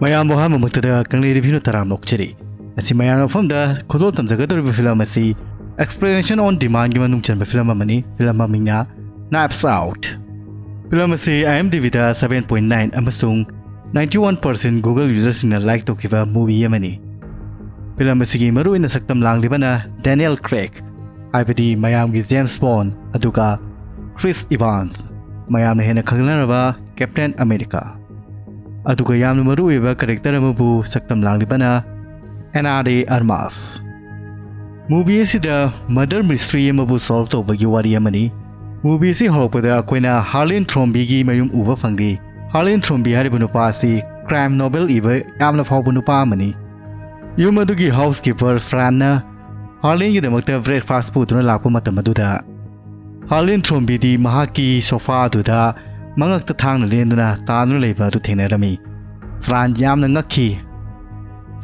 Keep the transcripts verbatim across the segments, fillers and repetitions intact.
ꯃꯌꯥꯝꯕꯨ ꯑꯍꯥꯟꯕꯃꯛꯇꯗ ꯀꯪꯂꯩ ꯔꯤꯚ꯭ꯌꯨꯅ ꯇꯔꯥꯝꯅ ꯑꯣꯛꯆꯔꯤ꯫ ꯉꯁꯤ ꯃꯌꯥꯝꯒꯤ ꯃꯐꯝꯗ ꯈꯨꯗꯣꯜ ꯇꯝꯖꯒꯗꯧꯔꯤꯕ ꯐꯤꯂꯝ ꯑꯁꯤ Explanation on Demandꯒꯤ ꯃꯅꯨꯡ ꯆꯟꯕ ꯐꯤꯂꯝ ꯑꯃꯅꯤ꯫ ꯐꯤꯂꯝ ꯃꯃꯤꯡꯅ Knives Out꯫ ꯐꯤꯂꯝ ꯑꯁꯤ IMDbꯗ seven point nine ꯑꯃꯁꯨꯡ ninety one percent Google userꯁꯤꯡꯅ like ꯇꯧꯈꯤꯕ movie ꯑꯃꯅꯤ꯫ ꯐꯤꯂꯝ ꯑꯁꯤꯒꯤ ꯃꯔꯨꯑꯣꯏꯅ ꯁꯛꯇꯝ ꯂꯥꯡꯂꯤꯕꯅ Daniel Craig, ꯍꯥꯏꯕꯗꯤ ꯃꯌꯥꯝꯒꯤ James Bond, ꯑꯗꯨꯒ Chris Evans, ꯃꯌꯥꯝꯅ ꯍꯦꯟꯅ ꯈꯪꯅꯔꯕ Captain America, ꯑꯗꯨꯒ ꯌꯥꯝꯅ ꯃꯔꯨꯑꯣꯏꯕ character ꯑꯃꯕꯨ ꯁꯛꯇꯝ ꯂꯥꯡꯂꯤꯕꯅ Ana de Armas꯫ Movie ꯑꯁꯤꯗ murder mystery ꯑꯃꯕꯨ solve ꯇꯧꯕꯒꯤ ꯋꯥꯔꯤ ꯑꯃꯅꯤ꯫ Movie ꯑꯁꯤ ꯍꯧꯔꯛꯄꯗ ꯑꯩꯈꯣꯏꯅ Harlan Thrombeyꯒꯤ ꯃꯌꯨꯝ ꯎꯕ ꯐꯪꯂꯤ꯫ Harlan Thrombey ꯍꯥꯏꯔꯤꯕ ꯅꯨꯄꯥ ꯑꯁꯤ crime novel ꯏꯕ ꯌꯥꯝꯅ ꯐꯥꯎꯕ ꯅꯨꯄꯥ ꯑꯃꯅꯤ꯫ ꯌꯨꯝ ꯑꯗꯨꯒꯤ housekeeper Franꯅ Harlanꯒꯤꯗꯃꯛꯇ breakfast ꯄꯨꯗꯨꯅ ꯂꯥꯛꯄ ꯃꯇꯝ ꯑꯗꯨꯗ, Harlan Thrombeyꯗꯤ ꯃꯍꯥꯛꯀꯤ sofa ꯑꯗꯨꯗ ꯃꯉꯛꯇ ꯊꯥꯡꯅ ꯂꯦꯟꯗꯨꯅ ꯇꯥꯗꯨꯅ ꯂꯩꯕ ꯑꯗꯨ ꯊꯦꯡꯅꯔꯝꯃꯤ꯫ Fran ꯌꯥꯝꯅ ꯉꯛꯈꯤ꯫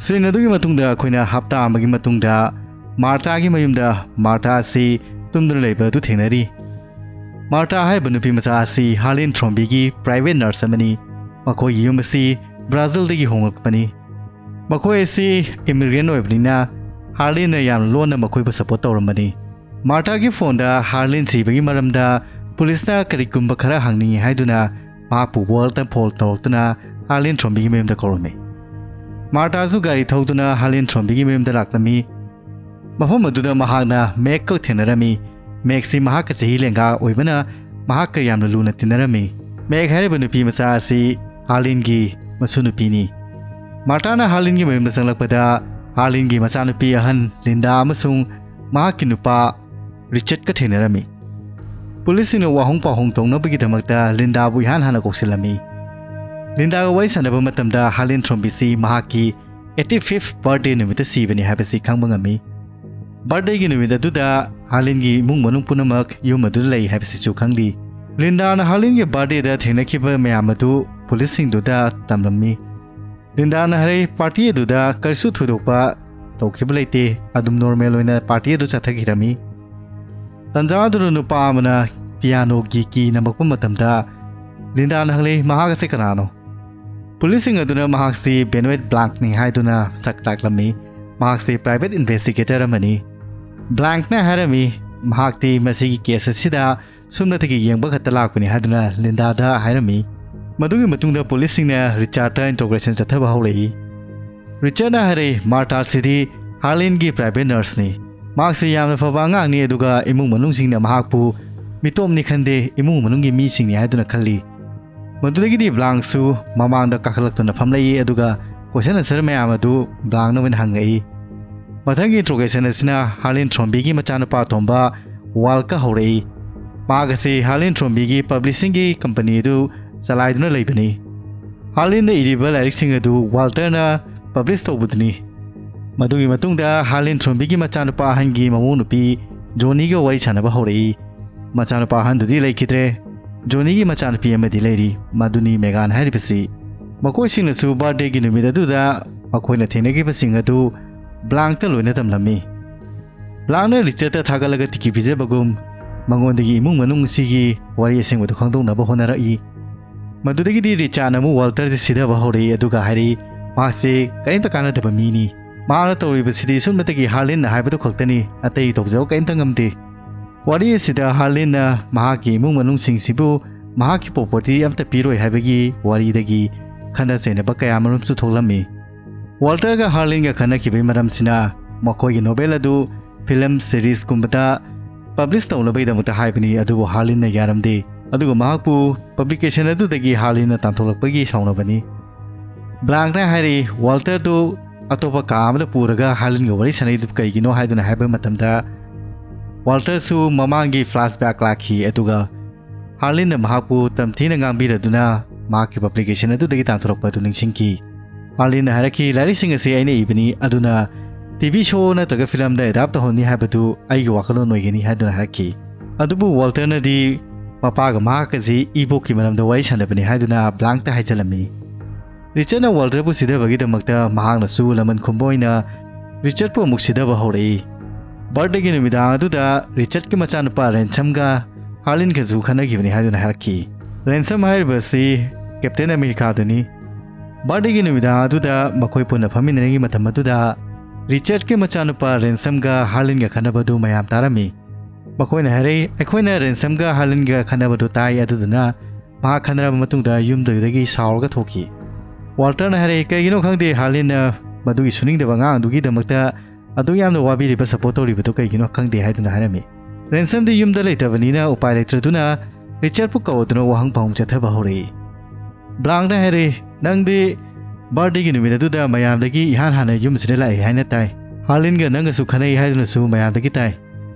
Scene ꯑꯗꯨꯒꯤ ꯃꯇꯨꯡꯗ ꯑꯩꯈꯣꯏꯅ ꯍꯞꯇꯥ ꯑꯃꯒꯤ ꯃꯇꯨꯡꯗ Marthaꯒꯤ ꯃꯌꯨꯝꯗ Martha ꯑꯁꯤ ꯇꯨꯝꯗꯨꯅ ꯂꯩꯕ ꯑꯗꯨ ꯊꯦꯡꯅꯔꯤ꯫ Martha ꯍꯥꯏꯔꯤꯕ ꯅꯨꯄꯤ ꯃꯆꯥ ꯑꯁꯤ Harlan Thrombeyꯒꯤ private nurse ꯑꯃꯅꯤ꯫ ꯃꯈꯣꯏꯒꯤ ꯌꯨꯝ ꯑꯁꯤ Brazilꯗꯒꯤ ꯍꯣꯡꯂꯛꯄꯅꯤ꯫ ꯃꯈꯣꯏ ꯑꯁꯤ immigrant ꯑꯣꯏꯕꯅꯤꯅ Harlanꯅ ꯌꯥꯝꯅ ꯂꯣꯟꯅ ꯃꯈꯣꯏꯕꯨ support ꯇꯧꯔꯝꯕꯅꯤ꯫ Marthaꯒꯤ phoneꯗ Harlan ꯁꯤꯕꯒꯤ ꯃꯔꯝꯗ policeꯅ ꯀꯔꯤꯒꯨꯝꯕ ꯈꯔ ꯍꯪꯅꯤꯡꯏ ꯍꯥꯏꯗꯨꯅ ꯃꯍꯥꯛꯄꯨ Walter phone ꯇꯧꯔꯛꯇꯨꯅ Harlan Thrombeyꯒꯤ ꯃꯌꯨꯝꯗ ꯀꯧꯔꯝꯃꯤ꯫ Marthaꯁꯨ ꯒꯥꯔꯤ ꯊꯧꯗꯨꯅ Harlan Thrombeyꯒꯤ ꯃꯌꯨꯝꯗ ꯂꯥꯛꯂꯝꯃꯤ꯫ ꯃꯐꯝ ꯑꯗꯨꯗ ꯃꯍꯥꯛꯅ Megꯀ ꯊꯦꯡꯅꯔꯝꯃꯤ꯫ Megꯁꯤ ꯃꯍꯥꯛꯀ ꯆꯍꯤ ꯂꯦꯡꯒꯥ ꯑꯣꯏꯕꯅ ꯃꯍꯥꯛꯀ ꯌꯥꯝꯅ ꯂꯨꯅ ꯇꯤꯟꯅꯔꯝꯃꯤ꯫ Meg ꯍꯥꯏꯔꯤꯕ ꯅꯨꯄꯤ ꯃꯆꯥ ꯑꯁꯤ Harlanꯒꯤ ꯃꯁꯨ ꯅꯨꯄꯤꯅꯤ꯫ Marthaꯅ Harlanꯒꯤ ꯃꯌꯨꯝꯗ ꯆꯪꯂꯛꯄꯗ Harlanꯒꯤ ꯃꯆꯥꯅꯨꯄꯤ ꯑꯍꯟ Linda ꯑꯃꯁꯨꯡ ꯃꯍꯥꯛꯀꯤ ꯅꯨꯄꯥ Richardꯀ ꯊꯦꯡꯅꯔꯝꯃꯤ꯫ Policeꯁꯤꯡꯅ ꯋꯥꯍꯣꯡ ꯄꯥꯎꯍꯣꯡ ꯇꯧꯅꯕꯒꯤꯗꯃꯛꯇ Lindaꯕꯨ ꯏꯍꯥꯟ ꯍꯥꯟꯅ ꯀꯧꯁꯤꯜꯂꯝꯃꯤ꯫ Lindaꯒ ꯋꯥꯔꯤ ꯁꯥꯟꯅꯕ ꯃꯇꯝꯗ Harlan Thrombeyꯁꯤ ꯃꯍꯥꯛꯀꯤ eighty fifth birthday ꯅꯨꯃꯤꯠꯇ ꯁꯤꯕꯅꯤ ꯍꯥꯏꯕꯁꯤ ꯈꯪꯕ ꯉꯝꯃꯤ꯫ Birthdayꯒꯤ ꯅꯨꯃꯤꯠ ꯑꯗꯨꯗ Harlanꯒꯤ ꯏꯃꯨꯡ ꯃꯅꯨꯡ ꯄꯨꯝꯅꯃꯛ ꯌꯨꯝ ꯑꯗꯨꯗ ꯂꯩ ꯍꯥꯏꯕꯁꯤꯁꯨ ꯈꯪꯂꯤ꯫ Lindaꯅ Harlanꯒꯤ birthdayꯗ ꯊꯦꯡꯅꯈꯤꯕ ꯃꯌꯥꯝ ꯑꯗꯨ policeꯁꯤꯡꯗꯨꯗ ꯇꯝꯂꯝꯃꯤ꯫ Lindaꯅ ꯍꯥꯏꯔꯛꯏ, party ꯑꯗꯨꯗ ꯀꯔꯤꯁꯨ ꯊꯣꯏꯗꯣꯛꯄ ꯇꯧꯈꯤꯕ ꯂꯩꯇꯦ, ꯑꯗꯨꯝ normal ꯑꯣꯏꯅ party ꯑꯗꯨ ꯆꯠꯊꯈꯤꯔꯝꯃꯤ꯫ ꯇꯟꯖꯥ ꯑꯗꯨꯗ ꯅꯨꯄꯥ ꯑꯃꯅ pianoꯒꯤ key ꯅꯝꯃꯛꯄ ꯃꯇꯝꯗ Lindaꯅ ꯍꯪꯂꯛꯏ, "ꯃꯍꯥꯛ ꯑꯁꯤ ꯀꯅꯥꯅꯣ?" ꯄꯨꯂꯤꯁꯁꯤꯡ ꯑꯗꯨꯅ ꯃꯍꯥꯛꯁꯤ ꯕꯦꯅꯣꯏꯠ ꯕ꯭ꯂꯥꯡꯛꯅꯤ ꯍꯥꯏꯗꯨꯅ ꯁꯛ ꯇꯥꯛꯂꯝꯃꯤ꯫ ꯃꯍꯥꯛꯁꯤ private investigator ꯑꯃꯅꯤ꯫ ꯕ꯭ꯂꯥꯡꯛꯅ ꯍꯥꯏꯔꯝꯃꯤ, ꯃꯍꯥꯛꯇꯤ ꯃꯁꯤꯒꯤ case ꯑꯁꯤꯗ ꯁꯨꯞꯅꯇꯒꯤ ꯌꯦꯡꯕ ꯈꯛꯇ ꯂꯥꯛꯄꯅꯤ ꯍꯥꯏꯗꯨꯅ ꯂꯤꯟꯗꯥꯗ ꯍꯥꯏꯔꯝꯃꯤ꯫ ꯃꯗꯨꯒꯤ ꯃꯇꯨꯡꯗ ꯄꯨꯂꯤꯁꯁꯤꯡꯅ ꯔꯤꯆꯥꯔꯗꯇ interrogation ꯆꯠꯊꯕ ꯍꯧꯔꯛꯏ꯫ ꯔꯤꯆꯥꯔꯗꯅ ꯍꯥꯏꯔꯛꯏ, ꯃꯥꯔꯇꯥꯁꯤꯗꯤ ꯍꯥꯔꯂꯤꯟꯒꯤ private nurseꯅꯤ꯫ ꯃꯍꯥꯛꯁꯤ ꯌꯥꯝꯅ ꯐꯕ ꯑꯉꯥꯡꯅꯤ, ꯑꯗꯨꯒ ꯏꯃꯨꯡ ꯃꯅꯨꯡꯁꯤꯡꯅ ꯃꯍꯥꯛꯄꯨ ꯃꯤꯇꯣꯞꯅꯤ ꯈꯟꯗꯦ, ꯏꯃꯨꯡ ꯃꯅꯨꯡꯒꯤ ꯃꯤꯁꯤꯡꯅꯤ ꯍꯥꯏꯗꯨꯅ ꯈꯜꯂꯤ꯫ ꯃꯗꯨꯗꯒꯤꯗꯤ ꯕ꯭ꯂꯥꯡꯛꯁꯨ ꯃꯃꯥꯡꯗ ꯀꯥꯈꯠꯂꯛꯇꯨꯅ ꯐꯝꯂꯛꯏ, ꯑꯗꯨꯒ question answer ꯃꯌꯥꯝ ꯑꯗꯨ ꯕ꯭ꯂꯥꯡꯛꯅ ꯑꯣꯏꯅ ꯍꯪꯉꯛꯏ꯫ ꯃꯊꯪꯒꯤ interrogation ꯑꯁꯤꯅ ꯍꯥꯔꯂꯤꯟ ꯊ꯭ꯔꯣꯝꯕꯤꯒꯤ ꯃꯆꯥꯅꯨꯄꯥ ꯑꯇꯣꯝꯕ ꯋꯥꯜꯀ ꯍꯧꯔꯛꯏ꯫ ꯃꯍꯥꯛ ꯑꯁꯤ ꯍꯥꯔꯂꯤꯟ ꯊ꯭ꯔꯣꯝꯕꯤꯒꯤ publishingꯒꯤ company ꯑꯗꯨ ꯆꯂꯥꯏꯗꯨꯅ ꯂꯩꯕꯅꯤ꯫ ꯍꯥꯔꯂꯤꯟꯅ ꯏꯔꯤꯕ ꯂꯥꯏꯔꯤꯛꯁꯤꯡ ꯑꯗꯨ ꯋꯥꯜꯇꯔꯅ publish ꯇꯧꯕꯗꯨꯅꯤ꯫ ꯃꯗꯨꯒꯤ ꯃꯇꯨꯡꯗ ꯍꯥꯔꯂꯤꯟ ꯊ꯭ꯔꯣꯝꯕꯤꯒꯤ ꯃꯆꯥꯅꯨꯄꯥ ꯑꯍꯟꯒꯤ ꯃꯃꯧ ꯅꯨꯄꯤ ꯖꯣꯅꯤꯒ ꯋꯥꯔꯤ ꯁꯥꯟꯅꯕ ꯍꯧꯔꯛꯏ꯫ ꯃꯆꯥꯅꯨꯄꯥ ꯑꯍꯟꯗꯨꯗꯤ ꯂꯩꯈꯤꯗ꯭ꯔꯦ꯫ ꯖꯣꯅꯤꯒꯤ ꯃꯆꯥꯅꯨꯄꯤ ꯑꯃꯗꯤ ꯂꯩꯔꯤ, ꯃꯗꯨꯅꯤ ꯃꯦꯒꯥꯟ ꯍꯥꯏꯔꯤꯕꯁꯤ꯫ ꯃꯈꯣꯏꯁꯤꯡꯅꯁꯨ birthdayꯒꯤ ꯅꯨꯃꯤꯠ ꯑꯗꯨꯗ ꯃꯈꯣꯏꯅ ꯊꯦꯡꯅꯈꯤꯕꯁꯤꯡ ꯑꯗꯨ ꯕ꯭ꯂꯥꯡꯛꯇ ꯂꯣꯏꯅ ꯇꯝꯂꯝꯃꯤ꯫ ꯕ꯭ꯂꯥꯡꯛꯅ ꯔꯤꯆꯥꯔꯗꯇ ꯊꯥꯒꯠꯂꯒ ꯇꯤꯀꯤ ꯄꯤꯖꯕꯒꯨꯝ ꯃꯉꯣꯟꯗꯒꯤ ꯏꯃꯨꯡ ꯃꯅꯨꯡ ꯑꯁꯤꯒꯤ ꯋꯥꯔꯤ ꯑꯁꯦꯡꯕꯗꯨ ꯈꯪꯗꯣꯛꯅꯕ ꯍꯣꯠꯅꯔꯛꯏ꯫ ꯃꯗꯨꯗꯒꯤꯗꯤ ꯔꯤꯆꯥꯔꯗꯅ ꯑꯃꯨꯛ ꯋꯥꯜꯇꯔꯁꯦ ꯁꯤꯊꯕ ꯍꯧꯔꯛꯏ, ꯑꯗꯨꯒ ꯍꯥꯏꯔꯛꯏ, ꯃꯍꯥꯛꯁꯦ ꯀꯔꯤꯝꯇ ꯀꯥꯟꯅꯗꯕ ꯃꯤꯅꯤ꯫ ꯃꯍꯥꯛꯅ ꯇꯧꯔꯤꯕꯁꯤꯗꯤ ꯁꯨꯞꯅꯇꯒꯤ ꯍꯥꯔꯂꯤꯟꯅ ꯍꯥꯏꯕꯗꯨ ꯈꯛꯇꯅꯤ, ꯑꯇꯩ ꯇꯧꯖꯕ ꯀꯔꯤꯝꯇ ꯉꯝꯗꯦ꯫ ꯋꯥꯔꯤ ꯑꯁꯤꯗ ꯍꯥꯔꯂꯤꯟꯅ ꯃꯍꯥꯛꯀꯤ ꯏꯃꯨꯡ ꯃꯅꯨꯡꯁꯤꯡꯁꯤꯕꯨ ꯃꯍꯥꯛꯀꯤ property ꯑꯃꯠꯇ ꯄꯤꯔꯣꯏ ꯍꯥꯏꯕꯒꯤ ꯋꯥꯔꯤꯗꯒꯤ ꯈꯟꯅ ꯆꯩꯅꯕ ꯀꯌꯥ ꯃꯔꯨꯝꯁꯨ ꯊꯣꯛꯂꯝꯃꯤ꯫ ꯋꯥꯜꯇꯔꯒ ꯍꯥꯔꯂꯤꯟꯒ ꯈꯟꯅꯈꯤꯕꯒꯤ ꯃꯔꯝꯁꯤꯅ ꯃꯈꯣꯏꯒꯤ novel ꯑꯗꯨ film seriesꯀꯨꯝꯕꯗ publish ꯇꯧꯅꯕꯒꯤꯗꯃꯛꯇ ꯍꯥꯏꯕꯅꯤ, ꯑꯗꯨꯕꯨ ꯍꯥꯔꯂꯤꯟꯅ ꯌꯥꯔꯝꯗꯦ, ꯑꯗꯨꯒ ꯃꯍꯥꯛꯄꯨ publication ꯑꯗꯨꯗꯒꯤ ꯍꯥꯔꯂꯤꯟꯅ ꯇꯥꯟꯊꯣꯛꯂꯛꯄꯒꯤ ꯁꯥꯎꯅꯕꯅꯤ꯫ ꯕ꯭ꯂꯥꯡꯛꯅ ꯍꯥꯏꯔꯤ, ꯋꯥꯜꯇꯔꯗꯨ ꯑꯇꯣꯞꯄ ꯀꯥ ꯑꯃꯗ ꯄꯨꯔꯒ ꯍꯥꯔꯂꯤꯟꯒ ꯋꯥꯔꯤ ꯁꯥꯟꯅꯩꯗꯨ ꯀꯩꯒꯤꯅꯣ ꯍꯥꯏꯗꯨꯅ ꯍꯥꯏꯕ ꯃꯇꯝꯗ, ꯋꯥꯜꯇꯔꯁꯨ ꯃꯃꯥꯡꯒꯤ flashback ꯂꯥꯛꯈꯤ, ꯑꯗꯨꯒ ꯍꯥꯔꯂꯤꯟꯅ ꯃꯍꯥꯛꯄꯨ ꯇꯝꯊꯤꯅ ꯉꯥꯡꯕꯤꯔꯗꯨꯅ ꯃꯍꯥꯛꯀꯤ publication ꯑꯗꯨꯗꯒꯤ ꯇꯥꯟꯊꯣꯔꯛꯄ ꯑꯗꯨ ꯅꯤꯡꯁꯤꯡꯈꯤ꯫ ꯍꯥꯔꯂꯤꯟꯅ ꯍꯥꯏꯔꯛꯈꯤ, ꯂꯥꯏꯔꯤꯛꯁꯤꯡ ꯑꯁꯤ ꯑꯩꯅ ꯏꯕꯅꯤ, ꯑꯗꯨꯅ TV show ꯅꯠꯇ꯭ꯔꯒ filmꯗ adapt ꯇꯧꯍꯟꯅꯤ ꯍꯥꯏꯕꯗꯨ ꯑꯩꯒꯤ ꯋꯥꯈꯜꯂꯣꯟ ꯑꯣꯏꯒꯅꯤ ꯍꯥꯏꯗꯨꯅ ꯍꯥꯏꯔꯛꯈꯤ꯫ ꯑꯗꯨꯕꯨ ꯋꯥꯜꯇꯔꯅꯗꯤ ꯃꯄꯥꯒ ꯃꯍꯥꯛꯀꯁꯤ ꯏꯕꯣꯛꯀꯤ ꯃꯔꯝꯗ ꯋꯥꯔꯤ ꯁꯥꯟꯅꯕꯅꯤ ꯍꯥꯏꯗꯨꯅ ꯕ꯭ꯂꯥꯡꯛꯇ ꯍꯥꯏꯖꯤꯜꯂꯝꯃꯤ꯫ ꯔꯤꯆꯥꯔꯗꯅ ꯋꯥꯜꯇꯔꯕꯨ ꯁꯤꯊꯕꯒꯤꯗꯃꯛꯇ ꯃꯍꯥꯛꯅꯁꯨ ꯂꯃꯟ ꯈꯨꯝꯕ ꯑꯣꯏꯅ ꯔꯤꯆꯥꯔꯗꯄꯨ ꯑꯃꯨꯛ ꯁꯤꯊꯕ ꯍꯧꯔꯛꯏ꯫ Birthdayꯒꯤ ꯅꯨꯃꯤꯗꯥꯡ ꯑꯗꯨꯗ ꯔꯤꯆꯥꯔꯗꯀꯤ ꯃꯆꯥꯅꯨꯄꯥ ꯔꯦꯟꯁꯝꯒ ꯍꯥꯔꯂꯤꯟꯒꯁꯨ ꯈꯠꯅꯈꯤꯕꯅꯤ ꯍꯥꯏꯗꯨꯅ ꯍꯥꯏꯔꯛꯈꯤ꯫ ꯔꯦꯟꯁꯝ ꯍꯥꯏꯔꯤꯕ ꯑꯁꯤ Captain Americaꯗꯨꯅꯤ꯫ ꯕꯥꯔꯗꯦꯒꯤ ꯅꯨꯃꯤꯗꯥꯡ ꯑꯗꯨꯗ ꯃꯈꯣꯏ ꯄꯨꯟꯅ ꯐꯝꯃꯤꯟꯅꯔꯤꯉꯩ ꯃꯇꯝ ꯑꯗꯨꯗ ꯔꯤꯆꯥꯔꯗꯀꯤ ꯃꯆꯥꯅꯨꯄꯥ ꯔꯦꯟꯁꯝꯒ ꯍꯥꯔꯂꯤꯟꯒ ꯈꯠꯅꯕꯗꯨ ꯃꯌꯥꯝ ꯇꯥꯔꯝꯃꯤ꯫ ꯃꯈꯣꯏꯅ ꯍꯥꯏꯔꯛꯏ, "ꯑꯩꯈꯣꯏꯅ ꯔꯦꯟꯁꯝꯒ ꯍꯥꯔꯂꯤꯟꯒ ꯈꯠꯅꯕꯗꯨ ꯇꯥꯏ, ꯑꯗꯨꯗꯨꯅ ꯃꯍꯥꯛ ꯈꯠꯅꯔꯕ ꯃꯇꯨꯡꯗ ꯌꯨꯝꯗꯨꯗꯒꯤ ꯁꯥꯎꯔꯒ ꯊꯣꯛꯈꯤ꯫" ꯋꯥꯜꯇꯔꯅ ꯍꯥꯏꯔꯛꯏ, "ꯀꯩꯒꯤꯅꯣ ꯈꯪꯗꯦ, ꯍꯥꯔꯂꯤꯟꯅ ꯃꯗꯨꯒꯤ ꯁꯨꯅꯤꯡꯗꯕ ꯑꯉꯥꯡꯗꯨꯒꯤꯗꯃꯛꯇ ꯑꯗꯨꯛ ꯌꯥꯝꯅ ꯋꯥꯕꯤꯔꯤꯕ, ꯁꯄꯣꯔꯠ ꯇꯧꯔꯤꯕꯗꯨ ꯀꯩꯒꯤꯅꯣ ꯈꯪꯗꯦ" ꯍꯥꯏꯗꯨꯅ ꯍꯥꯏꯔꯝꯃꯤ꯫ ꯔꯦꯟꯁꯝꯗꯤ ꯌꯨꯝꯗ ꯂꯩꯇꯕꯅꯤꯅ ꯎꯄꯥꯏ ꯂꯩꯇ꯭ꯔꯗꯨꯅ ꯔꯤꯆꯥꯔꯗꯄꯨ ꯀꯧꯗꯨꯅ ꯋꯥꯍꯪ ꯄꯥꯎꯍꯪ ꯆꯠꯊꯕ ꯍꯧꯔꯛꯏ꯫ ꯕ꯭ꯂꯥꯡꯅ ꯍꯥꯏꯔꯛꯏ, "ꯅꯪꯗꯤ ꯕꯥꯔꯗꯦꯒꯤ ꯅꯨꯃꯤꯠ ꯑꯗꯨꯗ ꯃꯌꯥꯝꯗꯒꯤ ꯏꯍꯥꯟ ꯍꯥꯟꯅ ꯌꯨꯝꯁꯤꯗ ꯂꯥꯛꯏ ꯍꯥꯏꯅ ꯇꯥꯏ꯫ ꯍꯥꯔꯂꯤꯟꯒ ꯅꯪꯒꯁꯨ ꯈꯟꯅꯩ ꯍꯥꯏꯗꯨꯅꯁꯨ ꯃꯌꯥꯝꯗꯒꯤ ꯇꯥꯏ꯫"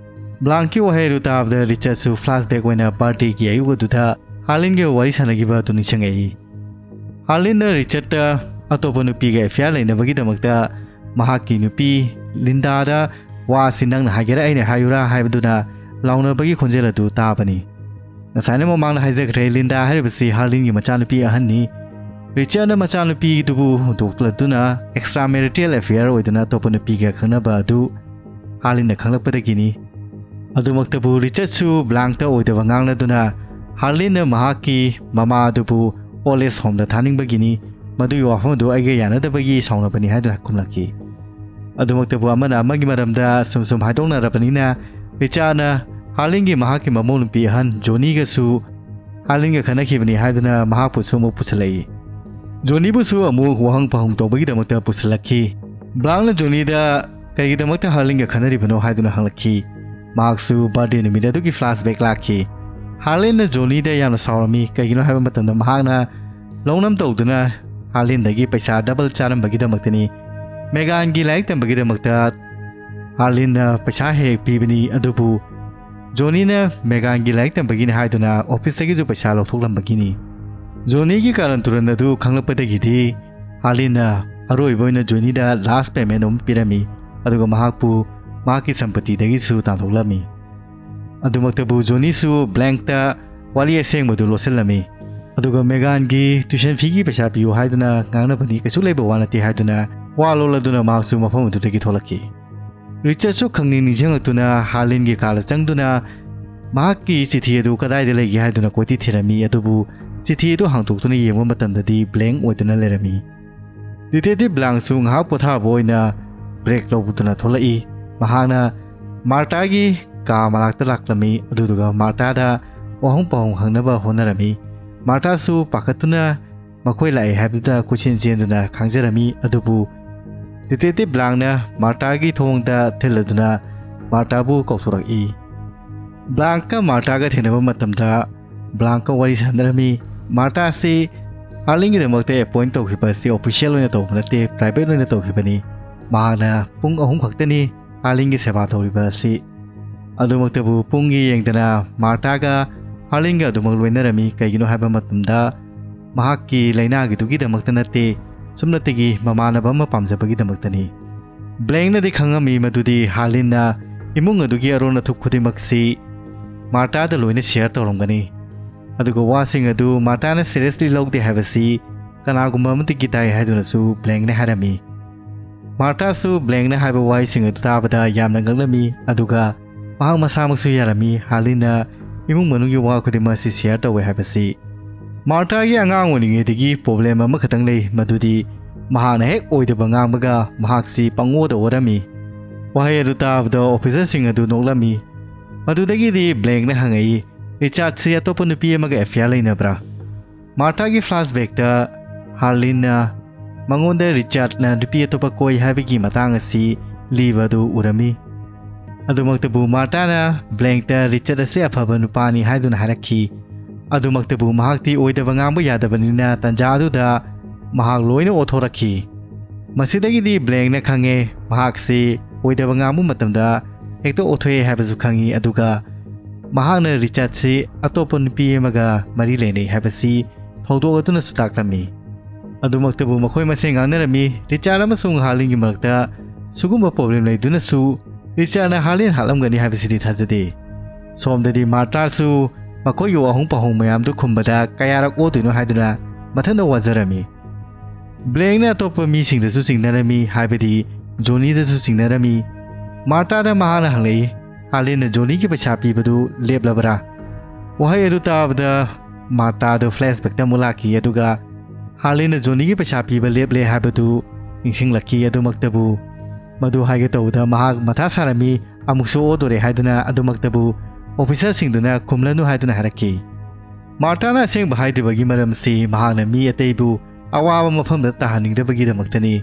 ꯕ꯭ꯂꯥꯡꯀꯤ ꯋꯥꯍꯩ ꯑꯗꯨ ꯇꯥꯕꯗ ꯔꯤꯆꯥꯔꯗꯁꯨ ꯐ꯭ꯂꯥꯁꯕꯦꯛ ꯑꯣꯏꯅ ꯕꯥꯔꯗꯦꯒꯤ ꯑꯌꯨꯛ ꯑꯗꯨꯗ ꯍꯥꯔꯂꯤꯟꯒ ꯋꯥꯔꯤ ꯁꯥꯟꯅꯈꯤꯕ ꯑꯗꯨ ꯅꯤꯡꯁꯤꯡꯉꯛꯏ꯫ ꯍꯥꯔꯂꯤꯟꯅ ꯔꯤꯆꯥꯔꯗꯇ ꯑꯇꯣꯞꯄ ꯅꯨꯄꯤꯒ ꯑꯦꯐꯤꯌꯥꯔ ꯂꯩꯅꯕꯒꯤꯗꯃꯛꯇ ꯃꯍꯥꯛꯀꯤ ꯅꯨꯄꯤ ꯂꯤꯟꯗꯥꯗ "ꯋꯥ ꯑꯁꯤ ꯅꯪꯅ ꯍꯥꯏꯒꯦꯔꯥ ꯑꯩꯅ ꯍꯥꯏꯌꯨꯔꯥ?" ꯍꯥꯏꯕꯗꯨꯅ ꯂꯥꯎꯅꯕꯒꯤ ꯈꯣꯟꯖꯦꯜ ꯑꯗꯨ ꯇꯥꯕꯅꯤ꯫ ꯉꯁꯥꯏꯅ ꯃꯃꯥꯡꯗ ꯍꯥꯏꯖꯈ꯭ꯔꯦ, ꯂꯤꯟꯗꯥ ꯍꯥꯏꯔꯤꯕꯁꯤ ꯍꯥꯔꯂꯤꯟꯒꯤ ꯃꯆꯥꯅꯨꯄꯤ ꯑꯍꯟꯅꯤ꯫ ꯔꯤꯆꯥꯔꯗꯅ ꯃꯆꯥꯅꯨꯄꯤꯗꯨꯕꯨ ꯍꯨꯟꯗꯣꯛꯂꯗꯨꯅ ꯑꯦꯛꯁꯇ꯭ꯔꯥ ꯃꯦꯔꯤꯇꯦꯜ ꯑꯦꯐꯤꯌꯔ ꯑꯣꯏꯗꯨꯅ ꯑꯇꯣꯞꯄ ꯅꯨꯄꯤꯒ ꯈꯪꯅꯕ ꯑꯗꯨ ꯍꯥꯔꯂꯤꯟꯅ ꯈꯪꯂꯛꯄꯗꯒꯤꯅꯤ꯫ ꯑꯗꯨꯃꯛꯇꯕꯨ ꯔꯤꯆꯥꯔꯗꯁꯨ ꯕ꯭ꯂꯥꯡꯇ ꯑꯣꯏꯗꯕ ꯉꯥꯡꯂꯗꯨꯅ ꯍꯥꯔꯂꯤꯟꯅ ꯃꯍꯥꯛꯀꯤ ꯃꯃꯥ ꯑꯗꯨꯕꯨ ꯑꯣꯜ ꯑꯦꯖ ꯍꯣꯝꯗ ꯊꯥꯅꯤꯡꯕꯒꯤꯅꯤ, ꯃꯗꯨꯒꯤ ꯋꯥꯐꯝ ꯑꯗꯨ ꯑꯩꯒ ꯌꯥꯅꯗꯕꯒꯤ ꯁꯥꯎꯅꯕꯅꯤ ꯍꯥꯏꯗꯨꯅ ꯈꯨꯝꯂꯛꯈꯤ꯫ ꯑꯗꯨꯃꯛꯇꯕꯨ ꯑꯃꯅ ꯑꯃꯒꯤ ꯃꯔꯝꯗ ꯁꯨꯝ ꯁꯨꯝ ꯍꯥꯏꯗꯣꯛꯅꯔꯕꯅꯤꯅ ꯔꯤꯆꯥꯔꯗꯅ ꯍꯥꯔꯂꯤꯟꯒꯤ ꯃꯍꯥꯛꯀꯤ ꯃꯃꯧ ꯅꯨꯄꯤ ꯑꯍꯟ ꯖꯣꯅꯤꯒꯁꯨ ꯍꯥꯔꯂꯤꯟꯒ ꯈꯠꯅꯈꯤꯕꯅꯤ ꯍꯥꯏꯗꯨꯅ ꯃꯍꯥꯛꯄꯨꯁꯨ ꯑꯃꯨꯛ ꯄꯨꯁꯜꯂꯛꯏ꯫ ꯖꯣꯅꯤꯕꯨꯁꯨ ꯑꯃꯨꯛ ꯋꯥꯍꯪ ꯄꯥꯎꯍꯪ ꯇꯧꯕꯒꯤꯗꯃꯛꯇ ꯄꯨꯁꯜꯂꯛꯈꯤ꯫ ꯕ꯭ꯂꯥꯡꯅ ꯖꯣꯅꯤꯗ ꯀꯔꯤꯒꯤꯗꯃꯛꯇ ꯍꯥꯔꯂꯤꯟꯒ ꯈꯠꯅꯔꯤꯕꯅꯣ ꯍꯥꯏꯗꯨꯅ ꯍꯪꯂꯛꯈꯤ꯫ ꯃꯍꯥꯛꯁꯨ ꯕꯥꯔꯗꯦ ꯅꯨꯃꯤꯠ ꯑꯗꯨꯒꯤ ꯐ꯭ꯂꯥꯁꯕꯦꯛ ꯂꯥꯛꯈꯤ꯫ ꯍꯥꯔꯂꯤꯟꯅ ꯖꯣꯅꯤꯗ ꯌꯥꯝꯅ ꯁꯥꯎꯔꯝꯃꯤ꯫ ꯀꯩꯒꯤꯅꯣ ꯍꯥꯏꯕ ꯃꯇꯝꯗ ꯃꯍꯥꯛꯅ ꯂꯧꯅꯝ ꯇꯧꯗꯨꯅ ꯍꯥꯔꯂꯤꯟꯗꯒꯤ ꯄꯩꯁꯥ ꯗꯕꯜ ꯆꯥꯔꯝꯕꯒꯤꯗꯃꯛꯇꯅꯤ꯫ ꯃꯦꯒꯥꯟꯒꯤ ꯂꯥꯏꯔꯤꯛ ꯇꯝꯕꯒꯤꯗꯃꯛꯇ ꯍꯥꯔꯂꯤꯟꯅ ꯄꯩꯁꯥ ꯍꯦꯛ ꯍꯦꯛ ꯄꯤꯕꯅꯤ, ꯑꯗꯨꯕꯨ ꯖꯣꯅꯤꯅ ꯃꯦꯒꯥꯟꯒꯤ ꯂꯥꯏꯔꯤꯛ ꯇꯝꯕꯒꯤꯅꯤ ꯍꯥꯏꯗꯨꯅ ꯑꯣꯐꯤꯁꯇꯒꯤꯁꯨ ꯄꯩꯁꯥ ꯂꯧꯊꯣꯛꯂꯝꯕꯒꯤꯅꯤ꯫ ꯖꯣꯅꯤꯒꯤ ꯀꯥꯔꯟ ꯇꯨꯔꯟ ꯑꯗꯨ ꯈꯪꯂꯛꯄꯗꯒꯤꯗꯤ ꯍꯥꯔꯂꯤꯟꯅ ꯑꯔꯣꯏꯕ ꯑꯣꯏꯅ ꯖꯣꯅꯤꯗ ꯂꯥꯁ ꯄꯦꯃꯦꯟ ꯑꯃ ꯄꯤꯔꯝꯃꯤ, ꯑꯗꯨꯒ ꯃꯍꯥꯛꯄꯨ ꯃꯍꯥꯛꯀꯤ ꯁꯝꯄꯇꯤꯗꯒꯤꯁꯨ ꯇꯥꯟꯊꯣꯛꯂꯝꯃꯤ꯫ ꯑꯗꯨꯃꯛꯇꯕꯨ ꯖꯣꯅꯤꯁꯨ ꯕ꯭ꯂꯥꯡꯇ ꯋꯥꯔꯤ ꯑꯁꯦꯡꯕꯗꯨ ꯂꯣꯠꯁꯤꯜꯂꯝꯃꯤ꯫ ꯑꯗꯨꯒ ꯃꯦꯒꯥꯟꯒꯤ ꯇ꯭ꯌꯨꯁꯟ ꯐꯤꯒꯤ ꯄꯩꯁꯥ ꯄꯤꯌꯨ ꯍꯥꯏꯗꯨꯅ ꯉꯥꯡꯅꯕꯅꯤ, ꯀꯩꯁꯨ ꯂꯩꯕ ꯋꯥ ꯅꯠꯇꯦ ꯍꯥꯏꯗꯨꯅ ꯋꯥ ꯂꯣꯜꯂꯗꯨꯅ ꯃꯍꯥꯛꯁꯨ ꯃꯐꯝ ꯑꯗꯨꯗꯒꯤ ꯊꯣꯛꯂꯛꯈꯤ꯫ ꯔꯤꯆꯥꯔꯗꯁꯨ ꯈꯪꯅꯤꯡ ꯅꯤꯡꯁꯤꯡꯂꯛꯇꯨꯅ ꯍꯥꯔꯂꯤꯟꯒꯤ ꯀꯥꯗ ꯆꯪꯗꯨꯅ ꯃꯍꯥꯛꯀꯤ ꯆꯤꯊꯤ ꯑꯗꯨ ꯀꯗꯥꯏꯗ ꯂꯩꯒꯦ ꯍꯥꯏꯗꯨꯅ ꯀꯣꯏꯊꯤ ꯊꯤꯔꯝꯃꯤ, ꯑꯗꯨꯕꯨ ꯆꯤꯊꯤ ꯑꯗꯨ ꯍꯥꯡꯗꯣꯛꯇꯨꯅ ꯌꯦꯡꯕ ꯃꯇꯝꯗꯗꯤ blank ꯑꯣꯏꯗꯨꯅ ꯂꯩꯔꯝꯃꯤ꯫ Detective Blankꯁꯨ ꯉꯥꯏꯍꯥꯛ ꯄꯣꯊꯥꯕ ꯑꯣꯏꯅ break ꯂꯧꯗꯨꯅ ꯊꯣꯛꯂꯛꯏ꯫ ꯃꯍꯥꯛꯅ ꯃꯥꯔꯇꯥꯒꯤ ꯀꯥ ꯃꯅꯥꯛꯇ ꯂꯥꯛꯂꯝꯃꯤ, ꯑꯗꯨꯗꯨꯒ ꯃꯥꯔꯇꯥꯗ ꯋꯥꯍꯪ ꯄꯥꯎꯍꯪ ꯍꯪꯅꯕ ꯍꯣꯠꯅꯔꯝꯃꯤ꯫ ꯃꯥꯔꯇꯥꯁꯨ ꯄꯥꯈꯠꯇꯨꯅ ꯃꯈꯣꯏ ꯂꯥꯛꯑꯦ ꯍꯥꯏꯕꯗꯨꯗ ꯀꯣꯏꯆꯦꯟ ꯆꯦꯟꯗꯨꯅ ꯈꯥꯡꯖꯔꯝꯃꯤ꯫ ꯑꯗꯨꯕꯨ Detective Blankꯅ ꯃꯥꯔꯇꯥꯒꯤ ꯊꯣꯡꯗ ꯊꯤꯜꯂꯗꯨꯅ ꯃꯥꯔꯇꯥꯕꯨ ꯀꯧꯊꯣꯔꯛꯏ꯫ Blankꯀ ꯃꯥꯔꯇꯥꯒ ꯊꯦꯡꯅꯕ ꯃꯇꯝꯗ Blankꯀ ꯋꯥꯔꯤ ꯁꯥꯟꯅꯔꯝꯃꯤ꯫ ꯃꯥꯔꯇꯥꯁꯤ ꯍꯥꯔꯂꯤꯟꯒꯤꯗꯃꯛꯇ appoint ꯇꯧꯈꯤꯕ ꯑꯁꯤ official ꯑꯣꯏꯅ ꯇꯧꯕ ꯅꯠꯇꯦ, private ꯑꯣꯏꯅ ꯇꯧꯈꯤꯕꯅꯤ꯫ ꯃꯍꯥꯛꯅ ꯄꯨꯡ ꯑꯍꯨꯝ ꯈꯛꯇꯅꯤ ꯍꯥꯔꯂꯤꯟꯒꯤ ꯁꯦꯕꯥ ꯇꯧꯔꯤꯕ ꯑꯁꯤ꯫ ꯑꯗꯨꯃꯛꯇꯕꯨ ꯄꯨꯡꯒꯤ ꯌꯦꯡꯗꯅ ꯃꯥꯔꯇꯥꯒ ꯍꯥꯔꯂꯤꯟꯒ ꯑꯗꯨꯃꯛ ꯂꯣꯏꯅꯔꯝꯃꯤ꯫ ꯀꯩꯒꯤꯅꯣ ꯍꯥꯏꯕ ꯃꯇꯝꯗ ꯃꯍꯥꯛꯀꯤ ꯂꯥꯏꯅꯥꯒꯤꯗꯨꯒꯤꯗꯃꯛꯇ ꯅꯠꯇꯦ, ꯁꯨꯞꯅꯇꯒꯤ ꯃꯃꯥꯟꯅꯕ ꯑꯃ ꯄꯥꯝꯖꯕꯒꯤꯗꯃꯛꯇꯅꯤ꯫ Blankꯅꯗꯤ ꯈꯪꯉꯝꯃꯤ ꯃꯗꯨꯗꯤ ꯍꯥꯔꯂꯤꯟꯅ ꯏꯃꯨꯡ ꯑꯗꯨꯒꯤ ꯑꯔꯣꯟ ꯑꯊꯨꯞ ꯈꯨꯗꯤꯡꯃꯛꯁꯤ ꯃꯥꯔꯇꯥꯗ ꯂꯣꯏꯅ share ꯇꯧꯔꯝꯒꯅꯤ꯫ ꯑꯗꯨꯒ ꯋꯥꯁꯤꯡ ꯑꯗꯨ ꯃꯥꯔꯇꯥꯅ seriously ꯂꯧꯗꯦ ꯍꯥꯏꯕꯁꯤ ꯀꯅꯥꯒꯨꯝꯕ ꯑꯃꯗꯒꯤ ꯇꯥꯏ ꯍꯥꯏꯗꯨꯅꯁꯨ Blankꯅ ꯍꯥꯏꯔꯝꯃꯤ꯫ ꯃꯥꯔꯇꯥꯁꯨ Blankꯅ ꯍꯥꯏꯕ ꯋꯥꯍꯩꯁꯤꯡ ꯑꯗꯨ ꯇꯥꯕꯗ ꯌꯥꯝꯅ ꯉꯛꯂꯝꯃꯤ, ꯑꯗꯨꯒ ꯃꯍꯥꯛ ꯃꯁꯥꯃꯛꯁꯨ ꯌꯥꯔꯝꯃꯤ ꯍꯥꯔꯂꯤꯟꯅ ꯏꯃꯨꯡ ꯃꯅꯨꯡꯒꯤ ꯋꯥ ꯈꯨꯗꯤꯡꯃꯛ ꯑꯁꯤ share ꯇꯧꯋꯦ ꯍꯥꯏꯕꯁꯤ꯫ ꯃꯥꯔꯇꯥꯒꯤ ꯑꯉꯥꯡ ꯑꯣꯏꯔꯤꯉꯩꯗꯒꯤ problem ꯑꯃꯈꯛꯇꯪ ꯂꯩ, ꯃꯗꯨꯗꯤ ꯃꯍꯥꯛꯅ ꯍꯦꯛ ꯑꯣꯏꯗꯕ ꯉꯥꯡꯕꯒ ꯃꯍꯥꯛꯁꯤ ꯄꯪꯑꯣꯗ ꯑꯣꯔꯝꯃꯤ꯫ ꯋꯥꯍꯩ ꯑꯗꯨ ꯇꯥꯕꯗ officerꯁꯤꯡ ꯑꯗꯨ ꯅꯣꯛꯂꯝꯃꯤ꯫ ꯃꯗꯨꯗꯒꯤꯗꯤ Blankꯅ ꯍꯪꯉꯛꯏ, "ꯔꯤꯆꯥꯔꯗꯁꯤ ꯑꯇꯣꯞꯄ ꯅꯨꯄꯤ ꯑꯃꯒ affair ꯂꯩꯅꯕ꯭ꯔꯥ?" ꯃꯥꯔꯇꯥꯒꯤ flashbackꯇ ꯍꯥꯔꯂꯤꯟꯅ ꯃꯉꯣꯟꯗ ꯔꯤꯆꯥꯔꯗꯅ ꯅꯨꯄꯤ ꯑꯇꯣꯞꯄ ꯀꯣꯏ ꯍꯥꯏꯕꯒꯤ ꯃꯇꯥꯡ ꯑꯁꯤ ꯂꯤꯕ ꯑꯗꯨ ꯎꯔꯝꯃꯤ꯫ ꯑꯗꯨꯃꯛꯇꯕꯨ ꯃꯥꯔꯇꯥꯅ Blankꯇ ꯔꯤꯆꯥꯔꯗ ꯑꯁꯤ ꯑꯐꯕ ꯅꯨꯄꯥꯅꯤ ꯍꯥꯏꯗꯨꯅ ꯍꯥꯏꯔꯛꯈꯤ꯫ ꯑꯗꯨꯃꯛꯇꯕꯨ ꯃꯍꯥꯛꯇꯤ ꯑꯣꯏꯗꯕ ꯉꯥꯡꯕ ꯌꯥꯗꯕꯅꯤꯅ ꯇꯟꯖꯥ ꯑꯗꯨꯗ ꯃꯍꯥꯛ ꯂꯣꯏꯅ ꯑꯣꯊꯣꯔꯛꯈꯤ꯫ ꯃꯁꯤꯗꯒꯤꯗꯤ Blankꯅ ꯈꯪꯉꯦ, ꯃꯍꯥꯛꯁꯤ ꯑꯣꯏꯗꯕ ꯉꯥꯡꯕ ꯃꯇꯝꯗ ꯍꯦꯛꯇ ꯑꯣꯊꯣꯛꯑꯦ ꯍꯥꯏꯕꯁꯨ ꯈꯪꯉꯤ, ꯑꯗꯨꯒ ꯃꯍꯥꯛꯅ ꯔꯤꯆꯥꯔꯗꯁꯤ ꯑꯇꯣꯞꯄ ꯅꯨꯄꯤ ꯑꯃꯒ ꯃꯔꯤ ꯂꯩꯅꯩ ꯍꯥꯏꯕꯁꯤ ꯊꯧꯗꯣꯛ ꯑꯗꯨꯅꯁꯨ ꯇꯥꯛꯂꯝꯃꯤ꯫ ꯑꯗꯨꯃꯛꯇꯕꯨ ꯃꯈꯣꯏ ꯃꯁꯦꯟ ꯉꯥꯡꯅꯔꯝꯃꯤ꯫ ꯔꯤꯆꯥꯔꯗ ꯑꯃꯁꯨꯡ ꯍꯥꯔꯂꯤꯟꯒꯤ ꯃꯔꯛꯇ ꯁꯤꯒꯨꯝꯕ problem ꯂꯩꯗꯨꯅꯁꯨ ꯔꯤꯆꯥꯔꯗꯅ ꯍꯥꯔꯂꯤꯟ ꯍꯥꯠꯂꯝꯒꯅꯤ ꯍꯥꯏꯕꯁꯤꯗꯤ ꯊꯥꯖꯗꯦ꯫ ꯁꯣꯝꯗꯗꯤ ꯃꯥꯔꯇꯥꯁꯨ ꯃꯈꯣꯏꯒꯤ ꯋꯥꯍꯪ ꯄꯥꯎꯍꯪ ꯃꯌꯥꯝꯗꯨ ꯈꯨꯝꯕꯗ ꯀꯌꯥꯔꯛ ꯑꯣꯗꯣꯏꯅꯣ ꯍꯥꯏꯗꯨꯅ ꯃꯊꯟꯇ ꯋꯥꯖꯔꯝꯃꯤ꯫ Blankꯅ ꯑꯇꯣꯞꯄ ꯃꯤꯁꯤꯡꯗꯁꯨ ꯆꯤꯡꯅꯔꯝꯃꯤ, ꯍꯥꯏꯕꯗꯤ ꯖꯣꯅꯤꯗꯁꯨ ꯆꯤꯡꯅꯔꯝꯃꯤ꯫ ꯃꯥꯔꯇꯥꯗ ꯃꯍꯥꯛꯅ ꯍꯪꯂꯛꯏ, "ꯍꯥꯔꯂꯤꯟꯅ ꯖꯣꯅꯤꯒꯤ ꯄꯩꯁꯥ ꯄꯤꯕꯗꯨ ꯂꯦꯞꯂꯕ꯭ꯔꯥ?" ꯋꯥꯍꯩ ꯑꯗꯨ ꯇꯥꯕꯗ ꯃꯥꯔꯇꯥꯗꯨ flashbackꯇ ꯑꯃꯨꯛ ꯂꯥꯛꯈꯤ, ꯑꯗꯨꯒ ꯍꯥꯔꯂꯤꯟꯅ ꯖꯣꯅꯤꯒꯤ ꯄꯩꯁꯥ ꯄꯤꯕ ꯂꯦꯞꯂꯦ ꯍꯥꯏꯕꯗꯨ ꯅꯤꯡꯁꯤꯡꯂꯛꯈꯤ꯫ ꯑꯗꯨꯃꯛꯇꯕꯨ ꯃꯗꯨ ꯍꯥꯏꯒꯦ ꯇꯧꯕꯗ ꯃꯍꯥꯛ ꯃꯊꯥ ꯁꯥꯔꯝꯃꯤ, ꯑꯃꯨꯛꯁꯨ ꯑꯣꯗꯣꯔꯦ ꯍꯥꯏꯗꯨꯅ꯫ ꯑꯗꯨꯃꯛꯇꯕꯨ ꯑꯣꯐꯤꯁꯔꯁꯤꯡꯗꯨꯅ ꯈꯨꯝꯂꯅꯨ ꯍꯥꯏꯗꯨꯅ ꯍꯥꯏꯔꯛꯈꯤ꯫ ꯃꯥꯔꯇꯥꯅ ꯑꯁꯦꯡꯕ ꯍꯥꯏꯗ꯭ꯔꯤꯕꯒꯤ ꯃꯔꯝꯁꯤ ꯃꯍꯥꯛꯅ ꯃꯤ ꯑꯇꯩꯕꯨ ꯑꯋꯥꯕ ꯃꯐꯝꯗ ꯇꯥꯍꯟꯅꯤꯡꯗꯕꯒꯤꯗꯃꯛꯇꯅꯤ꯫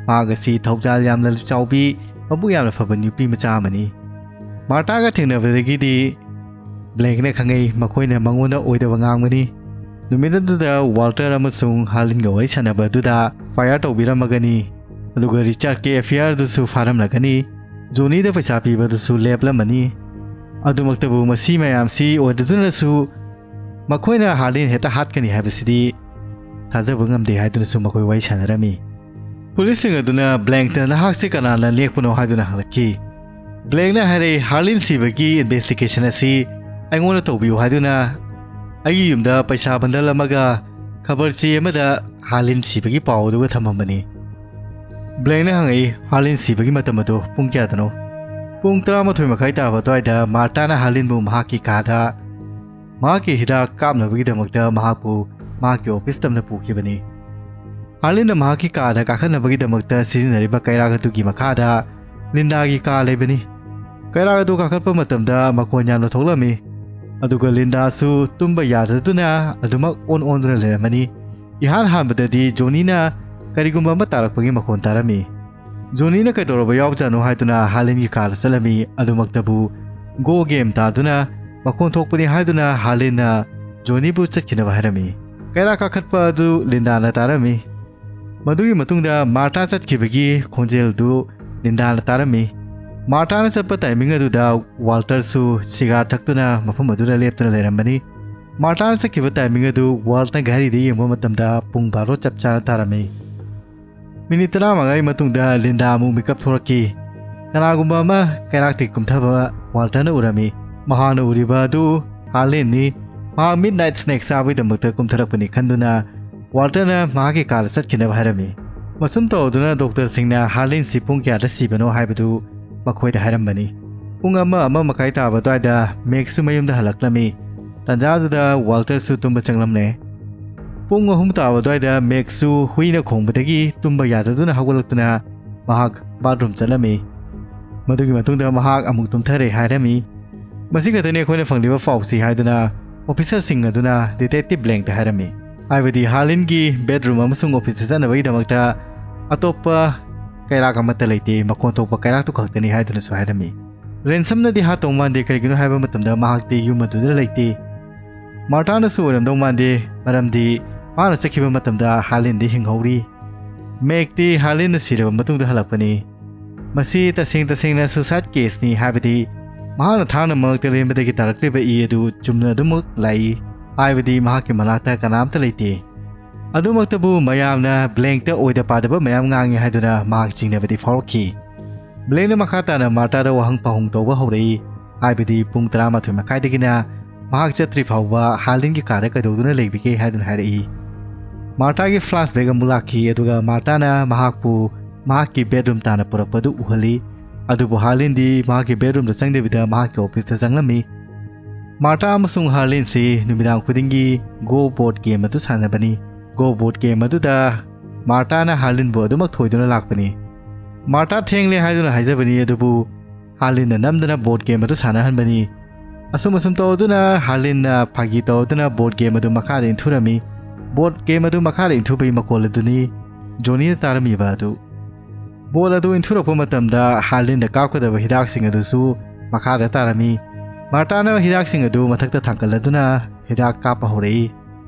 ꯃꯍꯥꯛ ꯑꯁꯤ ꯊꯧꯖꯥꯜ ꯌꯥꯝꯅ ꯆꯥꯎꯕꯤ, ꯃꯕꯨꯛ ꯌꯥꯝꯅ ꯐꯕ ꯅꯨꯄꯤ ꯃꯆꯥ ꯑꯃꯅꯤ꯫ ꯃꯥꯔꯇꯥꯒ ꯊꯦꯡꯅꯕꯗꯒꯤꯗꯤ ꯕ꯭ꯂꯦꯡꯅ ꯈꯪꯉꯩ ꯃꯈꯣꯏꯅ ꯃꯉꯣꯟꯗ ꯑꯣꯏꯗꯕ ꯉꯥꯡꯕꯅꯤ꯫ ꯅꯨꯃꯤꯠ ꯑꯗꯨꯗ ꯋꯥꯜꯇꯔ ꯑꯃꯁꯨꯡ ꯍꯥꯔꯂꯤꯟꯒ ꯋꯥꯔꯤ ꯁꯥꯟꯅꯕ ꯑꯗꯨꯗ fire ꯇꯧꯕꯤꯔꯝꯃꯒꯅꯤ, ꯑꯗꯨꯒ ꯔꯤꯆꯥꯔꯗꯀꯤ affairꯗꯨꯁꯨ ꯐꯥꯔꯝꯂꯒꯅꯤ, ꯖꯣꯅꯤꯗ ꯄꯩꯁꯥ ꯄꯤꯕꯗꯨꯁꯨ ꯂꯦꯞꯂꯝꯃꯅꯤ꯫ ꯑꯗꯨꯃꯛꯇꯕꯨ ꯃꯁꯤ ꯃꯌꯥꯝꯁꯤ ꯑꯣꯏꯔꯗꯨꯅꯁꯨ ꯃꯈꯣꯏꯅ ꯍꯥꯔꯂꯤꯟ ꯍꯦꯛꯇ ꯍꯥꯠꯀꯅꯤ ꯍꯥꯏꯕꯁꯤꯗꯤ ꯊꯥꯖꯕ ꯉꯝꯗꯦ ꯍꯥꯏꯗꯨꯅꯁꯨ ꯃꯈꯣꯏ ꯋꯥꯔꯤ ꯁꯥꯟꯅꯔꯝꯃꯤ꯫ ꯄꯨꯂꯤꯁꯁꯤꯡ ꯑꯗꯨꯅ ꯕ꯭ꯂꯦꯡꯇ "ꯅꯍꯥꯛꯁꯤ ꯀꯅꯥꯅ ꯅꯦꯛꯄꯅꯣ?" ꯍꯥꯏꯗꯨꯅ ꯍꯪꯂꯛꯈꯤ꯫ ꯕ꯭ꯂꯦꯡꯅ ꯍꯥꯏꯔꯛꯏ, "ꯍꯥꯔꯂꯤꯟ ꯁꯤꯕꯒꯤ investigation ꯑꯁꯤ ꯑꯩꯉꯣꯟꯗ ꯇꯧꯕꯤꯌꯨ ꯍꯥꯏꯗꯨꯅ ꯑꯩꯒꯤ ꯌꯨꯝꯗ ꯄꯩꯁꯥ bundle ꯑꯃꯒ ꯈꯕꯔ ꯆꯦ ꯑꯃꯗ ꯍꯥꯔꯂꯤꯟ ꯁꯤꯕꯒꯤ ꯄꯥꯎ ꯑꯗꯨꯒ ꯊꯝꯃꯝꯕꯅꯤ꯫" ꯕ꯭ꯂꯦꯡꯅ ꯍꯪꯉꯛꯏ, "ꯍꯥꯔꯂꯤꯟ ꯁꯤꯕꯒꯤ ꯃꯇꯝ ꯑꯗꯨ ꯄꯨꯡ ꯀꯌꯥꯗꯅꯣ?" "ꯄꯨꯡ ꯇꯔꯥꯃꯥꯊꯣꯏ ꯃꯈꯥꯏ ꯇꯥꯕ ꯑꯗꯨꯋꯥꯏꯗ ꯃꯥꯔꯇꯥꯅ ꯍꯥꯔꯂꯤꯟꯕꯨ ꯃꯍꯥꯛꯀꯤ ꯀꯥꯗ ꯃꯍꯥꯛꯀꯤ ꯍꯤꯗꯥꯛ ꯀꯥꯞꯅꯕꯒꯤꯗꯃꯛꯇ ꯃꯍꯥꯛꯄꯨ ꯃꯍꯥꯛꯀꯤ ꯑꯣꯐꯤꯁ ꯇꯝꯅ ꯄꯨꯈꯤꯕꯅꯤ꯫ ꯍꯥꯔꯂꯤꯟꯅ ꯃꯍꯥꯛꯀꯤ ꯀꯥꯗ ꯀꯥꯈꯠꯅꯕꯒꯤꯗꯃꯛꯇ ꯁꯤꯖꯤꯟꯅꯔꯤꯕ ꯀꯩꯔꯥꯛ ꯑꯗꯨꯒꯤ ꯃꯈꯥꯗ ꯂꯤꯟꯗꯥꯒꯤ ꯀꯥ ꯂꯩꯕꯅꯤ꯫ ꯀꯩꯔꯥꯛ ꯑꯗꯨ ꯀꯥꯈꯠꯄ ꯃꯇꯝꯗ ꯃꯈꯣꯟ ꯌꯥꯝꯅ ꯊꯣꯛꯂꯝꯃꯤ, ꯑꯗꯨꯒ ꯂꯤꯟꯗꯥꯁꯨ ꯇꯨꯝꯕ ꯌꯥꯗꯗꯨꯅ ꯑꯗꯨꯃꯛ ꯑꯣꯟ ꯑꯣꯟꯗꯨꯅ ꯂꯩꯔꯝꯃꯅꯤ꯫ ꯏꯍꯥꯟ ꯍꯥꯟꯕꯗꯗꯤ ꯖꯣꯅꯤꯅ ꯀꯔꯤꯒꯨꯝꯕ ꯑꯃ ꯇꯥꯔꯛꯄꯒꯤ ꯃꯈꯣꯟ ꯇꯥꯔꯝꯃꯤ꯫ ꯖꯣꯅꯤꯅ ꯀꯩꯗꯧꯔꯕ ꯌꯥꯎꯖꯥꯠꯅꯣ ꯍꯥꯏꯗꯨꯅ ꯍꯥꯔꯂꯤꯟꯒꯤ ꯀꯥꯗ ꯆꯠꯂꯝꯃꯤ꯫ ꯑꯗꯨꯃꯛꯇꯕꯨ ꯒꯣ ꯒꯦꯝ ꯇꯥꯗꯨꯅ ꯃꯈꯣꯟ ꯊꯣꯛꯄꯅꯤ ꯍꯥꯏꯗꯨꯅ ꯍꯥꯔꯂꯤꯟꯅ ꯖꯣꯅꯤꯕꯨ ꯆꯠꯈꯤꯅꯕ ꯍꯥꯏꯔꯝꯃꯤ꯫ ꯀꯩꯔꯥꯛ ꯀꯥꯈꯠꯄ ꯑꯗꯨ ꯂꯤꯟꯗꯥꯅ ꯇꯥꯔꯝꯃꯤ꯫ ꯃꯗꯨꯒꯤ ꯃꯇꯨꯡꯗ ꯃꯥꯔꯇꯥ ꯆꯠꯈꯤꯕꯒꯤ ꯈꯣꯟꯖꯦꯜꯗꯨ ꯂꯤꯟꯗꯥꯅ ꯇꯥꯔꯝꯃꯤ꯫ ꯃꯥꯔꯇꯥꯅ ꯆꯠꯄ ꯇꯥꯏꯃꯤꯡ ꯑꯗꯨꯗ ꯋꯥꯜꯇꯔꯁꯨ ꯁꯤꯒꯥꯔ ꯊꯛꯇꯨꯅ ꯃꯐꯝ ꯑꯗꯨꯗ ꯂꯦꯞꯇꯨꯅ ꯂꯩꯔꯝꯕꯅꯤ꯫ ꯃꯥꯔꯇꯥꯅ ꯆꯠꯈꯤꯕ ꯇꯥꯏꯃꯤꯡ ꯑꯗꯨ ꯋꯥꯜꯇꯅ ꯘꯔꯤꯗ ꯌꯦꯡꯕ ꯃꯇꯝꯗ ꯄꯨꯡ ꯕꯥꯔꯣ ꯆꯞ ꯆꯥꯅ ꯇꯥꯔꯝꯃꯤ꯫ ꯃꯤꯅꯤꯠ ꯇꯔꯥꯃꯉꯥꯒꯤ ꯃꯇꯨꯡꯗ ꯂꯤꯟꯗꯥ ꯑꯃꯨꯛ ꯃꯤꯀꯞ ꯊꯣꯛꯂꯛꯈꯤ꯫ ꯀꯅꯥꯒꯨꯝꯕ ꯑꯃ ꯀꯩꯔꯥꯛꯇꯒꯤ ꯀꯨꯝꯊꯕ ꯋꯥꯜꯇꯔꯅ ꯎꯔꯝꯃꯤ꯫ ꯃꯍꯥꯛꯅ ꯎꯔꯤꯕ ꯑꯗꯨ ꯍꯥꯔꯂꯤꯟꯅꯤ꯫ ꯃꯍꯥꯛ midnight snack ꯆꯥꯕꯒꯤꯗꯃꯛꯇ ꯀꯨꯝꯊꯔꯛꯄꯅꯤ ꯈꯟꯗꯨꯅ ꯋꯥꯜꯇꯔꯅ ꯃꯍꯥꯛꯀꯤ ꯀꯥꯗ ꯆꯠꯈꯤꯅꯕ ꯍꯥꯏꯔꯝꯃꯤ꯫ ꯃꯁꯨꯝ ꯇꯧꯗꯨꯅ ꯗꯣꯛꯇꯔꯁꯤꯡꯅ ꯍꯥꯔꯂꯤꯟꯁꯤ ꯄꯨꯡ ꯀꯌꯥꯗ ꯁꯤꯕꯅꯣ ꯍꯥꯏꯕꯗꯨ ꯃꯈꯣꯏꯗ ꯍꯥꯏꯔꯝꯕꯅꯤ꯫ ꯄꯨꯡ ꯑꯃ, ꯑꯃ ꯃꯈꯥꯏ ꯇꯥꯕ ꯑꯗꯨꯋꯥꯏꯗ ꯃꯦꯛꯁꯁꯨ ꯃꯌꯨꯝꯗ ꯍꯜꯂꯛꯂꯝꯃꯤ꯫ ꯇꯥꯟꯖꯥꯗꯨꯗ ꯋꯥꯜꯇꯔꯁꯨ ꯇꯨꯝꯕ ꯆꯪꯂꯝꯂꯦ꯫ ꯄꯨꯡ ꯑꯍꯨꯝ ꯇꯥꯕ ꯑꯗꯨꯋꯥꯏꯗ ꯃꯦꯛꯁꯨ ꯍꯨꯏꯅ ꯈꯣꯡꯕꯗꯒꯤ ꯇꯨꯝꯕ ꯌꯥꯗꯗꯨꯅ ꯍꯧꯒꯠꯂꯛꯇꯨꯅ ꯃꯍꯥꯛ ꯕꯥꯠꯔꯨꯝ ꯆꯠꯂꯝꯃꯤ꯫ ꯃꯗꯨꯒꯤ ꯃꯇꯨꯡꯗ ꯃꯍꯥꯛ ꯑꯃꯨꯛ ꯇꯨꯝꯊꯔꯦ ꯍꯥꯏꯔꯝꯃꯤ꯫ ꯃꯁꯤ ꯈꯛꯇꯅꯤ ꯑꯩꯈꯣꯏꯅ ꯐꯪꯂꯤꯕ ꯄꯥꯎꯁꯤ ꯍꯥꯏꯗꯨꯅ ꯑꯣꯐꯤꯁꯔꯁꯤꯡ ꯑꯗꯨꯅ ꯗꯤꯇꯦꯛꯇꯤꯚ ꯕ꯭ꯂꯦꯡꯗ ꯍꯥꯏꯔꯝꯃꯤ꯫ ꯍꯥꯏꯕꯗꯤ ꯍꯥꯔꯂꯤꯟꯒꯤ ꯕꯦꯗꯔꯨꯝ ꯑꯃꯁꯨꯡ ꯑꯣꯐꯤꯁꯇ ꯆꯠꯅꯕꯒꯤꯗꯃꯛꯇ ꯑꯇꯣꯞꯄ ꯀꯩꯔꯥꯛ ꯑꯃꯠꯇ ꯂꯩꯇꯦ, ꯃꯈꯣꯟ ꯊꯣꯛꯄ ꯀꯩꯔꯥꯛꯇꯨ ꯈꯛꯇꯅꯤ ꯍꯥꯏꯗꯨꯅꯁꯨ ꯍꯥꯏꯔꯝꯃꯤ꯫ ꯔꯦꯟꯁꯝꯅꯗꯤ ꯍꯥꯠꯇꯧ ꯃꯥꯟꯗꯦ, ꯀꯔꯤꯒꯤꯅꯣ ꯍꯥꯏꯕ ꯃꯇꯝꯗ ꯃꯍꯥꯛꯇꯤ ꯌꯨꯝ ꯑꯗꯨꯗ ꯂꯩꯇꯦ꯫ ꯃꯥꯔꯇꯥꯅꯁꯨ ꯑꯣꯏꯔꯝꯗꯧ ꯃꯥꯟꯗꯦ, ꯃꯔꯝꯗꯤ ꯃꯥꯅ ꯆꯠꯈꯤꯕ ꯃꯇꯝꯗ ꯍꯥꯔꯂꯤꯟꯗꯤ ꯍꯤꯡꯍꯧꯔꯤ꯫ ꯃꯦꯛꯇꯤ ꯍꯥꯔꯂꯤꯟꯅ ꯁꯤꯔꯕ ꯃꯇꯨꯡꯗ ꯍꯜꯂꯛꯄꯅꯤ꯫ ꯃꯁꯤ ꯇꯁꯦꯡ ꯇꯁꯦꯡꯅ ꯁꯨꯁꯥꯏꯗ ꯀꯦꯁꯅꯤ, ꯍꯥꯏꯕꯗꯤ ꯃꯍꯥꯛꯅ ꯊꯥꯡꯅ ꯃꯉꯛꯇ ꯂꯦꯟꯕꯗꯒꯤ ꯇꯥꯔꯛꯂꯤꯕ ꯏ ꯑꯗꯨ ꯆꯨꯝꯅ ꯑꯗꯨꯃꯛ ꯂꯥꯛꯏ, ꯍꯥꯏꯕꯗꯤ ꯃꯍꯥꯛꯀꯤ ꯃꯅꯥꯛꯇ ꯀꯅꯥꯝꯇ ꯂꯩꯇꯦ꯫ ꯑꯗꯨꯃꯛꯇꯕꯨ ꯃꯌꯥꯝꯅ ꯕ꯭ꯂꯦꯡꯇ ꯑꯣꯏꯗ ꯄꯥꯗꯕ ꯃꯌꯥꯝ ꯉꯥꯡꯉꯤ ꯍꯥꯏꯗꯨꯅ ꯃꯍꯥꯛ ꯆꯤꯡꯅꯕꯗꯤ ꯐꯥꯎꯔꯛꯈꯤ꯫ ꯕ꯭ꯂꯦꯡꯅ ꯃꯈꯥ ꯇꯥꯅ ꯃꯥꯔꯇꯥꯗ ꯋꯥꯍꯪ ꯄꯥꯎꯍꯪ ꯇꯧꯕ ꯍꯧꯔꯛꯏ, ꯍꯥꯏꯕꯗꯤ ꯄꯨꯡ ꯇꯔꯥꯃꯥꯊꯣꯏ ꯃꯈꯥꯏꯗꯒꯤꯅ ꯃꯍꯥꯛ ꯆꯠꯇ꯭ꯔꯤ ꯐꯥꯎꯕ ꯍꯥꯔꯂꯤꯟꯒꯤ ꯀꯥꯗ ꯀꯩꯗꯧꯗꯨꯅ ꯂꯩꯕꯤꯒꯦ ꯍꯥꯏꯗꯨꯅ ꯍꯥꯏꯔꯛꯏ꯫ ꯃꯥꯔꯇꯥꯒꯤ ꯐ꯭ꯂꯥꯁꯕꯦꯛ ꯑꯃꯨꯛ ꯂꯥꯛꯈꯤ, ꯑꯗꯨꯒ ꯃꯥꯔꯇꯥꯅ ꯃꯍꯥꯛꯄꯨ ꯃꯍꯥꯛꯀꯤ ꯕꯦꯗꯔꯨꯝ ꯇꯥꯟꯅ ꯄꯨꯔꯛꯄꯗꯨ ꯎꯍꯜꯂꯤ꯫ ꯑꯗꯨꯕꯨ ꯍꯥꯔꯂꯤꯟꯗꯤ ꯃꯍꯥꯛꯀꯤ ꯕꯦꯗꯔꯨꯝꯗ ꯆꯪꯗꯕꯤꯗ ꯃꯍꯥꯛꯀꯤ ꯑꯣꯐꯤꯁꯇ ꯆꯪꯂꯝꯃꯤ꯫ ꯃꯥꯔꯇꯥ ꯑꯃꯁꯨꯡ ꯍꯥꯔꯂꯤꯟꯁꯤ ꯅꯨꯃꯤꯗꯥꯡ ꯈꯨꯗꯤꯡꯒꯤ ꯒꯣ ꯕꯣꯔꯗ ꯒꯦꯝ ꯑꯗꯨ ꯁꯥꯟꯅꯕꯅꯤ꯫ ꯒꯣ ꯕꯣꯔꯗ ꯒꯦꯝ ꯑꯗꯨꯗ ꯃꯥꯔꯇꯥꯅ ꯍꯥꯔꯂꯤꯟꯕꯨ ꯑꯗꯨꯃꯛ ꯊꯣꯏꯗꯨꯅ ꯂꯥꯛꯄꯅꯤ꯫ ꯃꯥꯔꯇꯥ ꯊꯦꯡꯂꯦ ꯍꯥꯏꯗꯨꯅ ꯍꯥꯏꯖꯕꯅꯤ, ꯑꯗꯨꯕꯨ ꯍꯥꯔꯂꯤꯟꯅ ꯅꯝꯗꯅ ꯕꯣꯔꯗ ꯒꯦꯝ ꯑꯗꯨ ꯁꯥꯟꯅꯍꯟꯕꯅꯤ꯫ ꯑꯁꯨꯝ ꯑꯁꯨꯝ ꯇꯧꯗꯨꯅ ꯍꯥꯔꯂꯤꯟꯅ ꯐꯥꯒꯤ ꯇꯧꯗꯨꯅ ꯕꯣꯔꯗ ꯒꯦꯝ ꯑꯗꯨ ꯃꯈꯥꯗ ꯏꯟꯊꯨꯔꯝꯃꯤ꯫ ꯕꯣꯔꯗ ꯒꯦꯝ ꯑꯗꯨ ꯃꯈꯥꯗ ꯏꯟꯊꯨꯕꯒꯤ ꯃꯈꯣꯜ ꯑꯗꯨꯅꯤ ꯖꯣꯅꯤꯅ ꯇꯥꯔꯝꯃꯤꯕ ꯑꯗꯨ꯫ ꯕꯣꯜ ꯑꯗꯨ ꯏꯟꯊꯨꯔꯛꯄ ꯃꯇꯝꯗ ꯍꯥꯔꯂꯤꯟꯗ ꯀꯥꯞꯀꯗꯕ ꯍꯤꯗꯥꯛꯁꯤꯡ ꯑꯗꯨꯁꯨ ꯃꯈꯥꯗ ꯇꯥꯔꯝꯃꯤ꯫ ꯃꯥꯔꯇꯥꯅ ꯍꯤꯗꯥꯛꯁꯤꯡ ꯑꯗꯨ ꯃꯊꯛꯇ ꯊꯥꯡꯒꯠꯂꯗꯨꯅ ꯍꯤꯗꯥꯛ ꯀꯥꯞꯄ ꯍꯧꯔꯛꯏ꯫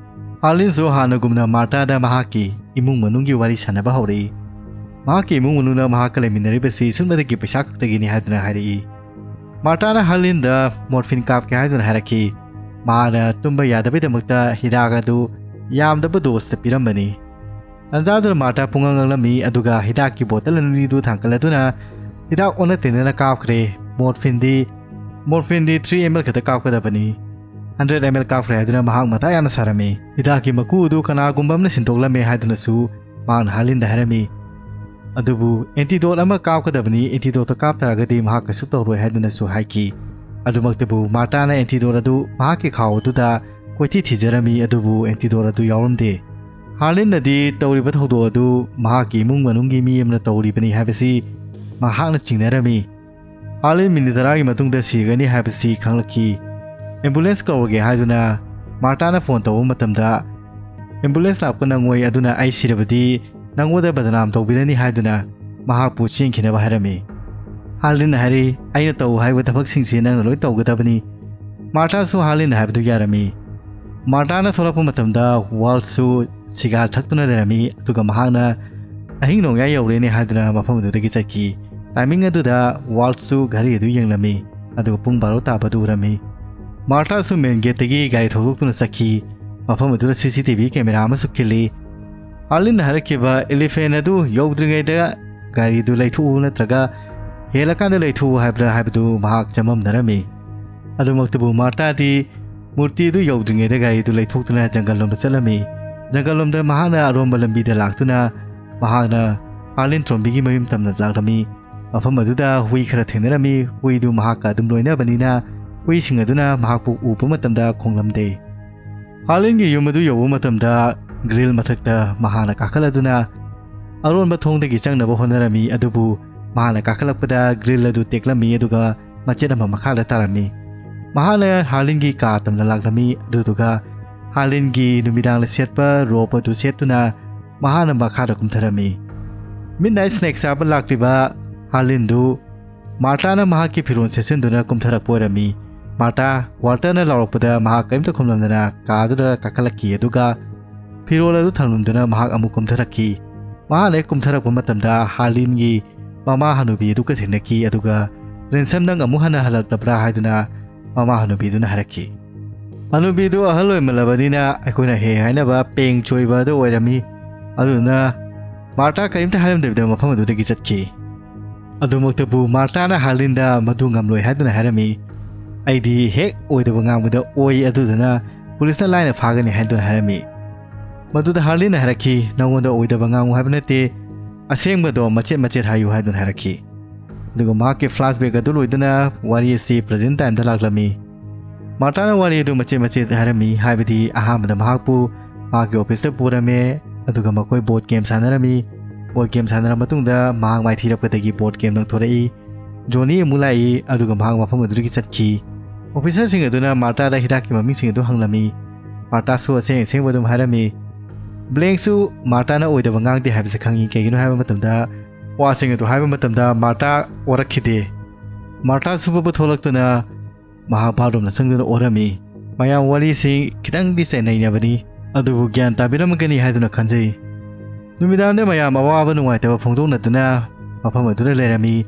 ꯍꯥꯔꯂꯤꯟꯁꯨ ꯍꯥꯟꯅꯒꯨꯝꯅ ꯃꯥꯔꯇꯥꯗ ꯃꯍꯥꯛꯀꯤ ꯏꯃꯨꯡ ꯃꯅꯨꯡꯒꯤ ꯋꯥꯔꯤ ꯁꯥꯟꯅꯕ ꯍꯧꯔꯛꯏ꯫ ꯃꯍꯥꯛꯀꯤ ꯏꯃꯨꯡ ꯃꯅꯨꯡꯅ ꯃꯍꯥꯛꯀ ꯂꯩꯃꯤꯟꯅꯔꯤꯕꯁꯤ ꯁꯨꯞꯅꯇꯒꯤ ꯄꯩꯁꯥ ꯈꯛꯇꯒꯤꯅꯤ ꯍꯥꯏꯗꯨꯅ ꯍꯥꯏꯔꯛꯏ꯫ ꯃꯥꯔꯇꯥꯅ ꯍꯥꯔꯂꯤꯟꯗ ꯃꯣꯔꯐꯤꯟ ꯀꯥꯞꯀꯦ ꯍꯥꯏꯗꯨꯅ ꯍꯥꯏꯔꯛꯈꯤ꯫ ꯃꯥꯅ ꯇꯨꯝꯕ ꯌꯥꯗꯕꯩꯗꯃꯛꯇ ꯍꯤꯗꯥꯛ ꯑꯗꯨ ꯌꯥꯝꯗꯕ ꯗꯣꯁꯇ ꯄꯤꯔꯝꯕꯅꯤ꯫ ꯇꯥꯟꯖꯥꯗꯨꯗ ꯃꯥꯔꯇꯥ ꯄꯨꯡꯉꯥꯡ ꯉꯥꯡꯂꯝꯃꯤ, ꯑꯗꯨꯒ ꯍꯤꯗꯥꯛꯀꯤ ꯕꯣꯇꯜ ꯑꯅꯤꯗꯨ ꯊꯥꯡꯒꯠꯂꯗꯨꯅ ꯍꯤꯗꯥꯛ ꯑꯣꯟꯅ ꯇꯩꯅꯅ ꯀꯥꯞꯈ꯭ꯔꯦ꯫ ꯃꯣꯔꯐꯤꯟꯗꯤ ꯃꯣꯔꯐꯤꯟꯗꯤ ꯊ꯭ꯔꯤ ꯑꯦꯝ ꯑꯦꯜ ꯈꯛꯇ ꯀꯥꯞꯀꯗꯕꯅꯤ꯫ ꯍꯟꯗ꯭ꯔꯦꯠ ꯑꯦꯝ ꯑꯦꯜ ꯀꯥꯞꯈ꯭ꯔꯦ ꯍꯥꯏꯗꯨꯅ ꯃꯍꯥꯛ ꯃꯊꯥ ꯌꯥꯝꯅ ꯁꯥꯔꯝꯃꯤ꯫ ꯍꯤꯗꯥꯛꯀꯤ ꯃꯀꯨ ꯑꯗꯨ ꯀꯅꯥꯒꯨꯝꯕ ꯑꯃꯅ ꯁꯤꯟꯗꯣꯛꯂꯝꯃꯦ ꯍꯥꯏꯗꯨꯅꯁꯨ ꯃꯍꯥꯛꯅ ꯍꯥꯔꯂꯤꯟꯗ ꯍꯥꯏꯔꯝꯃꯤ꯫ ꯑꯗꯨꯕꯨ ꯑꯦꯟꯇꯤꯗꯣꯠ ꯑꯃ ꯀꯥꯞꯀꯗꯕꯅꯤ, ꯑꯦꯟꯇꯤꯗꯣꯠꯇ ꯀꯥꯞꯇꯥꯔꯒꯗꯤ ꯃꯍꯥꯛ ꯀꯩꯁꯨ ꯇꯧꯔꯣꯏ ꯍꯥꯏꯗꯨꯅꯁꯨ ꯍꯥꯏꯈꯤ꯫ ꯑꯗꯨꯃꯛꯇꯕꯨ ꯃꯥꯔꯇꯥꯅ ꯑꯦꯟꯇꯤꯗꯣꯠ ꯑꯗꯨ ꯃꯍꯥꯛꯀꯤ ꯈꯥꯎ ꯑꯗꯨꯗ ꯀꯣꯏꯊꯤ ꯊꯤꯖꯔꯝꯃꯤ, ꯑꯗꯨꯕꯨ ꯑꯦꯟꯇꯤꯗꯣꯠ ꯑꯗꯨ ꯌꯥꯎꯔꯝꯗꯦ꯫ ꯍꯥꯔꯂꯤꯟꯅꯗꯤ ꯇꯧꯔꯤꯕ ꯊꯧꯗꯣꯛ ꯑꯗꯨ ꯃꯍꯥꯛꯀꯤ ꯏꯃꯨꯡ ꯃꯅꯨꯡꯒꯤ ꯃꯤ ꯑꯃꯅ ꯇꯧꯔꯤꯕꯅꯤ ꯍꯥꯏꯕꯁꯤ ꯃꯍꯥꯛꯅ ꯆꯤꯡꯅꯔꯝꯃꯤ꯫ ꯍꯥꯔꯂꯤꯟ ꯃꯤꯅꯤꯠ ꯇꯔꯥꯒꯤ ꯃꯇꯨꯡꯗ ꯁꯤꯒꯅꯤ ꯍꯥꯏꯕꯁꯤ ꯈꯪꯂꯛꯈꯤ꯫ ꯑꯦꯝꯕꯨꯂꯦꯟꯁ ꯀꯧꯔꯒꯦ ꯍꯥꯏꯗꯨꯅ ꯃꯥꯔꯇꯥꯅ ꯐꯣꯟ ꯇꯧꯕ ꯃꯇꯝꯗ, "ꯑꯦꯝꯕꯨꯂꯦꯟꯁ ꯂꯥꯛꯄ ꯅꯪꯉꯣꯏ, ꯑꯗꯨꯅ ꯑꯩ ꯁꯤꯔꯕꯗꯤ ꯅꯪꯉꯣꯟꯗ ꯕꯗꯅꯥꯝ ꯇꯧꯕꯤꯔꯅꯤ" ꯍꯥꯏꯗꯨꯅ ꯃꯍꯥꯛꯄꯨ ꯆꯦꯟꯈꯤꯅꯕ ꯍꯥꯏꯔꯝꯃꯤ꯫ ꯍꯥꯔꯂꯤꯟꯅ ꯍꯥꯏꯔꯤ, "ꯑꯩꯅ ꯇꯧ ꯍꯥꯏꯕ ꯊꯕꯛꯁꯤꯡꯁꯤ ꯅꯪꯅ ꯂꯣꯏ ꯇꯧꯒꯗꯕꯅꯤ"꯫ ꯃꯥꯔꯇꯥꯁꯨ ꯍꯥꯔꯂꯤꯟꯅ ꯍꯥꯏꯕꯗꯨ ꯌꯥꯔꯝꯃꯤ꯫ ꯃꯥꯔꯇꯥꯅ ꯊꯣꯛꯂꯛꯄ ꯃꯇꯝꯗ ꯋꯥꯜꯁꯁꯨ ꯁꯤꯒꯥꯔ ꯊꯛꯇꯨꯅ ꯂꯩꯔꯝꯃꯤ, ꯑꯗꯨꯒ ꯃꯍꯥꯛꯅ "ꯑꯍꯤꯡ ꯅꯣꯡꯌꯥꯏ ꯌꯧꯔꯦꯅꯦ" ꯍꯥꯏꯗꯨꯅ ꯃꯐꯝ ꯑꯗꯨꯗꯒꯤ ꯆꯠꯈꯤ꯫ ꯇꯥꯏꯃꯤꯡ ꯑꯗꯨꯗ ꯋꯥꯜꯁꯁꯨ ꯘꯔꯤ ꯑꯗꯨ ꯌꯦꯡꯂꯝꯃꯤ, ꯑꯗꯨꯒ ꯄꯨꯡ ꯕꯥꯔꯣ ꯇꯥꯕꯗꯨ ꯎꯔꯝꯃꯤ꯫ ꯃꯥꯔꯇꯥꯁꯨ ꯃꯦꯟ ꯒꯦꯠꯇꯒꯤ ꯒꯥꯔꯤ ꯊꯧꯗꯣꯛꯇꯨꯅ ꯆꯠꯈꯤ꯫ ꯃꯐꯝ ꯑꯗꯨꯗ ꯁꯤ ꯁꯤ ꯇꯤ ꯚꯤ ꯀꯦꯃꯦꯔꯥ ꯑꯃꯁꯨ ꯈꯤꯜꯂꯤ꯫ ꯍꯥꯔꯂꯤꯟꯅ ꯍꯥꯏꯔꯛꯈꯤꯕ ꯏꯂꯤꯐꯦꯟ ꯑꯗꯨ ꯌꯧꯗ꯭ꯔꯤꯉꯩꯗ ꯒꯥꯔꯤꯗꯨ ꯂꯩꯊꯣꯛꯎ ꯅꯠꯇ꯭ꯔꯒ ꯍꯦꯜꯂꯀꯥꯟꯗ ꯂꯩꯊꯣꯛꯎ ꯍꯥꯏꯕ꯭ꯔꯥ ꯍꯥꯏꯕꯗꯨ ꯃꯍꯥꯛ ꯆꯃꯝꯅꯔꯝꯃꯤ꯫ ꯑꯗꯨꯃꯛꯇꯕꯨ ꯃꯥꯔꯇꯥꯗꯤ ꯃꯨꯔꯇꯤ ꯑꯗꯨ ꯌꯧꯗ꯭ꯔꯤꯉꯩꯗ ꯒꯥꯔꯤꯗꯨ ꯂꯩꯊꯣꯛꯇꯨꯅ ꯖꯪꯒꯜ ꯂꯣꯝꯗ ꯆꯠꯂꯝꯃꯤ꯫ ꯖꯪꯒꯜ ꯂꯣꯝꯗ ꯃꯍꯥꯛꯅ ꯑꯔꯣꯟꯕ ꯂꯝꯕꯤꯗ ꯂꯥꯛꯇꯨꯅ ꯃꯍꯥꯛꯅ ꯍꯥꯔꯂꯤꯟ ꯇ꯭ꯔꯣꯝꯕꯤꯒꯤ ꯃꯌꯨꯝ ꯇꯝꯅ ꯂꯥꯛꯂꯝꯃꯤ꯫ ꯃꯐꯝ ꯑꯗꯨꯗ ꯍꯨꯏ ꯈꯔ ꯊꯦꯡꯅꯔꯝꯃꯤ꯫ ꯍꯨꯏꯗꯨ ꯃꯍꯥꯛꯀ ꯑꯗꯨꯝ ꯂꯣꯏꯅꯕꯅꯤꯅ ꯍꯨꯏꯁꯤꯡ ꯑꯗꯨꯅ ꯃꯍꯥꯛꯄꯨ ꯎꯕ ꯃꯇꯝꯗ ꯈꯣꯡꯂꯝꯗꯦ꯫ ꯍꯥꯔꯂꯤꯟꯒꯤ ꯌꯨꯝ ꯑꯗꯨ ꯌꯧꯕ ꯃꯇꯝꯗ ꯒ꯭ꯔꯤꯜ ꯃꯊꯛꯇ ꯃꯍꯥꯛꯅ ꯀꯥꯈꯠꯂꯗꯨꯅ ꯑꯔꯣꯟꯕ ꯊꯣꯡꯗꯒꯤ ꯆꯪꯅꯕ ꯍꯣꯠꯅꯔꯝꯃꯤ, ꯑꯗꯨꯕꯨ ꯃꯍꯥꯛꯅ ꯀꯥꯈꯠꯂꯛꯄꯗ ꯒ꯭ꯔꯤꯜ ꯑꯗꯨ ꯇꯦꯛꯂꯝꯃꯤ, ꯑꯗꯨꯒ ꯃꯆꯦꯠ ꯑꯃ ꯃꯈꯥꯗ ꯇꯥꯔꯝꯃꯤ꯫ ꯃꯍꯥꯛꯅ ꯍꯥꯔꯂꯤꯟꯒꯤ ꯀꯥ ꯇꯝꯅ ꯂꯥꯛꯂꯝꯃꯤ, ꯑꯗꯨꯗꯨꯒ ꯍꯥꯔꯂꯤꯟꯒꯤ ꯅꯨꯃꯤꯗꯥꯡꯗ ꯁꯦꯠꯄ ꯔꯣꯞ ꯑꯗꯨ ꯁꯦꯠꯇꯨꯅ ꯃꯍꯥꯛꯅ ꯃꯈꯥꯗ ꯀꯨꯝꯊꯔꯝꯃꯤ꯫ ꯃꯤꯗ ꯅꯥꯏꯠ ꯁ꯭ꯅꯦꯛ ꯆꯥꯕ ꯂꯥꯛꯂꯤꯕ ꯍꯥꯔꯂꯤꯟꯗꯨ ꯃꯥꯔꯇꯥꯅ ꯃꯍꯥꯛꯀꯤ ꯐꯤꯔꯣꯜ ꯁꯦꯠꯆꯤꯟꯗꯨꯅ ꯀꯨꯝꯊꯔꯛꯄ ꯑꯣꯏꯔꯝꯃꯤ꯫ ꯃꯥꯔꯇꯥ, ꯋꯥꯜꯇꯔꯅ ꯂꯥꯎꯔꯛꯄꯗ ꯃꯍꯥꯛ ꯀꯔꯤꯝꯇ ꯈꯨꯝꯂꯝꯗꯅ ꯀꯥꯗꯨꯗ ꯀꯥꯈꯠꯂꯛꯈꯤ, ꯑꯗꯨꯒ ꯐꯤꯔꯣꯜ ꯑꯗꯨ ꯊꯝꯂꯝꯗꯨꯅ ꯃꯍꯥꯛ ꯑꯃꯨꯛ ꯀꯨꯝꯊꯔꯛꯈꯤ꯫ ꯃꯍꯥꯛꯅ ꯍꯦꯛ ꯀꯨꯝꯊꯔꯛꯄ ꯃꯇꯝꯗ ꯍꯥꯔꯂꯤꯟꯒꯤ ꯃꯃꯥ ꯍꯅꯨꯕꯤ ꯑꯗꯨꯒ ꯊꯦꯡꯅꯈꯤ, ꯑꯗꯨꯒ "ꯔꯦꯟꯁꯝ, ꯅꯪ ꯑꯃꯨꯛ ꯍꯟꯅ ꯍꯜꯂꯛꯂꯕ꯭ꯔꯥ?" ꯍꯥꯏꯗꯨꯅ ꯃꯃꯥ ꯍꯅꯨꯕꯤꯗꯨꯅ ꯍꯥꯏꯔꯛꯈꯤ꯫ ꯍꯅꯨꯕꯤꯗꯨ ꯑꯍꯜ ꯑꯣꯏꯃꯜꯂꯕꯅꯤꯅ ꯑꯩꯈꯣꯏꯅ ꯍꯦꯛ ꯍꯥꯏꯅꯕ ꯄꯦꯡ ꯆꯣꯏꯕ ꯑꯗꯨ ꯑꯣꯏꯔꯝꯃꯤ꯫ ꯑꯗꯨꯅ ꯃꯥꯔꯇꯥ ꯀꯔꯤꯝꯇ ꯍꯥꯏꯔꯝꯗꯕꯤꯗ ꯃꯐꯝ ꯑꯗꯨꯗꯒꯤ ꯆꯠꯈꯤ꯫ ꯑꯗꯨꯃꯛꯇꯕꯨ ꯃꯥꯔꯇꯥꯅ ꯍꯥꯔꯂꯤꯟꯗ ꯃꯗꯨ ꯉꯝꯂꯣꯏ ꯍꯥꯏꯗꯨꯅ ꯍꯥꯏꯔꯝꯃꯤ꯫ "ꯑꯩꯗꯤ ꯍꯦꯛ ꯑꯣꯏꯗꯕ ꯉꯥꯡꯕꯗ ꯑꯣꯏ, ꯑꯗꯨꯗꯨꯅ ꯄꯨꯂꯤꯁꯅ ꯂꯥꯏꯅ ꯐꯥꯒꯅꯤ" ꯍꯥꯏꯗꯨꯅ ꯍꯥꯏꯔꯝꯃꯤ꯫ ꯃꯗꯨꯗ ꯍꯥꯔꯂꯤꯟꯅ ꯍꯥꯏꯔꯛꯈꯤ, "ꯅꯉꯣꯟꯗ ꯑꯣꯏꯗꯕ ꯉꯥꯡꯉꯨ ꯍꯥꯏꯕ ꯅꯠꯇꯦ, ꯑꯁꯦꯡꯕꯗꯣ ꯃꯆꯦꯠ ꯃꯆꯦꯠ ꯍꯥꯏꯌꯨ" ꯍꯥꯏꯗꯨꯅ ꯍꯥꯏꯔꯛꯈꯤ꯫ ꯑꯗꯨꯒ ꯃꯍꯥꯛꯀꯤ flashback ꯑꯗꯨ ꯂꯣꯏꯗꯨꯅ ꯋꯥꯔꯤ ꯑꯁꯤ present time ꯗ ꯂꯥꯛꯂꯝꯃꯤ꯫ ꯃꯥꯔꯇꯥꯅ ꯋꯥꯔꯤ ꯑꯗꯨ ꯃꯆꯦꯠ ꯃꯆꯦꯠ ꯍꯥꯏꯔꯝꯃꯤ, ꯍꯥꯏꯕꯗꯤ ꯑꯍꯥꯟꯕꯗ ꯃꯍꯥꯛꯄꯨ ꯃꯍꯥꯛꯀꯤ office ꯇ ꯄꯨꯔꯝꯃꯦ, ꯑꯗꯨꯒ ꯃꯈꯣꯏ board game ꯁꯥꯟꯅꯔꯝꯃꯤ꯫ Board game ꯁꯥꯟꯅꯔꯕ ꯃꯇꯨꯡꯗ ꯃꯍꯥꯛ ꯃꯥꯏꯊꯤꯔꯛꯄꯗꯒꯤ board game ꯂꯪꯊꯣꯔꯛꯏ꯫ ꯖꯣꯅꯤ ꯑꯃꯨꯛ ꯂꯥꯛꯏ, ꯑꯗꯨꯒ ꯃꯍꯥꯛ ꯃꯐꯝ ꯑꯗꯨꯗꯒꯤ ꯆꯠꯈꯤ꯫ Officer ꯁꯤꯡ ꯑꯗꯨꯅ ꯃꯥꯔꯇꯥꯗ ꯍꯤꯗꯥꯛꯀꯤ ꯃꯃꯤꯡꯁꯤꯡ ꯑꯗꯨ ꯍꯪꯂꯝꯃꯤ꯫ ꯃꯥꯔꯇꯥꯁꯨ ꯑꯁꯦꯡ ꯑꯁꯦꯡꯕ ꯑꯗꯨꯝ ꯍꯥꯏꯔꯝꯃꯤ꯫ ꯕ꯭ꯂꯦꯡꯁꯨ ꯃꯥꯔꯇꯥꯅ ꯑꯣꯏꯗꯕ ꯉꯥꯡꯗꯦ ꯍꯥꯏꯕꯁꯤ ꯈꯪꯏ꯫ ꯀꯩꯒꯤꯅꯣ ꯍꯥꯏꯕ ꯃꯇꯝꯗ, ꯋꯥꯁꯤꯡ ꯑꯗꯨ ꯍꯥꯏꯕ ꯃꯇꯝꯗ ꯃꯥꯔꯇꯥ ꯑꯣꯔꯛꯈꯤꯗꯦ꯫ ꯃꯥꯔꯇꯥ ꯁꯨꯕꯕꯨ ꯊꯣꯛꯂꯛꯇꯨꯅ ꯃꯍꯥꯛ bathroom ꯗ ꯆꯪꯗꯨꯅ ꯑꯣꯔꯝꯃꯤ꯫ ꯃꯌꯥꯝ ꯋꯥꯔꯤꯁꯤ ꯈꯤꯇꯪꯗꯤ ꯆꯩꯅꯩꯅꯕꯅꯤ, ꯑꯗꯨꯕꯨ ꯒ꯭ꯌꯥꯟ ꯇꯥꯕꯤꯔꯝꯒꯅꯤ ꯍꯥꯏꯗꯨꯅ ꯈꯟꯖꯩ꯫ ꯅꯨꯃꯤꯗꯥꯡꯗ ꯃꯌꯥꯝ ꯑꯋꯥꯕ ꯅꯨꯡꯉꯥꯏꯇꯕ ꯐꯣꯡꯗꯣꯛꯅꯗꯨꯅ ꯃꯐꯝ ꯑꯗꯨꯗ ꯂꯩꯔꯝꯃꯤ꯫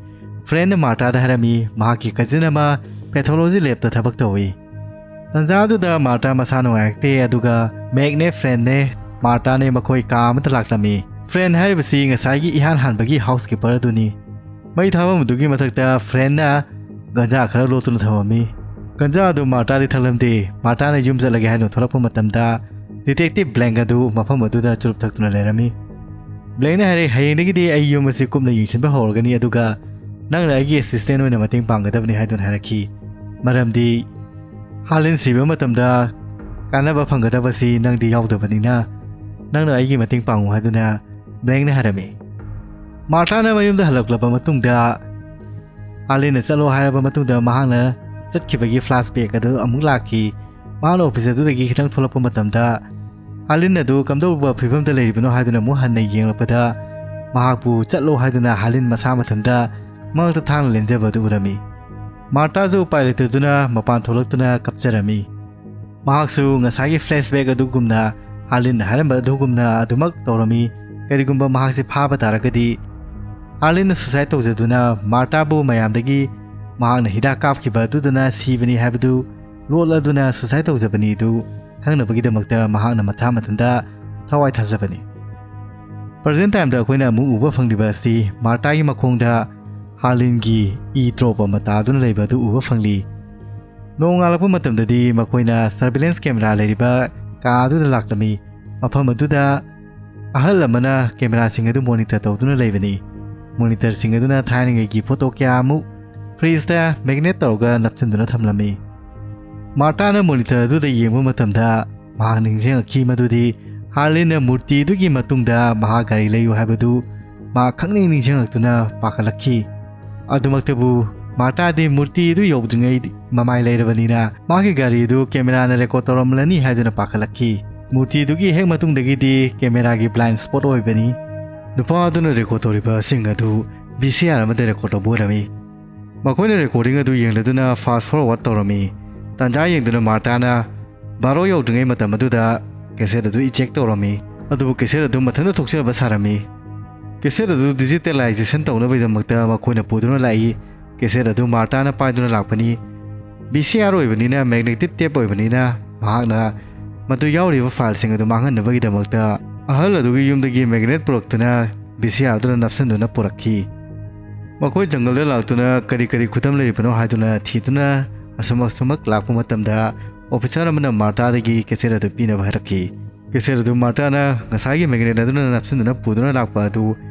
ꯐ꯭ꯔꯦꯟꯅ ꯃꯥꯔꯇꯥꯗ ꯍꯥꯏꯔꯝꯃꯤ, ꯃꯍꯥꯛꯀꯤ cousin ꯑꯃ pathology lab ꯇ ꯊꯕꯛ ꯇꯧꯏ꯫ ꯇꯟꯖꯥ ꯑꯗꯨꯗ ꯃꯥꯔꯇꯥ ꯃꯁꯥ ꯅꯨꯡꯉꯥꯏꯔꯛꯇꯦ, ꯑꯗꯨꯒ ꯃꯦꯛꯅꯦ, ꯐ꯭ꯔꯦꯟꯅꯦ, ꯃꯥꯔꯇꯥꯅꯦ, ꯃꯈꯣꯏ ꯀꯥ ꯑꯃꯗ ꯂꯥꯛꯂꯝꯃꯤ꯫ ꯐ꯭ꯔꯦꯟ ꯍꯥꯏꯔꯤꯕꯁꯤ ꯉꯁꯥꯏꯒꯤ ꯏꯍꯥꯟ ꯍꯥꯟꯕꯒꯤ housekeeper ꯑꯗꯨꯅꯤ꯫ ꯃꯩ ꯊꯥꯐꯝ ꯑꯗꯨꯒꯤ ꯃꯊꯛꯇ ꯐ꯭ꯔꯦꯟꯅ ꯒꯟꯖꯥ ꯈꯔ ꯂꯣꯠꯇꯨꯅ ꯊꯝꯃꯝꯃꯤ꯫ ꯒꯟꯖꯥ ꯑꯗꯨ ꯃꯥꯔꯇꯥꯗꯤ ꯊꯛꯂꯝꯗꯦ꯫ ꯃꯥꯔꯇꯥꯅ ꯌꯨꯝ ꯆꯠꯂꯒꯦ ꯍꯥꯏꯗꯨꯅ ꯊꯣꯛꯂꯛꯄ ꯃꯇꯝꯗ detective ꯕ꯭ꯂꯦꯡ ꯑꯗꯨ ꯃꯐꯝ ꯑꯗꯨꯗ ꯆꯨꯔꯨꯞ ꯊꯛꯇꯨꯅ ꯂꯩꯔꯝꯃꯤ꯫ ꯕ꯭ꯂꯦꯡꯅ ꯍꯥꯏꯔꯦ, "ꯍꯌꯦꯡꯗꯒꯤꯗꯤ ꯑꯩ ꯌꯨꯝ ꯑꯁꯤ ꯀꯨꯞꯅ ꯌꯦꯡꯁꯤꯟꯕ ꯍꯧꯔꯒꯅꯤ, ꯑꯗꯨꯒ ꯅꯪꯅ ꯑꯩꯒꯤ assistant ꯑꯣꯏꯅ ꯃꯇꯦꯡ ꯄꯥꯡꯒꯗꯕꯅꯤ" ꯍꯥꯏꯗꯨꯅ ꯍꯥꯏꯔꯛꯈꯤ꯫ ꯃꯔꯝꯗꯤ ꯍꯥꯂꯤꯟ ꯁꯤꯕ ꯃꯇꯝꯗ ꯀꯥꯟꯅꯕ ꯐꯪꯒꯗꯕꯁꯤ ꯅꯪꯗꯤ ꯌꯥꯎꯗꯕꯅꯤꯅ, ꯅꯪꯅ ꯑꯩꯒꯤ ꯃꯇꯦꯡ ꯄꯥꯡꯉꯨ ꯍꯥꯏꯗꯨꯅ ꯕ꯭ꯂꯦꯡꯅ ꯍꯥꯏꯔꯝꯃꯤ꯫ ꯃꯥꯔꯇꯥꯅ ꯃꯌꯨꯝꯗ ꯍꯜꯂꯛꯂꯕ ꯃꯇꯨꯡꯗ ꯍꯥꯂꯤꯟꯅ ꯆꯠꯂꯣ ꯍꯥꯏꯔꯕ ꯃꯇꯨꯡꯗ ꯃꯍꯥꯛꯅ ꯆꯠꯈꯤꯕꯒꯤ flashback ꯑꯗꯨ ꯑꯃꯨꯛ ꯂꯥꯛꯈꯤ꯫ ꯃꯍꯥꯛꯅ office ꯑꯗꯨꯗꯒꯤ ꯈꯤꯇꯪ ꯊꯣꯛꯂꯛꯄ ꯃꯇꯝꯗ ꯍꯥꯂꯤꯟ ꯑꯗꯨ ꯀꯝꯗꯧꯕ ꯐꯤꯕꯝꯗ ꯂꯩꯔꯤꯕꯅꯣ ꯍꯥꯏꯗꯨꯅ ꯑꯃꯨꯛ ꯍꯟꯅ ꯌꯦꯡꯂꯛꯄꯗ, ꯃꯍꯥꯛꯄꯨ ꯆꯠꯂꯣ ꯍꯥꯏꯗꯨꯅ ꯍꯥꯂꯤꯟ ꯃꯁꯥ ꯃꯊꯟꯇ ꯃꯉꯛꯇ ꯊꯥꯡꯅ ꯂꯦꯟꯖꯕ ꯑꯗꯨ ꯎꯔꯝꯃꯤ꯫ ꯃꯥꯔꯇꯥꯁꯨ ꯎꯄꯥꯏ ꯂꯩꯇꯗꯨꯅ ꯃꯄꯥꯟ ꯊꯣꯛꯂꯛꯇꯨꯅ ꯀꯞꯆꯔꯝꯃꯤ꯫ ꯃꯍꯥꯛꯁꯨ ꯉꯁꯥꯏꯒꯤ flashback ꯑꯗꯨꯒꯨꯝꯅ, ꯍꯥꯂꯤꯟꯅ ꯍꯥꯏꯔꯝꯕ ꯑꯗꯨꯒꯨꯝꯅ ꯑꯗꯨꯃꯛ ꯇꯧꯔꯝꯃꯤ꯫ ꯀꯔꯤꯒꯨꯝꯕ ꯃꯍꯥꯛꯁꯤ ꯐꯥꯕ ꯇꯥꯔꯒꯗꯤ, ꯍꯥꯂꯤꯟꯅ suicide ꯇꯧꯖꯗꯨꯅ ꯃꯥꯔꯇꯥꯕꯨ ꯃꯌꯥꯝꯗꯒꯤ ꯃꯍꯥꯛꯅ ꯍꯤꯗꯥꯛ ꯀꯥꯞꯈꯤꯕ ꯑꯗꯨꯗꯨꯅ ꯁꯤꯕꯅꯤ ꯍꯥꯏꯕꯗꯨ ꯂꯣꯠꯂꯗꯨꯅ suicide ꯇꯧꯖꯕꯅꯤ ꯑꯗꯨ ꯈꯪꯅꯕꯒꯤꯗꯃꯛꯇ ꯃꯍꯥꯛꯅ ꯃꯊꯥ ꯃꯊꯟꯇ ꯊꯋꯥꯏ ꯊꯥꯖꯕꯅꯤ꯫ Present time ꯗ ꯑꯩꯈꯣꯏꯅ ꯑꯃꯨꯛ ꯎꯕ ꯐꯪꯂꯤꯕ ꯑꯁꯤ ꯃꯥꯔꯇꯥꯒꯤ ꯃꯈꯣꯡꯗ ꯍꯥꯂꯤꯟꯒꯤ ꯏ drop ꯑꯃ ꯇꯥꯗꯨꯅ ꯂꯩꯕ ꯑꯗꯨ ꯎꯕ ꯐꯪꯂꯤ꯫ ꯅꯣꯡꯉꯥꯜꯂꯛꯄ ꯃꯇꯝꯗꯗꯤ ꯃꯈꯣꯏꯅ surveillance camera ꯂꯩꯔꯤꯕ ꯀꯥ ꯑꯗꯨꯗ ꯂꯥꯛꯂꯝꯃꯤ꯫ ꯃꯐꯝ ꯑꯗꯨꯗ ꯑꯍꯜ ꯑꯃꯅ camera ꯁꯤꯡ ꯑꯗꯨ monitor ꯇꯧꯗꯨꯅ ꯂꯩꯕꯅꯤ꯫ ꯃꯣꯅꯤꯇꯔꯁꯤꯡ ꯑꯗꯨꯅ ꯊꯥꯏꯅꯉꯩꯒꯤ ꯐꯣꯇꯣ ꯀꯌꯥ ꯑꯃꯨꯛ ꯐ꯭ꯔꯤꯖꯇ ꯃꯦꯒꯅꯦꯠ ꯇꯧꯔꯒ ꯅꯞꯁꯤꯟꯗꯨꯅ ꯊꯝꯂꯝꯃꯤ꯫ ꯃꯥꯔꯇꯥꯅ ꯃꯣꯅꯤꯇꯔ ꯑꯗꯨꯗ ꯌꯦꯡꯕ ꯃꯇꯝꯗ ꯃꯍꯥꯛ ꯅꯤꯡꯁꯤꯡꯂꯛꯈꯤ ꯃꯗꯨꯗꯤ ꯍꯥꯔꯂꯤꯟꯅ ꯃꯨꯔꯇꯤꯗꯨꯒꯤ ꯃꯇꯨꯡꯗ ꯃꯍꯥꯛ ꯒꯥꯔꯤ ꯂꯩꯌꯨ ꯍꯥꯏꯕꯗꯨ ꯃꯍꯥꯛ ꯈꯪꯅꯤꯡ ꯅꯤꯡꯁꯤꯡꯂꯛꯇꯨꯅ ꯄꯥꯈꯠꯂꯛꯈꯤ꯫ ꯑꯗꯨꯃꯛꯇꯕꯨ ꯃꯥꯔꯇꯥꯗꯤ ꯃꯨꯔꯇꯤꯗꯨ ꯌꯧꯗ꯭ꯔꯤꯉꯩ ꯃꯃꯥꯏ ꯂꯩꯔꯕꯅꯤꯅ ꯃꯥꯒꯤ ꯒꯥꯔꯤꯗꯨ ꯀꯦꯃꯦꯔꯥꯅ ꯔꯦꯀꯣꯔꯗ ꯇꯧꯔꯝꯂꯅꯤ ꯍꯥꯏꯗꯨꯅ ꯄꯥꯈꯠꯂꯛꯈꯤ꯫ ꯃꯨꯔꯇꯤꯗꯨꯒꯤ ꯍꯦꯛ ꯃꯇꯨꯡꯗꯒꯤꯗꯤ ꯀꯦꯃꯦꯔꯥꯒꯤ ꯕ꯭ꯂꯥꯏꯟ ꯁ꯭ꯄꯣꯠ ꯑꯣꯏꯕꯅꯤ꯫ ꯅꯨꯄꯥ ꯑꯗꯨꯅ ꯔꯦꯀꯣꯔꯗ ꯇꯧꯔꯤꯕꯁꯤꯡ ꯑꯗꯨ ꯚꯤ ꯁꯤ ꯑꯥꯔ ꯑꯃꯗ ꯔꯦꯀꯣꯔꯗ ꯇꯧꯕ ꯑꯣꯏꯔꯝꯃꯤ꯫ ꯃꯈꯣꯏꯅ ꯔꯦꯀꯣꯔꯗꯤꯡ ꯑꯗꯨ ꯌꯦꯡꯂꯗꯨꯅ ꯐꯥꯁ ꯐꯣꯔꯋꯥꯔꯗ ꯇꯧꯔꯝꯃꯤ꯫ ꯇꯥꯟꯖꯥ ꯌꯦꯡꯗꯨꯅ ꯃꯥꯔꯇꯥꯅ ꯕꯥꯔꯣ ꯌꯧꯗ꯭ꯔꯤꯉꯩ ꯃꯇꯝ ꯑꯗꯨꯗ ꯀꯦꯁꯦꯠ ꯑꯗꯨ ꯏꯖꯦꯛ ꯇꯧꯔꯝꯃꯤ꯫ ꯑꯗꯨꯕꯨ ꯀꯦꯁꯦꯠ ꯑꯗꯨ ꯃꯊꯟꯇ ꯊꯣꯛꯆꯕ ꯁꯥꯔꯝꯃꯤ꯫ ꯀꯦꯁꯦꯠ ꯑꯗꯨ ꯗꯤꯖꯤꯇꯦꯂꯥꯏꯖꯦꯁꯟ ꯇꯧꯅꯕꯒꯤꯗꯃꯛꯇ ꯃꯈꯣꯏꯅ ꯄꯨꯗꯨꯅ ꯂꯥꯛꯏ꯫ ꯀꯦꯁꯦꯠ ꯑꯗꯨ ꯃꯥꯔꯇꯥꯅ ꯄꯥꯏꯗꯨꯅ ꯂꯥꯛꯄꯅꯤ꯫ ꯚꯤ ꯁꯤ ꯑꯥꯔ ꯑꯣꯏꯕꯅꯤꯅ, ꯃꯦꯒꯅꯦꯇꯤꯛ ꯇꯦꯞ ꯑꯣꯏꯕꯅꯤꯅ, ꯃꯍꯥꯛꯅ ꯃꯗꯨ ꯌꯥꯎꯔꯤꯕ ꯐꯥꯏꯜꯁꯤꯡ ꯑꯗꯨ ꯃꯥꯡꯍꯟꯅꯕꯒꯤꯗꯃꯛꯇ ꯑꯍꯜ ꯑꯗꯨꯒꯤ ꯌꯨꯝꯗꯒꯤ ꯃꯦꯒꯅꯦꯠ ꯄꯨꯔꯛꯇꯨꯅ ꯚꯤ ꯁꯤ ꯑꯥꯔ ꯑꯗꯨꯗ ꯅꯞꯁꯤꯟꯗꯨꯅ ꯄꯨꯔꯛꯈꯤ꯫ ꯃꯈꯣꯏ ꯖꯪꯒꯜꯗ ꯂꯥꯛꯇꯨꯅ ꯀꯔꯤ ꯀꯔꯤ ꯈꯨꯗꯝ ꯂꯩꯔꯤꯕꯅꯣ ꯍꯥꯏꯗꯨꯅ ꯊꯤꯗꯨꯅ ꯑꯁꯨꯝ ꯑꯁꯨꯃꯛ ꯂꯥꯛꯄ ꯃꯇꯝꯗ ꯑꯣꯐꯤꯁꯥꯔ ꯑꯃꯅ ꯃꯥꯔꯇꯥꯗꯒꯤ ꯀꯦꯁꯦꯠ ꯑꯗꯨ ꯄꯤꯅꯕ ꯍꯥꯏꯔꯛꯈꯤ꯫ ꯀꯦꯁꯦꯠ ꯑꯗꯨ ꯃꯥꯔꯇꯥꯅ ꯉꯁꯥꯏꯒꯤ ꯃꯦꯒꯅꯦꯠ ꯑꯗꯨꯅ ꯅꯞꯁꯤꯟꯗꯨꯅ ꯄꯨꯗꯨꯅ ꯂꯥꯛꯄ ꯑꯗꯨ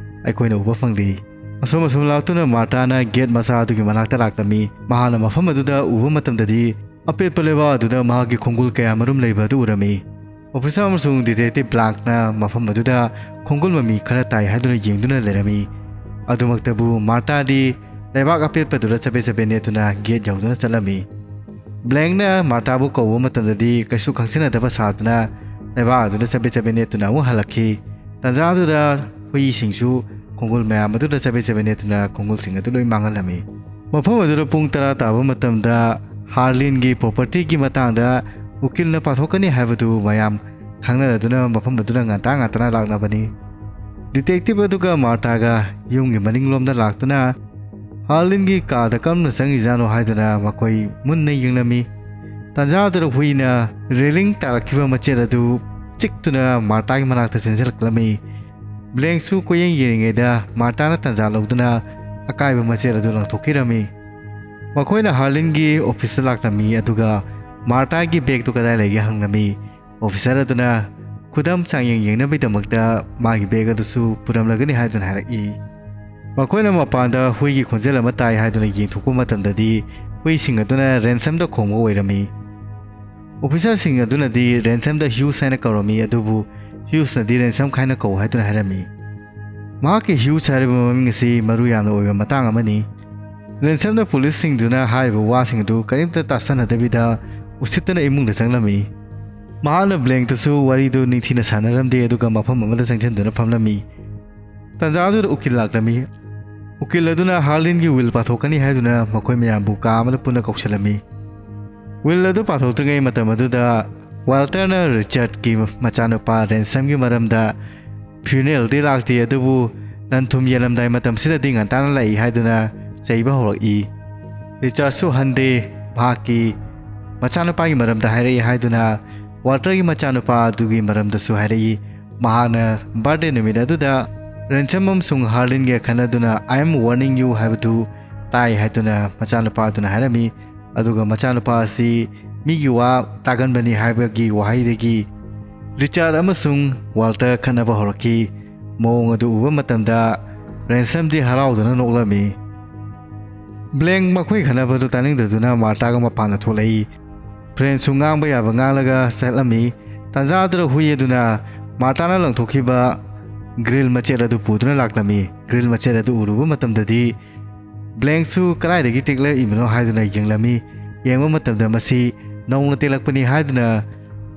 ꯑꯩꯈꯣꯏꯅ ꯎꯕ ꯐꯪꯂꯤ꯫ ꯑꯁꯨꯝ ꯑꯁꯨꯝ ꯂꯥꯛꯇꯨꯅ ꯃꯥꯔꯇꯥꯅ ꯒꯦꯠ ꯃꯆꯥ ꯑꯗꯨꯒꯤ ꯃꯅꯥꯛꯇ ꯂꯥꯛꯂꯝꯃꯤ꯫ ꯃꯍꯥꯛꯅ ꯃꯐꯝ ꯑꯗꯨꯗ ꯎꯕ ꯃꯇꯝꯗꯗꯤ ꯑꯄꯦꯠꯄ ꯂꯩꯕꯥꯛ ꯑꯗꯨꯗ ꯃꯍꯥꯛꯀꯤ ꯈꯣꯡꯒꯨꯜ ꯀꯌꯥ ꯃꯔꯨꯝ ꯂꯩꯕ ꯑꯗꯨ ꯎꯔꯝꯃꯤ꯫ ꯑꯣꯐꯤꯁꯥꯔ ꯑꯃꯁꯨꯡ ꯗꯤꯇꯦꯛꯇꯤꯚ ꯕ꯭ꯂꯥꯡꯛꯅ ꯃꯐꯝ ꯑꯗꯨꯗ ꯈꯣꯡꯒꯨꯜ ꯃꯃꯤ ꯈꯔ ꯇꯥꯏ ꯍꯥꯏꯗꯨꯅ ꯌꯦꯡꯗꯨꯅ ꯂꯩꯔꯝꯃꯤ꯫ ꯑꯗꯨꯃꯛꯇꯕꯨ ꯃꯥꯔꯇꯥꯗꯤ ꯂꯩꯕꯥꯛ ꯑꯄꯦꯠꯄꯗꯨꯗ ꯆꯕꯦꯠ ꯆꯕꯦꯠ ꯅꯦꯠꯇꯨꯅ ꯒꯦꯠ ꯌꯧꯗꯨꯅ ꯆꯠꯂꯝꯃꯤ꯫ ꯕ꯭ꯂꯦꯡꯅ ꯃꯥꯔꯇꯥꯕꯨ ꯀꯧꯕ ꯃꯇꯝꯗꯗꯤ ꯀꯩꯁꯨ ꯈꯪꯁꯤꯟꯅꯗꯕ ꯁꯥꯗꯨꯅ ꯂꯩꯕꯥꯛ ꯑꯗꯨꯗ ꯆꯕꯦꯠ ꯆꯕꯦꯠ ꯅꯦꯠꯇꯨꯅ ꯑꯃꯨꯛ ꯍꯜꯂꯛꯈꯤ꯫ ꯇꯥꯟꯖꯥꯗꯨꯗ ꯍꯨꯏꯁꯤꯡꯁꯨ ꯈꯣꯡꯒꯨꯜ ꯃꯌꯥꯝ ꯑꯗꯨꯗ ꯆꯕꯦꯠ ꯆꯕꯦꯠ ꯅꯦꯠꯇꯨꯅ ꯈꯣꯡꯒꯨꯜꯁꯤꯡ ꯑꯗꯨ ꯂꯣꯏ ꯃꯥꯡꯍꯜꯂꯝꯃꯤ꯫ ꯃꯐꯝ ꯑꯗꯨꯗ ꯄꯨꯡ ꯇꯔꯥ ꯇꯥꯕ ꯃꯇꯝꯗ ꯍꯥꯔꯂꯤꯟꯒꯤ ꯄ꯭ꯔꯣꯄꯔꯇꯤꯒꯤ ꯃꯇꯥꯡꯗ ꯎꯀꯤꯜꯅ ꯄꯥꯊꯣꯛꯀꯅꯤ ꯍꯥꯏꯕꯗꯨ ꯃꯌꯥꯝ ꯈꯪꯅꯔꯗꯨꯅ ꯃꯐꯝ ꯑꯗꯨꯗ ꯉꯟꯇꯥ ꯉꯟꯇꯥꯅ ꯂꯥꯛꯅꯕꯅꯤ꯫ ꯗꯤꯇꯦꯛꯇꯤꯚ ꯑꯗꯨꯒ ꯃꯥꯔꯇꯥꯒ ꯌꯨꯝꯒꯤ ꯃꯅꯤꯡꯂꯣꯝꯗ ꯂꯥꯛꯇꯨꯅ ꯍꯥꯔꯂꯤꯟꯒꯤ ꯀꯥꯗ ꯀꯔꯝꯅ ꯆꯪꯉꯤꯖꯥꯠꯅꯣ ꯍꯥꯏꯗꯨꯅ ꯃꯈꯣꯏ ꯃꯨꯟꯅ ꯌꯦꯡꯂꯝꯃꯤ꯫ ꯇꯥꯟꯖꯥꯗꯨꯗ ꯍꯨꯏꯅ ꯔꯦꯂꯤꯡ ꯇꯥꯔꯛꯈꯤꯕ ꯃꯆꯦꯠ ꯑꯗꯨ ꯆꯤꯛꯇꯨꯅ ꯃꯥꯔꯇꯥꯒꯤ ꯃꯅꯥꯛꯇ ꯆꯦꯟꯁꯤꯜꯂꯛꯂꯝꯃꯤ꯫ ꯕ꯭ꯂꯦꯡꯁꯨ ꯀꯣꯏꯌꯦꯡ ꯌꯦꯡꯂꯤꯉꯩꯗ ꯃꯥꯔꯇꯥꯅ ꯇꯥꯟꯖꯥ ꯂꯧꯗꯨꯅ ꯑꯀꯥꯏꯕ ꯃꯆꯦꯠ ꯑꯗꯨ ꯂꯪꯊꯣꯛꯈꯤꯔꯝꯃꯤ꯫ ꯃꯈꯣꯏꯅ ꯍꯥꯔꯂꯤꯟꯒꯤ ꯑꯣꯐꯤꯁꯇ ꯂꯥꯛꯂꯝꯃꯤ, ꯑꯗꯨꯒ ꯃꯥꯔꯇꯥꯒꯤ ꯕꯦꯒꯇꯨ ꯀꯗꯥꯏ ꯂꯩꯒꯦ ꯍꯪꯂꯝꯃꯤ꯫ ꯑꯣꯐꯤꯁꯔ ꯑꯗꯨꯅ ꯈꯨꯗꯝ ꯆꯥꯡꯌꯦꯡ ꯌꯦꯡꯅꯕꯒꯤꯗꯃꯛꯇ ꯃꯥꯒꯤ ꯕꯦꯒ ꯑꯗꯨꯁꯨ ꯄꯨꯔꯝꯂꯒꯅꯤ ꯍꯥꯏꯗꯨꯅ ꯍꯥꯏꯔꯛꯏ꯫ ꯃꯈꯣꯏꯅ ꯃꯄꯥꯟꯗ ꯍꯨꯏꯒꯤ ꯈꯣꯟꯖꯦꯜ ꯑꯃ ꯇꯥꯏ ꯍꯥꯏꯗꯨꯅ ꯌꯦꯡꯊꯣꯛꯄ ꯃꯇꯝꯗꯗꯤ, ꯍꯨꯏꯁꯤꯡ ꯑꯗꯨꯅ ꯔꯦꯟꯁꯝꯗ ꯈꯣꯡꯕ ꯑꯣꯏꯔꯝꯃꯤ꯫ ꯑꯣꯐꯤꯁꯥꯔꯁꯤꯡ ꯑꯗꯨꯅꯗꯤ ꯔꯦꯟꯁꯝꯗ ꯍ꯭ꯌꯨꯁ ꯍꯥꯏꯅ ꯀꯧꯔꯝꯃꯤ, ꯑꯗꯨꯕꯨ ꯍ꯭ꯌꯨꯁꯅꯗꯤ ꯔꯦꯟꯁꯝ ꯍꯥꯏꯅ ꯀꯧ ꯍꯥꯏꯗꯨꯅ ꯍꯥꯏꯔꯝꯃꯤ꯫ ꯃꯍꯥꯛꯀꯤ ꯍ꯭ꯌꯨꯁ ꯍꯥꯏꯔꯤꯕ ꯃꯃꯤꯡ ꯑꯁꯤ ꯃꯔꯨ ꯌꯥꯝꯅ ꯑꯣꯏꯕ ꯃꯇꯥꯡ ꯑꯃꯅꯤ꯫ ꯔꯦꯟꯁꯝꯅ ꯄꯨꯂꯤꯁꯁꯤꯡꯗꯨꯅ ꯍꯥꯏꯔꯤꯕ ꯋꯥꯁꯤꯡ ꯑꯗꯨ ꯀꯔꯤꯝꯇ ꯇꯥꯁꯟꯅꯗꯕꯤꯗ ꯎꯁꯤꯠꯇꯅ ꯏꯃꯨꯡꯗ ꯆꯪꯂꯝꯃꯤ꯫ ꯃꯍꯥꯛꯅ ꯕ꯭ꯂꯦꯡꯇꯁꯨ ꯋꯥꯔꯤꯗꯨ ꯅꯤꯡꯊꯤꯅ ꯁꯥꯟꯅꯔꯝꯗꯦ, ꯑꯗꯨꯒ ꯃꯐꯝ ꯑꯃꯗ ꯆꯪꯁꯤꯟꯗꯨꯅ ꯐꯝꯂꯝꯃꯤ꯫ ꯇꯟꯖꯥ ꯑꯗꯨꯗ ꯎꯀꯤꯜ ꯂꯥꯛꯂꯝꯃꯤ꯫ ꯎꯀꯤꯜ ꯑꯗꯨꯅ ꯍꯥꯔꯂꯤꯟꯒꯤ ꯋꯤꯜ ꯄꯥꯊꯣꯛꯀꯅꯤ ꯍꯥꯏꯗꯨꯅ ꯃꯈꯣꯏ ꯃꯌꯥꯝꯕꯨ ꯀꯥ ꯑꯃꯗ ꯄꯨꯟꯅ ꯀꯧꯁꯤꯜꯂꯝꯃꯤ꯫ ꯋꯤꯜ ꯑꯗꯨ ꯄꯥꯊꯣꯛꯇ꯭ꯔꯤꯉꯩ ꯃꯇꯝ ꯑꯗꯨꯗ ꯋꯥꯜꯇꯔꯅ ꯔꯤꯆꯥꯔꯗꯀꯤ ꯃꯆꯥꯅꯨꯄꯥ ꯔꯦꯟꯁꯝꯒꯤ ꯃꯔꯝꯗ ꯐ꯭ꯌꯨꯅꯦꯔꯦꯜꯗꯤ ꯂꯥꯛꯇꯦ, ꯑꯗꯨꯕꯨ ꯂꯟ ꯊꯨꯝ ꯌꯦꯜꯂꯝꯗꯥꯏ ꯃꯇꯝꯁꯤꯗꯗꯤ ꯉꯟꯇꯥꯅ ꯂꯥꯛꯏ ꯍꯥꯏꯗꯨꯅ ꯆꯩꯕ ꯍꯧꯔꯛꯏ꯫ ꯔꯤꯆꯥꯔꯗꯁꯨ ꯍꯟꯗꯦ꯫ ꯃꯍꯥꯛꯀꯤ ꯃꯆꯥꯅꯨꯄꯥꯒꯤ ꯃꯔꯝꯗ ꯍꯥꯏꯔꯛꯏ ꯍꯥꯏꯗꯨꯅ ꯋꯥꯜꯇꯔꯒꯤ ꯃꯆꯥꯅꯨꯄꯥ ꯑꯗꯨꯒꯤ ꯃꯔꯝꯗꯁꯨ ꯍꯥꯏꯔꯛꯏ꯫ ꯃꯍꯥꯛꯅ ꯕꯥꯔꯗꯦ ꯅꯨꯃꯤꯠ ꯑꯗꯨꯗ ꯔꯦꯟꯁꯝ ꯑꯃꯁꯨꯡ ꯍꯥꯔꯂꯤꯟꯒ ꯈꯟꯅꯗꯨꯅ "I am warning you" ꯍꯥꯏꯕꯗꯨ ꯇꯥꯏ ꯍꯥꯏꯗꯨꯅ ꯃꯆꯥꯅꯨꯄꯥ ꯑꯗꯨꯅ ꯍꯥꯏꯔꯝꯃꯤ꯫ ꯑꯗꯨꯒ ꯃꯆꯥꯅꯨꯄꯥ ꯑꯁꯤ ꯃꯤꯒꯤ ꯋꯥ ꯇꯥꯒꯟꯕꯅꯤ ꯍꯥꯏꯕꯒꯤ ꯋꯥꯍꯩꯗꯒꯤ ꯔꯤꯆꯥꯔꯗ ꯑꯃꯁꯨꯡ ꯋꯥꯜꯇꯔ ꯈꯠꯅꯕ ꯍꯧꯔꯛꯈꯤ꯫ ꯃꯑꯣꯡ ꯑꯗꯨ ꯎꯕ ꯃꯇꯝꯗ ꯔꯦꯟꯁꯝꯗꯤ ꯍꯔꯥꯎꯗꯨꯅ ꯅꯣꯛꯂꯝꯃꯤ꯫ ꯕ꯭ꯂꯦꯡ ꯃꯈꯣꯏ ꯈꯠꯅꯕꯗꯨ ꯇꯥꯅꯤꯡꯗꯗꯨꯅ ꯃꯥꯔꯇꯥꯒ ꯃꯄꯥꯟꯗ ꯊꯣꯛꯂꯛꯏ꯫ ꯐ꯭ꯔꯦꯟꯁꯁꯨ ꯉꯥꯡꯕ ꯌꯥꯕ ꯉꯥꯡꯂꯒ ꯆꯠꯂꯝꯃꯤ꯫ ꯇꯥꯟꯖꯥ ꯑꯗꯨꯗ ꯍꯨꯏ ꯑꯗꯨꯅ ꯃꯥꯔꯇꯥꯅ ꯂꯪꯊꯣꯛꯈꯤꯕ ꯒ꯭ꯔꯤꯜ ꯃꯆꯦꯠ ꯑꯗꯨ ꯄꯨꯗꯨꯅ ꯂꯥꯛꯂꯝꯃꯤ꯫ ꯒ꯭ꯔꯤꯜ ꯃꯆꯦꯠ ꯑꯗꯨ ꯎꯔꯨꯕ ꯃꯇꯝꯗꯗꯤ ꯕ꯭ꯂꯦꯡꯁꯨ ꯀꯗꯥꯏꯗꯒꯤ ꯇꯦꯛꯂꯛꯏꯕꯅꯣ ꯍꯥꯏꯗꯨꯅ ꯌꯦꯡꯂꯝꯃꯤ꯫ ꯌꯦꯡꯕ ꯃꯇꯝꯗ ꯃꯁꯤ ꯅꯧꯅ ꯇꯦꯛꯂꯛꯄꯅꯤ ꯍꯥꯏꯗꯨꯅ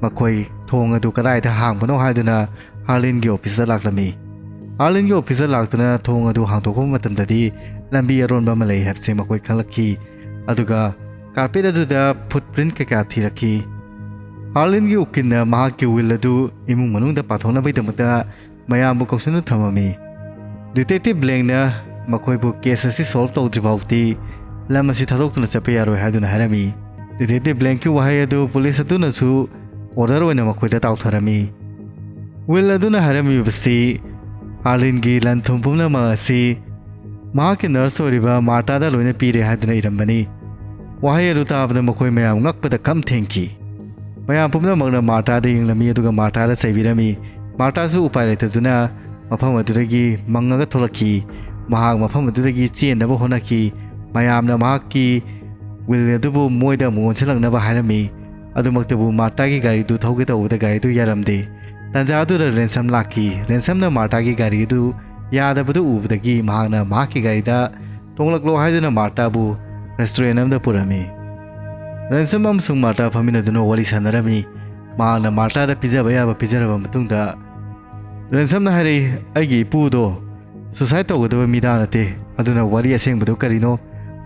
ꯃꯈꯣꯏ ꯊꯣꯡ ꯑꯗꯨ ꯀꯗꯥꯏꯗ ꯍꯥꯡꯕꯅꯣ ꯍꯥꯏꯗꯨꯅ ꯍꯥꯔꯂꯤꯟꯒꯤ ꯑꯣꯐꯤꯁꯇ ꯂꯥꯛꯂꯝꯃꯤ꯫ ꯍꯥꯔꯂꯤꯟꯒꯤ ꯑꯣꯐꯤꯁꯇ ꯂꯥꯛꯇꯨꯅ ꯊꯣꯡ ꯑꯗꯨ ꯍꯥꯡꯗꯣꯛꯄ ꯃꯇꯝꯗꯗꯤ ꯂꯝꯕꯤ ꯑꯔꯣꯟꯕ ꯑꯃ ꯂꯩ ꯍꯥꯏꯕꯁꯤ ꯃꯈꯣꯏ ꯈꯪꯂꯛꯈꯤ꯫ ꯑꯗꯨꯒ ꯀꯥꯔꯄꯦꯠ ꯑꯗꯨꯗ ꯐꯨꯠ ꯄ꯭ꯔꯤꯟꯠ ꯀꯩꯀꯥ ꯊꯤꯔꯛꯈꯤ꯫ ꯍꯥꯔꯂꯤꯟꯒꯤ ꯎꯀꯤꯜꯅ ꯃꯍꯥꯛꯀꯤ ꯋꯤꯜ ꯑꯗꯨ ꯏꯃꯨꯡ ꯃꯅꯨꯡꯗ ꯄꯥꯊꯣꯛꯅꯕꯒꯤꯗꯃꯛꯇ ꯃꯌꯥꯝꯕꯨ ꯀꯧꯁꯤꯟꯗꯨꯅ ꯊꯝꯃꯝꯃꯤ꯫ ꯗꯤꯇꯦꯛꯇꯤꯚ ꯕ꯭ꯂꯦꯡꯅ ꯃꯈꯣꯏꯕꯨ ꯀꯦꯁ ꯑꯁꯤ ꯁꯣꯜꯚ ꯇꯧꯗ꯭ꯔꯤ ꯐꯥꯎꯕꯗꯤ ꯂꯝ ꯑꯁꯤ ꯊꯥꯗꯣꯛꯇꯨꯅ ꯆꯠꯄ ꯌꯥꯔꯣꯏ ꯍꯥꯏꯗꯨꯅ ꯍꯥꯏꯔꯝꯃꯤ꯫ ꯗꯤꯇꯦꯛꯇꯤꯚ ꯕ꯭ꯂꯦꯡꯀꯤ ꯋꯥꯍꯩ ꯑꯗꯨ ꯄꯨꯂꯤꯁ ꯑꯗꯨꯅꯁꯨ ꯑꯣꯔꯗꯔ ꯑꯣꯏꯅ ꯃꯈꯣꯏꯗ ꯇꯥꯎꯊꯔꯝꯃꯤ꯫ ꯋꯤꯜ ꯑꯗꯨꯅ ꯍꯥꯏꯔꯝꯃꯤꯕꯁꯤ ꯍꯥꯔꯂꯤꯟꯒꯤ ꯂꯟ ꯊꯨꯝ ꯄꯨꯝꯅꯃꯛ ꯑꯁꯤ ꯃꯍꯥꯛꯀꯤ ꯅꯔꯁ ꯑꯣꯏꯔꯤꯕ ꯃꯥꯔꯇꯥꯗ ꯂꯣꯏꯅ ꯄꯤꯔꯦ ꯍꯥꯏꯗꯨꯅ ꯏꯔꯝꯕꯅꯤ꯫ ꯋꯥꯍꯩ ꯑꯗꯨ ꯇꯥꯕꯗ ꯃꯈꯣꯏ ꯃꯌꯥꯝ ꯉꯛꯄꯗ ꯈꯝ ꯊꯦꯡꯈꯤ꯫ ꯃꯌꯥꯝ ꯄꯨꯝꯅꯃꯛꯅ ꯃꯥꯔꯇꯥꯗ ꯌꯦꯡꯂꯝꯃꯤ, ꯑꯗꯨꯒ ꯃꯥꯔꯇꯥꯗ ꯆꯩꯕꯤꯔꯝꯃꯤ꯫ ꯃꯥꯔꯇꯥꯁꯨ ꯎꯄꯥꯏ ꯂꯩꯇꯗꯨꯅ ꯃꯐꯝ ꯑꯗꯨꯗꯒꯤ ꯃꯪꯉꯒ ꯊꯣꯛꯂꯛꯈꯤ꯫ ꯃꯍꯥꯛ ꯃꯐꯝ ꯑꯗꯨꯗꯒꯤ ꯆꯦꯟꯅꯕ ꯍꯣꯠꯅꯈꯤ꯫ ꯃꯌꯥꯝꯅ ꯃꯍꯥꯛꯀꯤ ꯋꯤꯜ ꯑꯗꯨꯕꯨ ꯃꯣꯏꯗ ꯑꯃꯨꯛ ꯑꯣꯟꯁꯤꯜꯂꯛꯅꯕ ꯍꯥꯏꯔꯝꯃꯤ꯫ ꯑꯗꯨꯃꯛꯇꯕꯨ ꯃꯥꯔꯇꯥꯒꯤ ꯒꯥꯔꯤꯗꯨ ꯊꯧꯒꯦ ꯇꯧꯕꯗ ꯒꯥꯔꯤꯗꯨ ꯌꯥꯔꯝꯗꯦ꯫ ꯇꯥꯟꯖꯥ ꯑꯗꯨꯗ ꯔꯦꯟꯁꯝ ꯂꯥꯛꯈꯤ꯫ ꯔꯦꯟꯁꯝꯅ ꯃꯥꯔꯇꯥꯒꯤ ꯒꯥꯔꯤ ꯑꯗꯨ ꯌꯥꯗꯕꯗꯨ ꯎꯕꯗꯒꯤ ꯃꯍꯥꯛꯅ ꯃꯍꯥꯛꯀꯤ ꯒꯥꯔꯤꯗ ꯇꯣꯡꯂꯛꯂꯣ ꯍꯥꯏꯗꯨꯅ ꯃꯥꯔꯇꯥꯕꯨ ꯔꯦꯁꯇꯨꯔꯦꯟ ꯑꯃꯗ ꯄꯨꯔꯝꯃꯤ꯫ ꯔꯦꯟꯁꯝ ꯑꯃꯁꯨꯡ ꯃꯥꯔꯇꯥ ꯐꯝꯃꯤꯟꯅꯗꯨꯅ ꯋꯥꯔꯤ ꯁꯥꯟꯅꯔꯝꯃꯤ꯫ ꯃꯍꯥꯛꯅ ꯃꯥꯔꯇꯥꯗ ꯄꯤꯖꯕ ꯌꯥꯕ ꯄꯤꯖꯔꯕ ꯃꯇꯨꯡꯗ, ꯔꯦꯟꯁꯝꯅ ꯍꯥꯏꯔꯛꯏ, "ꯑꯩꯒꯤ ꯏꯄꯨꯗꯣ ꯁꯨꯁꯥꯏꯠ ꯇꯧꯒꯗꯕ ꯃꯤꯗꯥ ꯅꯠꯇꯦ꯫ ꯑꯗꯨꯅ ꯋꯥꯔꯤ ꯑꯁꯦꯡꯕꯗꯨ ꯀꯔꯤꯅꯣ?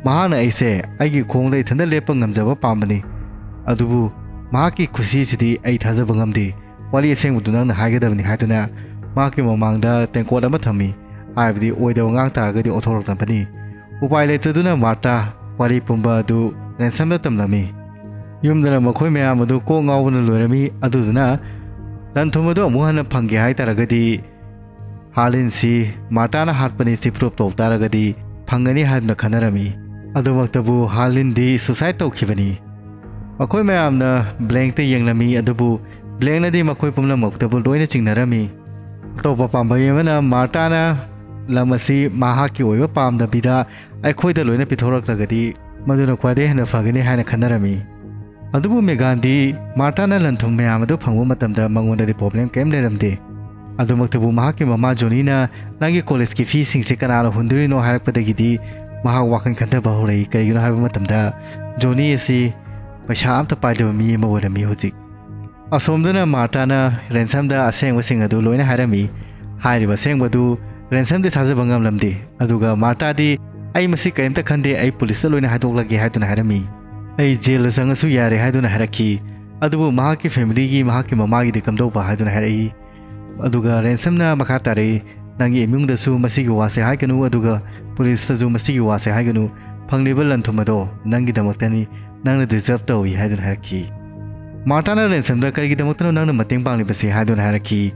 ꯃꯍꯥꯛꯅ ꯑꯩꯁꯦ ꯑꯩꯒꯤ ꯈꯣꯡꯗ ꯏꯊꯟꯇ ꯂꯦꯞꯄ ꯉꯝꯖꯕ ꯄꯥꯝꯕꯅꯤ꯫ ꯑꯗꯨꯕꯨ ꯃꯍꯥꯛꯀꯤ ꯈꯨꯁꯤꯁꯤꯗꯤ ꯑꯩ ꯊꯥꯖꯕ ꯉꯝꯗꯦ꯫ ꯋꯥꯔꯤ ꯑꯁꯦꯡꯕꯗꯨ ꯅꯪꯅ ꯍꯥꯏꯒꯗꯕꯅꯤ" ꯍꯥꯏꯗꯨꯅ ꯃꯍꯥꯛꯀꯤ ꯃꯃꯥꯡꯗ ꯇꯦꯡꯀꯣꯠ ꯑꯃ ꯊꯝꯃꯤ꯫ ꯍꯥꯏꯕꯗꯤ ꯑꯣꯏꯗꯕ ꯉꯥꯡ ꯇꯥꯔꯒꯗꯤ ꯑꯣꯊꯣꯔꯛꯅꯕꯅꯤ꯫ ꯎꯄꯥꯏ ꯂꯩꯇꯗꯨꯅ ꯃꯥꯔꯇꯥ ꯋꯥꯔꯤ ꯄꯨꯝꯕ ꯑꯗꯨ ꯔꯦꯟꯁꯝꯗ ꯇꯝꯂꯝꯃꯤ꯫ ꯌꯨꯝꯗꯅ ꯃꯈꯣꯏ ꯃꯌꯥꯝ ꯑꯗꯨ ꯀꯣꯛ ꯉꯥꯎꯕꯅ ꯂꯣꯏꯔꯝꯃꯤ꯫ ꯑꯗꯨꯗꯨꯅ ꯂꯟ ꯊꯨꯝ ꯑꯗꯨ ꯑꯃꯨꯛ ꯍꯟꯅ ꯐꯪꯒꯦ ꯍꯥꯏ ꯇꯥꯔꯒꯗꯤ ꯍꯥꯔꯂꯤꯟꯁꯤ ꯃꯥꯔꯇꯥꯅ ꯍꯥꯠꯄꯅꯤ ꯁꯤ ꯄ꯭ꯔꯨꯞ ꯇꯧ ꯇꯥꯔꯒꯗꯤ ꯐꯪꯒꯅꯤ ꯍꯥꯏꯗꯨꯅ ꯈꯟꯅꯔꯝꯃꯤ꯫ ꯑꯗꯨꯃꯛꯇꯕꯨ ꯍꯥꯔꯂꯤꯟꯗꯤ ꯁꯨꯁꯥꯏꯠ ꯇꯧꯈꯤꯕꯅꯤ꯫ ꯃꯈꯣꯏ ꯃꯌꯥꯝꯅ ꯕ꯭ꯂꯦꯡꯇ ꯌꯦꯡꯂꯝꯃꯤ, ꯑꯗꯨꯕꯨ ꯕ꯭ꯂꯦꯡꯅꯗꯤ ꯃꯈꯣꯏ ꯄꯨꯝꯅꯃꯛꯇꯕꯨ ꯂꯣꯏꯅ ꯆꯤꯡꯅꯔꯝꯃꯤ꯫ ꯑꯇꯣꯞꯄ ꯄꯥꯝꯕꯩ ꯑꯃꯅ ꯃꯥꯔꯇꯥꯅ ꯂꯝ ꯑꯁꯤ ꯃꯍꯥꯛꯀꯤ ꯑꯣꯏꯕ ꯄꯥꯝꯗꯕꯤꯗ ꯑꯩꯈꯣꯏꯗ ꯂꯣꯏꯅ ꯄꯤꯊꯣꯔꯛꯂꯒꯗꯤ ꯃꯗꯨꯅ ꯈ꯭ꯋꯥꯏꯗꯒꯤ ꯍꯦꯟꯅ ꯐꯒꯅꯤ ꯍꯥꯏꯅ ꯈꯟꯅꯔꯝꯃꯤ꯫ ꯑꯗꯨꯕꯨ ꯃꯦꯒꯥꯟꯗꯤ ꯃꯥꯔꯇꯥꯅ ꯂꯟ ꯊꯨꯝ ꯃꯌꯥꯝ ꯑꯗꯨ ꯐꯪꯕ ꯃꯇꯝꯗ ꯃꯉꯣꯟꯗꯗꯤ ꯄ꯭ꯔꯣꯕ꯭ꯂꯦꯝ ꯀꯔꯤꯝ ꯂꯩꯔꯝꯗꯦ꯫ ꯑꯗꯨꯃꯛꯇꯕꯨ ꯃꯍꯥꯛꯀꯤ ꯃꯃꯥ ꯖꯣꯅꯤꯅ "ꯅꯪꯒꯤ ꯀꯣꯂꯦꯖꯀꯤ ꯐꯤꯁꯤꯡꯁꯦ ꯀꯅꯥꯅ ꯍꯨꯟꯗꯣꯔꯤꯅꯣ?" ꯍꯥꯏꯔꯛꯄꯗꯒꯤꯗꯤ ꯃꯍꯥꯛ ꯋꯥꯈꯜ ꯈꯟꯊꯕ ꯍꯧꯔꯛꯏ꯫ ꯀꯔꯤꯒꯤꯅꯣ ꯍꯥꯏꯕ ꯃꯇꯝꯗ ꯖꯣꯅꯤ ꯑꯁꯤ ꯄꯩꯁꯥ ꯑꯝꯇ ꯄꯥꯏꯗꯕ ꯃꯤ ꯑꯃ ꯑꯣꯏꯔꯝꯃꯤ ꯍꯧꯖꯤꯛ꯫ ꯑꯁꯣꯝꯗꯅ ꯃꯥꯔꯇꯥꯅ ꯔꯦꯟꯁꯝꯗ ꯑꯁꯦꯡꯕꯁꯤꯡ ꯑꯗꯨ ꯂꯣꯏꯅ ꯍꯥꯏꯔꯝꯃꯤ꯫ ꯍꯥꯏꯔꯤꯕ ꯑꯁꯦꯡꯕꯗꯨ ꯔꯦꯟꯁꯝꯗꯤ ꯊꯥꯖꯕ ꯉꯝꯂꯝꯗꯦ꯫ ꯑꯗꯨꯒ ꯃꯥꯔꯇꯥꯗꯤ, "ꯑꯩ ꯃꯁꯤ ꯀꯔꯤꯝꯇ ꯈꯟꯗꯦ, ꯑꯩ ꯄꯨꯂꯤꯁꯇ ꯂꯣꯏꯅ ꯍꯥꯏꯗꯣꯛꯂꯒꯦ" ꯍꯥꯏꯗꯨꯅ ꯍꯥꯏꯔꯝꯃꯤ꯫ "ꯑꯩ ꯖꯦꯜꯗ ꯆꯪꯉꯁꯨ ꯌꯥꯔꯦ" ꯍꯥꯏꯗꯨꯅ ꯍꯥꯏꯔꯛꯈꯤ꯫ ꯑꯗꯨꯕꯨ ꯃꯍꯥꯛꯀꯤ ꯐꯦꯃꯤꯂꯤꯒꯤ, ꯃꯍꯥꯛꯀꯤ ꯃꯃꯥꯒꯤꯗꯤ ꯀꯝꯗꯧꯕ ꯍꯥꯏꯗꯨꯅ ꯍꯥꯏꯔꯛꯏ꯫ ꯑꯗꯨꯒ ꯔꯦꯟꯁꯝꯅ ꯃꯈꯥ ꯇꯥꯔꯛꯏ, "ꯅꯪꯒꯤ ꯏꯃꯨꯡꯗꯁꯨ ꯃꯁꯤꯒꯤ ꯋꯥꯁꯦ ꯍꯥꯏꯒꯅꯨ, ꯑꯗꯨꯒ ꯄꯨꯂꯤꯁꯇꯁꯨ ꯃꯁꯤꯒꯤ ꯋꯥꯁꯦ ꯍꯥꯏꯒꯅꯨ꯫ ꯐꯪꯂꯤꯕ ꯂꯟ ꯊꯨꯝ ꯑꯗꯣ ꯅꯪꯒꯤꯗꯃꯛꯇꯅꯤ, ꯅꯪꯅ ꯗꯤꯖꯔꯞ ꯇꯧꯏ" ꯍꯥꯏꯗꯨꯅ ꯍꯥꯏꯔꯛꯈꯤ꯫ ꯃꯥꯔꯇꯥꯅ ꯔꯦꯟꯁꯝꯗ, "ꯀꯔꯤꯒꯤꯗꯃꯛꯇꯅꯣ ꯅꯪꯅ ꯃꯇꯦꯡ ꯄꯥꯡꯂꯤꯕꯁꯤ?" ꯍꯥꯏꯗꯨꯅ ꯍꯥꯏꯔꯛꯈꯤ꯫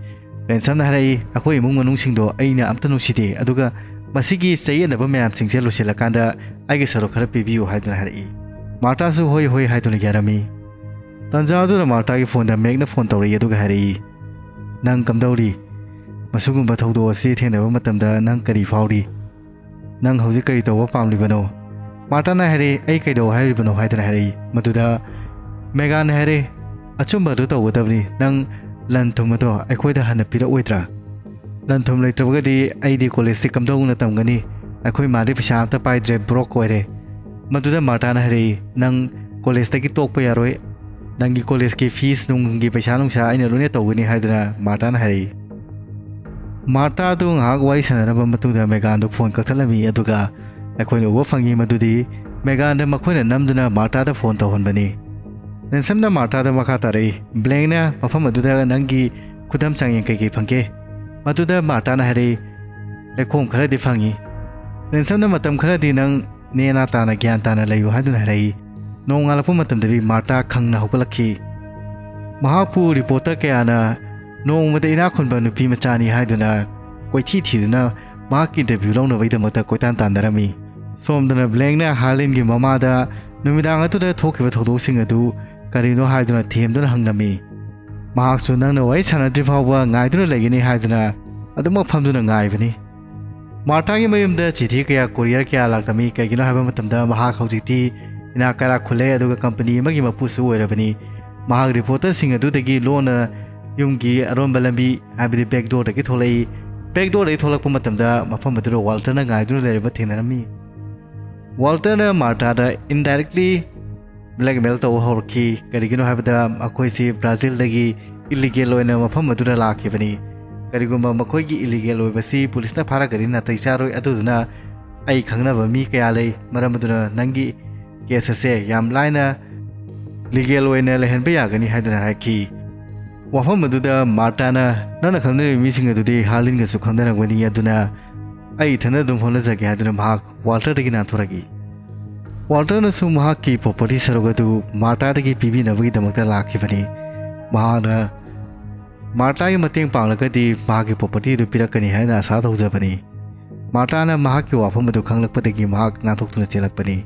ꯔꯦꯟꯁꯝꯅ ꯍꯥꯏꯔꯛꯏ, "ꯑꯩꯈꯣꯏ ꯏꯃꯨꯡ ꯃꯅꯨꯡꯁꯤꯡꯗꯣ ꯑꯩꯅ ꯑꯝꯇ ꯅꯨꯡꯁꯤꯗꯦ, ꯑꯗꯨꯒ ꯃꯁꯤꯒꯤ ꯆꯌꯦꯠꯅꯕ ꯃꯌꯥꯝꯁꯤꯡꯁꯦ ꯂꯣꯏꯁꯤꯜꯂꯀꯥꯟꯗ ꯑꯩꯒꯤ ꯁꯔꯨꯛ ꯈꯔ ꯄꯤꯕꯤꯌꯨ" ꯍꯥꯏꯗꯨꯅ ꯍꯥꯏꯔꯛꯏ꯫ ꯃꯥꯔꯇꯥꯁꯨ "ꯍꯣꯏ, ꯍꯣꯏ" ꯍꯥꯏꯗꯨꯅ ꯌꯥꯔꯝꯃꯤ꯫ ꯇꯥꯟꯖꯥ ꯑꯗꯨꯗ ꯃꯥꯔꯇꯥꯒꯤ ꯐꯣꯟꯗ ꯃꯦꯛꯅ ꯐꯣꯟ ꯇꯧꯔꯛꯏ, ꯑꯗꯨꯒ ꯍꯥꯏꯔꯛꯏ, "ꯅꯪ ꯀꯝꯗꯧꯔꯤ? ꯃꯁꯤꯒꯨꯝꯕ ꯊꯧꯗꯣꯛ ꯑꯁꯤ ꯊꯦꯡꯅꯕ ꯃꯇꯝꯗ ꯅꯪ ꯀꯔꯤ ꯐꯥꯎꯔꯤ?" "ꯅꯪ ꯍꯧꯖꯤꯛ ꯀꯔꯤ ꯇꯧꯕ ꯄꯥꯝꯂꯤꯕꯅꯣ?" ꯃꯥꯔꯇꯥꯅ ꯍꯥꯏꯔꯛꯏ, "ꯑꯩ ꯀꯩꯗꯧ ꯍꯥꯏꯔꯤꯕꯅꯣ?" ꯍꯥꯏꯗꯨꯅ ꯍꯥꯏꯔꯛꯏ꯫ ꯃꯗꯨꯗ ꯃꯦꯒꯥꯟꯅ ꯍꯥꯏꯔꯛꯏ, "ꯑꯆꯨꯝꯕ ꯑꯗꯨ ꯇꯧꯒꯗꯕꯅꯤ, ꯅꯪ ꯂꯟ ꯊꯨꯝ ꯑꯗꯣ ꯑꯩꯈꯣꯏꯗ ꯍꯟꯅ ꯄꯤꯔꯛꯑꯣꯏꯗ꯭ꯔꯥ? ꯂꯟ ꯊꯨꯝ ꯂꯩꯇ꯭ꯔꯕꯒꯗꯤ ꯑꯩꯗꯤ ꯀꯣꯂꯦꯖꯁꯤ ꯀꯝꯗꯧꯅ ꯇꯝꯒꯅꯤ? ꯑꯩꯈꯣꯏ ꯃꯥꯗꯤ ꯄꯩꯁꯥ ꯑꯝꯇ ꯄꯥꯏꯗ꯭ꯔꯦ, ꯕ꯭ꯔꯣꯛ ꯑꯣꯏꯔꯦ꯫" ꯃꯗꯨꯗ ꯃꯥꯔꯇꯥꯅ ꯍꯥꯏꯔꯛꯏ, "ꯅꯪ ꯀꯣꯂꯦꯖꯇꯒꯤ ꯇꯣꯛꯄ ꯌꯥꯔꯣꯏ, ꯅꯪꯒꯤ ꯀꯣꯂꯦꯖꯀꯤ ꯐꯤꯁ ꯅꯨꯡꯒꯤ ꯄꯩꯁꯥ ꯅꯨꯡꯁꯥ ꯑꯩꯅ ꯂꯣꯏꯅ ꯇꯧꯒꯅꯤ" ꯍꯥꯏꯗꯨꯅ ꯃꯥꯔꯇꯥꯅ ꯍꯥꯏꯔꯛꯏ꯫ ꯃꯥꯔꯇꯥꯗꯨ ꯉꯥꯏꯍꯥꯛ ꯋꯥꯔꯤ ꯁꯥꯟꯅꯔꯕ ꯃꯇꯨꯡꯗ ꯃꯦꯒꯥꯟꯗꯨ ꯐꯣꯟ ꯀꯛꯊꯠꯂꯝꯃꯤ, ꯑꯗꯨꯒ ꯑꯩꯈꯣꯏꯅ ꯎꯕ ꯐꯪꯉꯤ ꯃꯗꯨꯗꯤ ꯃꯦꯒꯥꯟꯗ ꯃꯈꯣꯏꯅ ꯅꯝꯗꯨꯅ ꯃꯥꯔꯇꯥꯗ ꯐꯣꯟ ꯇꯧꯍꯟꯕꯅꯤ꯫ ꯔꯦꯟꯁꯝꯅ ꯃꯥꯔꯇꯥꯗ ꯃꯈꯥ ꯇꯥꯔꯛꯏ, "ꯕ꯭ꯂꯦꯡꯅ ꯃꯐꯝ ꯑꯗꯨꯗ ꯅꯪꯒꯤ ꯈꯨꯗꯝ ꯆꯥꯡꯌꯦꯡ ꯀꯩꯀꯩ ꯐꯪꯒꯦ?" ꯃꯗꯨꯗ ꯃꯥꯔꯇꯥꯅ ꯍꯥꯏꯔꯛꯏ, "ꯂꯩꯈꯣꯝ ꯈꯔꯗꯤ ꯐꯪꯉꯤ꯫" ꯔꯦꯟꯁꯝꯅ ꯃꯇꯝ ꯈꯔꯗꯤ ꯅꯪ ꯅꯦꯅꯥ ꯇꯥꯅ ꯒ꯭ꯌꯥꯟ ꯇꯥꯅ ꯂꯩꯌꯨ ꯍꯥꯏꯗꯨꯅ ꯍꯥꯏꯔꯛꯏ꯫ ꯅꯣꯡꯉꯥꯜꯂꯛꯄ ꯃꯇꯝꯗꯗꯤ ꯃꯥꯔꯇꯥ ꯈꯪꯅ ꯍꯧꯒꯠꯂꯛꯈꯤ꯫ ꯃꯍꯥꯛꯄꯨ ꯔꯤꯄꯣꯔꯇꯔ ꯀꯌꯥꯅ ꯅꯣꯡꯃꯗ ꯏꯅꯥꯛ ꯈꯨꯟꯕ ꯅꯨꯄꯤ ꯃꯆꯥꯅꯤ ꯍꯥꯏꯗꯨꯅ ꯀꯣꯏꯊꯤ ꯊꯤꯗꯨꯅ ꯃꯍꯥꯛꯀꯤ ꯏꯟꯇꯔꯚ꯭ꯌꯨ ꯂꯧꯅꯕꯒꯤꯗꯃꯛꯇ ꯀꯣꯏꯇꯥꯟ ꯇꯥꯟꯅꯔꯝꯃꯤ꯫ ꯁꯣꯝꯗꯅ ꯕ꯭ꯂꯦꯡꯅ ꯍꯥꯔꯂꯤꯟꯒꯤ ꯃꯃꯥꯗ ꯅꯨꯃꯤꯗꯥꯡ ꯑꯗꯨꯗ ꯊꯣꯛꯈꯤꯕ ꯊꯧꯗꯣꯛꯁꯤꯡ ꯑꯗꯨ ꯀꯔꯤꯅꯣ ꯍꯥꯏꯗꯨꯅ ꯊꯦꯝꯗꯨꯅ ꯍꯪꯂꯝꯃꯤ꯫ ꯃꯍꯥꯛꯁꯨ ꯅꯪꯅ ꯋꯥꯔꯤ ꯁꯥꯟꯅꯗ꯭ꯔꯤ ꯐꯥꯎꯕ ꯉꯥꯏꯗꯨꯅ ꯂꯩꯒꯅꯤ ꯍꯥꯏꯗꯨꯅ ꯑꯗꯨꯃꯛ ꯐꯝꯗꯨꯅ ꯉꯥꯏꯕꯅꯤ꯫ ꯃꯥꯔꯇꯥꯒꯤ ꯃꯌꯨꯝꯗ ꯆꯤꯊꯤ ꯀꯌꯥ, ꯀꯨꯔꯤꯌꯔ ꯀꯌꯥ ꯂꯥꯛꯂꯝꯃꯤ꯫ ꯀꯩꯒꯤꯅꯣ ꯍꯥꯏꯕ ꯃꯇꯝꯗ ꯃꯍꯥꯛ ꯍꯧꯖꯤꯛꯇꯤ ꯏꯅꯥꯛ ꯀꯩꯔꯥꯛ ꯈꯨꯜꯂꯦ, ꯑꯗꯨꯒ ꯀꯝꯄꯅꯤ ꯑꯃꯒꯤ ꯃꯄꯨꯁꯨ ꯑꯣꯏꯔꯕꯅꯤ꯫ ꯃꯍꯥꯛ ꯔꯤꯄꯣꯔꯇꯔꯁꯤꯡ ꯑꯗꯨꯗꯒꯤ ꯂꯣꯟꯅ ꯌꯨꯝꯒꯤ ꯑꯔꯣꯟꯕ ꯂꯝꯕꯤ, ꯍꯥꯏꯕꯗꯤ ꯕꯦꯛ ꯗꯣꯔꯗꯒꯤ ꯊꯣꯛꯂꯛꯏ꯫ ꯕꯦꯛ ꯗꯣꯔꯗꯒꯤ ꯊꯣꯛꯂꯛꯄ ꯃꯇꯝꯗ ꯃꯐꯝ ꯑꯗꯨꯗ ꯋꯥꯜꯇꯔꯅ ꯉꯥꯏꯗꯨꯅ ꯂꯩꯔꯝꯕ ꯊꯦꯡꯅꯔꯝꯃꯤ꯫ ꯋꯥꯜꯇꯔꯅ ꯃꯥꯔꯇꯥꯗ ꯏꯟꯗꯥꯏꯔꯦꯛꯂꯤ ꯕ꯭ꯂꯦꯛꯃꯦꯜ ꯇꯧꯕ ꯍꯧꯔꯛꯈꯤ꯫ ꯀꯔꯤꯒꯤꯅꯣ ꯍꯥꯏꯕꯗ ꯃꯈꯣꯏꯁꯤ ꯕ꯭ꯔꯥꯖꯤꯜꯗꯒꯤ ꯏꯂꯤꯒꯦꯜ ꯑꯣꯏꯅ ꯃꯐꯝ ꯑꯗꯨꯗ ꯂꯥꯛꯈꯤꯕꯅꯤ꯫ ꯀꯔꯤꯒꯨꯝꯕ ꯃꯈꯣꯏꯒꯤ ꯏꯂꯤꯒꯦꯜ ꯑꯣꯏꯕꯁꯤ ꯄꯨꯂꯤꯁꯅ ꯐꯥꯔꯒꯗꯤ ꯅꯥꯇꯩ ꯆꯥꯔꯣꯏ, ꯑꯗꯨꯗꯨꯅ ꯑꯩ ꯈꯪꯅꯕ ꯃꯤ ꯀꯌꯥ ꯂꯩ, ꯃꯔꯝ ꯑꯗꯨꯅ ꯅꯪꯒꯤ ꯀꯦꯁ ꯑꯁꯦ ꯌꯥꯝ ꯂꯥꯏꯅ ꯂꯤꯒꯦꯜ ꯑꯣꯏꯅ ꯂꯩꯍꯟꯕ ꯌꯥꯒꯅꯤ ꯍꯥꯏꯗꯨꯅ ꯍꯥꯏꯈꯤ꯫ ꯋꯥꯐꯝ ꯑꯗꯨꯗ ꯃꯥꯔꯇꯥꯅ, "ꯅꯪꯅ ꯈꯪꯅꯔꯤꯕ ꯃꯤꯁꯤꯡ ꯑꯗꯨꯗꯤ ꯍꯥꯔꯂꯤꯟꯒꯁꯨ ꯈꯪꯅꯔꯝꯒꯅꯤ, ꯑꯗꯨꯅ ꯑꯩ ꯏꯊꯟꯗ ꯑꯗꯨꯝ ꯍꯣꯠꯅꯖꯒꯦ" ꯍꯥꯏꯗꯨꯅ ꯃꯍꯥꯛ ꯋꯥꯜꯇꯔꯗꯒꯤ ꯅꯥꯟꯊꯣꯔꯛꯏ꯫ ꯋꯥꯜꯇꯔꯅꯁꯨ ꯃꯍꯥꯛꯀꯤ ꯄ꯭ꯔꯣꯄꯔꯇꯤ ꯁꯔꯨꯛ ꯑꯗꯨ ꯃꯥꯔꯇꯥꯗꯒꯤ ꯄꯤꯕꯤꯅꯕꯒꯤꯗꯃꯛꯇ ꯂꯥꯛꯈꯤꯕꯅꯤ꯫ ꯃꯍꯥꯛꯅ ꯃꯥꯔꯇꯥꯒꯤ ꯃꯇꯦꯡ ꯄꯥꯡꯂꯒꯗꯤ ꯃꯍꯥꯛꯀꯤ ꯄ꯭ꯔꯣꯄꯔꯇꯤ ꯑꯗꯨ ꯄꯤꯔꯛꯀꯅꯤ ꯍꯥꯏꯅ ꯑꯁꯥ ꯇꯧꯖꯕꯅꯤ꯫ ꯃꯥꯔꯇꯥꯅ ꯃꯍꯥꯛꯀꯤ ꯋꯥꯐꯝ ꯑꯗꯨ ꯈꯪꯂꯛꯄꯗꯒꯤ ꯃꯍꯥꯛ ꯅꯥꯟꯊꯣꯛꯇꯨꯅ ꯆꯦꯜꯂꯛꯄꯅꯤ꯫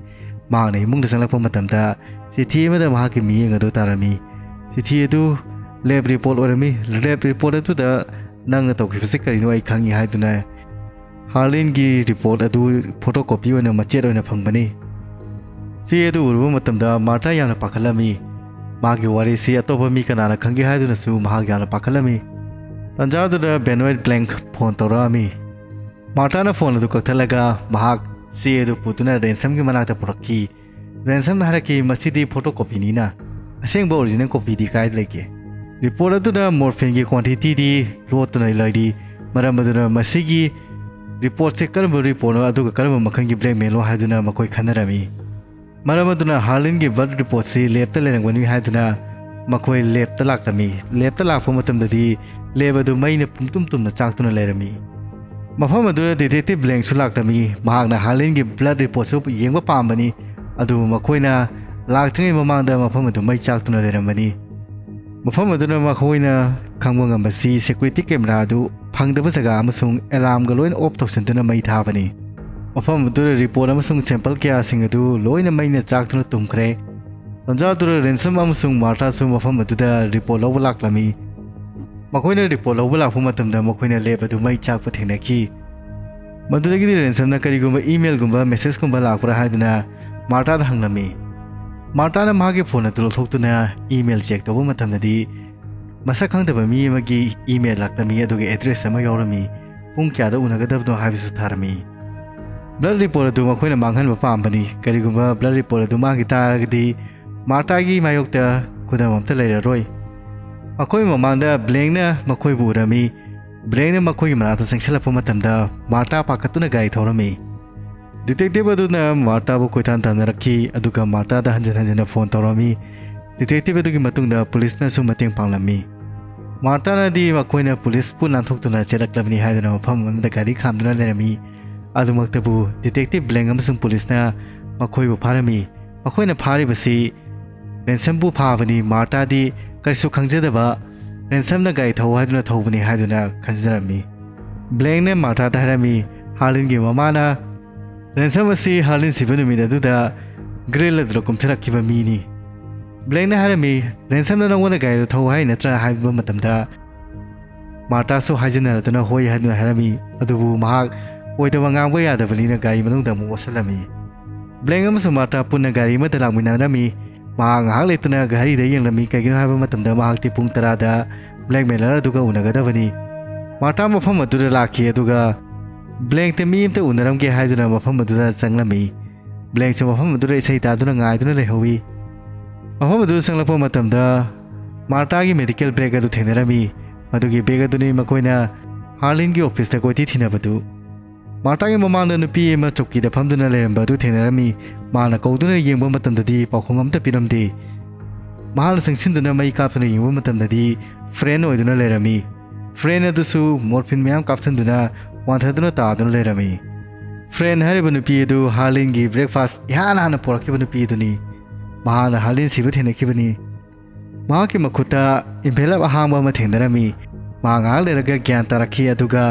ꯃꯍꯥꯛꯅ ꯏꯃꯨꯡꯗ ꯆꯪꯂꯛꯄ ꯃꯇꯝꯗ ꯆꯤꯊꯤ ꯑꯃꯗ ꯃꯍꯥꯛꯀꯤ ꯃꯤꯠꯌꯦꯡ ꯑꯗꯨ ꯇꯥꯔꯝꯃꯤ꯫ ꯆꯤꯊꯤ ꯑꯗꯨ ꯂꯦꯕ ꯔꯤꯄꯣꯔꯠ ꯑꯣꯏꯔꯝꯃꯤ꯫ ꯂꯦꯕ ꯔꯤꯄꯣꯔꯠ ꯑꯗꯨꯗ "ꯅꯪꯅ ꯇꯧꯈꯤꯕꯁꯤ ꯀꯔꯤꯅꯣ ꯑꯩ ꯈꯪꯏ" ꯍꯥꯏꯗꯨꯅ ꯍꯥꯔꯂꯤꯟꯒꯤ ꯔꯤꯄꯣꯔꯠ ꯑꯗꯨ ꯐꯣꯇꯣ ꯀꯣꯄꯤ ꯑꯣꯏꯅ ꯃꯆꯦꯠ ꯑꯣꯏꯅ ꯐꯪꯕꯅꯤ꯫ ꯆꯦ ꯑꯗꯨ ꯎꯔꯨꯕ ꯃꯇꯝꯗ ꯃꯥꯔꯇꯥ ꯌꯥꯝꯅ ꯄꯥꯈꯠꯂꯝꯃꯤ꯫ ꯃꯥꯒꯤ ꯋꯥꯔꯤꯁꯤ ꯑꯇꯣꯞꯄ ꯃꯤ ꯀꯅꯥꯅ ꯈꯪꯒꯦ ꯍꯥꯏꯗꯨꯅꯁꯨ ꯃꯍꯥꯛ ꯌꯥꯝꯅ ꯄꯥꯈꯠꯂꯝꯃꯤ꯫ ꯇꯥꯟꯖꯥꯗꯨꯗ ꯕꯦꯅꯣꯏꯠ ꯕ꯭ꯂꯦꯡ ꯐꯣꯟ ꯇꯧꯔꯛꯑꯝꯃꯤ꯫ ꯃꯥꯔꯇꯥꯅ ꯐꯣꯟ ꯑꯗꯨ ꯀꯛꯊꯠꯂꯒ ꯃꯍꯥꯛ ꯆꯦ ꯑꯗꯨ ꯄꯨꯗꯨꯅ ꯔꯦꯟꯁꯝꯒꯤ ꯃꯅꯥꯛꯇ ꯄꯨꯔꯛꯈꯤ꯫ ꯔꯦꯟꯁꯝꯅ ꯍꯥꯏꯔꯛꯈꯤ, "ꯃꯁꯤꯗꯤ ꯐꯣꯇꯣ ꯀꯣꯄꯤꯅꯤꯅ, ꯑꯁꯦꯡꯕ ꯑꯣꯔꯤꯖꯤꯅꯦꯜ ꯀꯣꯄꯤꯗꯤ ꯀꯥꯏꯗ ꯂꯩꯒꯦ?" ꯔꯤꯄꯣꯔꯠ ꯑꯗꯨꯗ ꯃꯣꯔꯐꯤꯟꯒꯤ ꯀ꯭ꯋꯥꯟꯇꯤꯇꯤꯗꯤ ꯂꯣꯠꯇꯨꯅ ꯂꯩꯔꯤ꯫ ꯃꯔꯝ ꯑꯗꯨꯅ ꯃꯁꯤꯒꯤ ꯔꯤꯄꯣꯔꯠꯁꯦ ꯀꯔꯝꯕ ꯔꯤꯄꯣꯔꯠꯅꯣ ꯑꯗꯨꯒ ꯀꯔꯝꯕ ꯃꯈꯜꯒꯤ ꯕ꯭ꯂꯦꯛꯃꯦꯜꯅꯣ ꯍꯥꯏꯗꯨꯅ ꯃꯈꯣꯏ ꯈꯟꯅꯔꯝꯃꯤ꯫ ꯃꯔꯝ ꯑꯗꯨꯅ ꯍꯥꯔꯂꯤꯟꯒꯤ ꯕ꯭ꯂꯗ ꯔꯤꯄꯣꯔꯠꯁꯤ ꯂꯦꯕꯇ ꯂꯩꯔꯝꯒꯅꯤ ꯍꯥꯏꯗꯨꯅ ꯃꯈꯣꯏ ꯂꯦꯕꯇ ꯂꯥꯛꯂꯝꯃꯤ꯫ ꯂꯦꯕꯇ ꯂꯥꯛꯄ ꯃꯇꯝꯗꯗꯤ ꯂꯦꯕ ꯑꯗꯨ ꯃꯩꯅ ꯄꯨꯡꯇꯨꯝ ꯇꯨꯝꯅ ꯆꯥꯛꯇꯨꯅ ꯂꯩꯔꯝꯃꯤ꯫ ꯃꯐꯝ ꯑꯗꯨꯗ ꯗꯤꯇꯦꯛꯇꯤꯚ ꯕ꯭ꯂꯦꯡꯁꯨ ꯂꯥꯛꯂꯝꯃꯤ꯫ ꯃꯍꯥꯛꯅ ꯍꯥꯔꯂꯤꯟꯒꯤ ꯕ꯭ꯂꯗ ꯔꯤꯄꯣꯔꯠꯁꯨ ꯌꯦꯡꯕ ꯄꯥꯝꯕꯅꯤ, ꯑꯗꯨꯕꯨ ꯃꯈꯣꯏꯅ ꯂꯥꯛꯇ꯭ꯔꯤꯉꯩ ꯃꯃꯥꯡꯗ ꯃꯐꯝ ꯑꯗꯨ ꯃꯩ ꯆꯥꯛꯇꯨꯅ ꯂꯩꯔꯝꯕꯅꯤ꯫ ꯃꯐꯝ ꯑꯗꯨꯅ ꯃꯈꯣꯏꯅ ꯈꯪꯕ ꯉꯝꯕꯁꯤ ꯁꯦꯀ꯭ꯌꯨꯔꯤꯇꯤ ꯀꯦꯃꯦꯔꯥ ꯑꯗꯨ ꯐꯪꯗꯕ ꯖꯒꯥ ꯑꯃꯁꯨꯡ ꯑꯦꯂꯥꯔꯝꯒ ꯂꯣꯏꯅ ꯑꯣꯐ ꯇꯧꯁꯤꯟꯗꯨꯅ ꯃꯩ ꯊꯥꯕꯅꯤ꯫ ꯃꯐꯝ ꯑꯗꯨꯗ ꯔꯤꯄꯣꯔꯠ ꯑꯃꯁꯨꯡ ꯁꯦꯝꯄꯜ ꯀꯌꯥꯁꯤꯡ ꯑꯗꯨ ꯂꯣꯏꯅ ꯃꯩꯅ ꯆꯥꯛꯇꯨꯅ ꯇꯨꯝꯈ꯭ꯔꯦ꯫ ꯇꯥꯟꯖꯥꯗꯨꯗ ꯔꯦꯟꯁꯝ ꯑꯃꯁꯨꯡ ꯃꯥꯔꯇꯥꯁꯨ ꯃꯐꯝ ꯑꯗꯨꯗ ꯔꯤꯄꯣꯔꯠ ꯂꯧꯕ ꯂꯥꯛꯂꯝꯃꯤ꯫ ꯃꯈꯣꯏꯅ ꯔꯤꯄꯣꯔꯠ ꯂꯧꯕ ꯂꯥꯛꯄ ꯃꯇꯝꯗ ꯃꯈꯣꯏꯅ ꯂꯦꯕ ꯑꯗꯨ ꯃꯩ ꯆꯥꯛꯄ ꯊꯦꯡꯅꯈꯤ꯫ ꯃꯗꯨꯗꯒꯤꯗꯤ ꯔꯦꯟꯁꯝꯅ ꯀꯔꯤꯒꯨꯝꯕ ꯏꯃꯦꯜꯒꯨꯝꯕ ꯃꯦꯁꯦꯖꯀꯨꯝꯕ ꯂꯥꯛꯄ꯭ꯔꯥ ꯍꯥꯏꯗꯨꯅ ꯃꯥꯔꯇꯥꯗ ꯍꯪꯂꯝꯃꯤ꯫ ꯃꯥꯔꯇꯥꯅ ꯃꯍꯥꯛꯀꯤ ꯐꯣꯟ ꯑꯗꯨ ꯂꯧꯊꯣꯛꯇꯨꯅ ꯏꯃꯦꯜ ꯆꯦꯛ ꯇꯧꯕ ꯃꯇꯝꯗꯗꯤ ꯃꯁꯛ ꯈꯪꯗꯕ ꯃꯤ ꯑꯃꯒꯤ ꯏꯃꯦꯜ ꯂꯥꯛꯂꯝꯃꯤ, ꯑꯗꯨꯒ ꯑꯦꯗ꯭ꯔꯦꯁ ꯑꯃ ꯌꯥꯎꯔꯝꯃꯤ꯫ ꯄꯨꯡ ꯀꯌꯥꯗ ꯎꯅꯒꯗꯕꯅꯣ ꯍꯥꯏꯕꯁꯨ ꯊꯥꯔꯝꯃꯤ꯫ ꯕ꯭ꯂꯗ ꯔꯤꯄꯣꯔꯠ ꯑꯗꯨ ꯃꯈꯣꯏꯅ ꯃꯥꯡꯍꯟꯕ ꯄꯥꯝꯕꯅꯤ꯫ ꯀꯔꯤꯒꯨꯝꯕ ꯕ꯭ꯂꯗ ꯔꯤꯄꯣꯔꯠ ꯑꯗꯨ ꯃꯥꯡꯈꯤ ꯇꯥꯔꯒꯗꯤ ꯃꯥꯔꯇꯥꯒꯤ ꯃꯥꯌꯣꯛꯇ ꯈꯨꯗꯝ ꯑꯃꯠꯇ ꯂꯩꯔꯔꯣꯏ꯫ ꯃꯈꯣꯏ ꯃꯃꯥꯡꯗ ꯕ꯭ꯂꯦꯡꯅ ꯃꯈꯣꯏꯕꯨ ꯎꯔꯝꯃꯤ꯫ ꯕ꯭ꯂꯦꯡꯅ ꯃꯈꯣꯏꯒꯤ ꯃꯅꯥꯛꯇ ꯆꯪꯁꯤꯜꯂꯛꯄ ꯃꯇꯝꯗ ꯃꯥꯔꯇꯥ ꯄꯥꯈꯠꯇꯨꯅ ꯒꯥꯔꯤ ꯊꯧꯔꯝꯃꯤ꯫ ꯗꯤꯇꯦꯛꯇꯤꯚ ꯑꯗꯨꯅ ꯃꯥꯔꯇꯥꯕꯨ ꯀꯣꯏꯇꯥꯟ ꯇꯥꯟꯅꯔꯛꯈꯤ, ꯑꯗꯨꯒ ꯃꯥꯔꯇꯥꯗ ꯍꯟꯖꯤꯟ ꯍꯟꯖꯤꯟꯅ ꯐꯣꯟ ꯇꯧꯔꯝꯃꯤ꯫ ꯗꯤꯇꯦꯛꯇꯤꯚ ꯑꯗꯨꯒꯤ ꯃꯇꯨꯡꯗ ꯄꯨꯂꯤꯁꯅꯁꯨ ꯃꯇꯦꯡ ꯄꯥꯡꯂꯝꯃꯤ꯫ ꯃꯥꯔꯇꯥꯅꯗꯤ ꯃꯈꯣꯏꯅ ꯄꯨꯂꯤꯁꯄꯨ ꯅꯥꯟꯊꯣꯛꯇꯨꯅ ꯆꯦꯜꯂꯛꯂꯕꯅꯤ ꯍꯥꯏꯗꯨꯅ ꯃꯐꯝ ꯑꯃꯗ ꯒꯥꯔꯤ ꯈꯥꯝꯗꯨꯅ ꯂꯩꯔꯝꯃꯤ꯫ ꯑꯗꯨꯃꯛꯇꯕꯨ ꯗꯤꯇꯦꯛꯇꯤꯚ ꯕ꯭ꯂꯦꯡ ꯑꯃꯁꯨꯡ ꯄꯨꯂꯤꯁꯅ ꯃꯈꯣꯏꯕꯨ ꯐꯥꯔꯝꯃꯤ꯫ ꯃꯈꯣꯏꯅ ꯐꯥꯔꯤꯕꯁꯤ ꯔꯦꯟꯁꯝꯕꯨ ꯐꯥꯕꯅꯤ꯫ ꯃꯥꯔꯇꯥꯗꯤ ꯀꯔꯤꯁꯨ ꯈꯪꯖꯗꯕ ꯔꯦꯟꯁꯝꯅ ꯒꯥꯔꯤ ꯊꯧ ꯍꯥꯏꯗꯨꯅ ꯊꯧꯕꯅꯤ ꯍꯥꯏꯗꯨꯅ ꯈꯟꯖꯔꯝꯃꯤ꯫ ꯕ꯭ꯂꯦꯡꯅ ꯃꯥꯔꯇꯥꯗ ꯍꯥꯏꯔꯝꯃꯤ, ꯍꯥꯔꯂꯤꯟꯒꯤ ꯃꯃꯥꯅ ꯔꯦꯟꯁꯝ ꯑꯁꯤ ꯍꯥꯔꯂꯤꯟ ꯁꯤꯕ ꯅꯨꯃꯤꯠ ꯑꯗꯨꯗ ꯒ꯭ꯔꯤꯜ ꯑꯗꯨꯗ ꯀꯨꯝꯊꯔꯛꯈꯤꯕ ꯃꯤꯅꯤ꯫ ꯕ꯭ꯂꯦꯡꯅ ꯍꯥꯏꯔꯝꯃꯤ, "ꯔꯦꯟꯁꯝꯅ ꯅꯉꯣꯟꯗ ꯒꯥꯔꯤꯗꯨ ꯊꯧ ꯍꯥꯏ ꯅꯠꯇ꯭ꯔꯥ?" ꯍꯥꯏꯕ ꯃꯇꯝꯗ ꯃꯥꯔꯇꯥꯁꯨ ꯍꯥꯏꯖꯤꯟꯅꯔꯗꯨꯅ ꯍꯣꯏ ꯍꯥꯏꯗꯨꯅ ꯍꯥꯏꯔꯝꯃꯤ꯫ ꯑꯗꯨꯕꯨ ꯃꯍꯥꯛ ꯑꯣꯏꯗꯕ ꯉꯥꯡꯕ ꯌꯥꯗꯕꯅꯤꯅ ꯒꯥꯔꯤ ꯃꯅꯨꯡꯗ ꯑꯃꯨꯛ ꯑꯣꯠꯁꯜꯂꯝꯃꯤ꯫ ꯕ꯭ꯂꯦꯡ ꯑꯃꯁꯨꯡ ꯃꯥꯔꯇꯥ ꯄꯨꯟꯅ ꯒꯥꯔꯤ ꯑꯃꯗ ꯂꯥꯛꯃꯤꯟꯅꯔꯝꯃꯤ꯫ ꯃꯍꯥꯛ ꯉꯥꯏꯍꯥꯛ ꯂꯩꯇꯅ ꯘꯔꯤꯗ ꯌꯦꯡꯂꯝꯃꯤ꯫ ꯀꯩꯒꯤꯅꯣ ꯍꯥꯏꯕ ꯃꯇꯝꯗ ꯃꯍꯥꯛꯇꯤ ꯄꯨꯡ ꯇꯔꯥꯗ ꯕ꯭ꯂꯦꯛꯃꯦꯂꯔ ꯑꯗꯨꯒ ꯎꯅꯒꯗꯕꯅꯤ꯫ ꯃꯥꯔꯇꯥ ꯃꯐꯝ ꯑꯗꯨꯗ ꯂꯥꯛꯈꯤ, ꯑꯗꯨꯒ ꯕ꯭ꯂꯦꯡꯇ ꯃꯤ ꯑꯃꯇ ꯎꯅꯔꯝꯒꯦ ꯍꯥꯏꯗꯨꯅ ꯃꯐꯝ ꯑꯗꯨꯗ ꯆꯪꯂꯝꯃꯤ꯫ ꯕ꯭ꯂꯦꯡꯁꯨ ꯃꯐꯝ ꯑꯗꯨꯗ ꯏꯁꯩ ꯇꯥꯗꯨꯅ ꯉꯥꯏꯗꯨꯅ ꯂꯩꯍꯧꯋꯤ꯫ ꯃꯐꯝ ꯑꯗꯨꯗ ꯆꯪꯂꯛꯄ ꯃꯇꯝꯗ ꯃꯥꯔꯇꯥꯒꯤ ꯃꯦꯗꯤꯀꯦꯜ ꯕꯦꯒ ꯑꯗꯨ ꯊꯦꯡꯅꯔꯝꯃꯤ꯫ ꯃꯗꯨꯒꯤ ꯕꯦꯒ ꯑꯗꯨꯅꯤ ꯃꯈꯣꯏꯅ ꯍꯥꯔꯂꯤꯟꯒꯤ ꯑꯣꯐꯤꯁꯇ ꯀꯣꯏꯊꯤ ꯊꯤꯅꯕꯗꯨ꯫ ꯃꯥꯔꯇꯥꯒꯤ ꯃꯃꯥꯡꯗ ꯅꯨꯄꯤ ꯑꯃ ꯆꯧꯀꯤꯗ ꯐꯝꯗꯨꯅ ꯂꯩꯔꯝꯕ ꯑꯗꯨ ꯊꯦꯡꯅꯔꯝꯃꯤ꯫ ꯃꯥꯅ ꯀꯧꯗꯨꯅ ꯌꯦꯡꯕ ꯃꯇꯝꯗꯗꯤ ꯄꯥꯎꯈꯨꯝ ꯑꯃꯠꯇ ꯄꯤꯔꯝꯗꯦ꯫ ꯃꯍꯥꯛꯅ ꯆꯪꯁꯤꯟꯗꯨꯅ ꯃꯩ ꯀꯥꯞꯇꯨꯅ ꯌꯦꯡꯕ ꯃꯇꯝꯗꯗꯤ ꯐ꯭ꯔꯦꯟ ꯑꯣꯏꯗꯨꯅ ꯂꯩꯔꯝꯃꯤ꯫ ꯐ꯭ꯔꯦꯟ ꯑꯗꯨꯁꯨ ꯃꯣꯔꯐꯤꯟ ꯃꯌꯥꯝ ꯀꯥꯞꯁꯤꯟꯗꯨꯅ ꯋꯥꯟꯊꯗꯨꯅ ꯇꯥꯗꯨꯅ ꯂꯩꯔꯝꯃꯤ꯫ ꯐ꯭ꯔꯦꯟ ꯍꯥꯏꯔꯤꯕ ꯅꯨꯄꯤ ꯑꯗꯨ ꯍꯥꯔꯂꯤꯟꯒꯤ ꯕ꯭ꯔꯦꯛꯐꯥꯁ ꯏꯍꯥꯟ ꯍꯥꯟꯅ ꯄꯨꯔꯛꯈꯤꯕ ꯅꯨꯄꯤ ꯑꯗꯨꯅꯤ꯫ ꯃꯍꯥꯛꯅ ꯍꯥꯔꯂꯤꯟ ꯁꯤꯕ ꯊꯦꯡꯅꯈꯤꯕꯅꯤ꯫ ꯃꯍꯥꯛꯀꯤ ꯃꯈꯨꯠꯇ ꯏꯟꯚꯦꯂꯞ ꯑꯍꯥꯡꯕ ꯑꯃ ꯊꯦꯡꯅꯔꯝꯃꯤ꯫ ꯃꯍꯥꯛ ꯉꯥꯏꯍꯥꯛ ꯂꯩꯔꯒ ꯒ꯭ꯌꯥꯟ ꯇꯥꯔꯛꯈꯤ, ꯑꯗꯨꯒ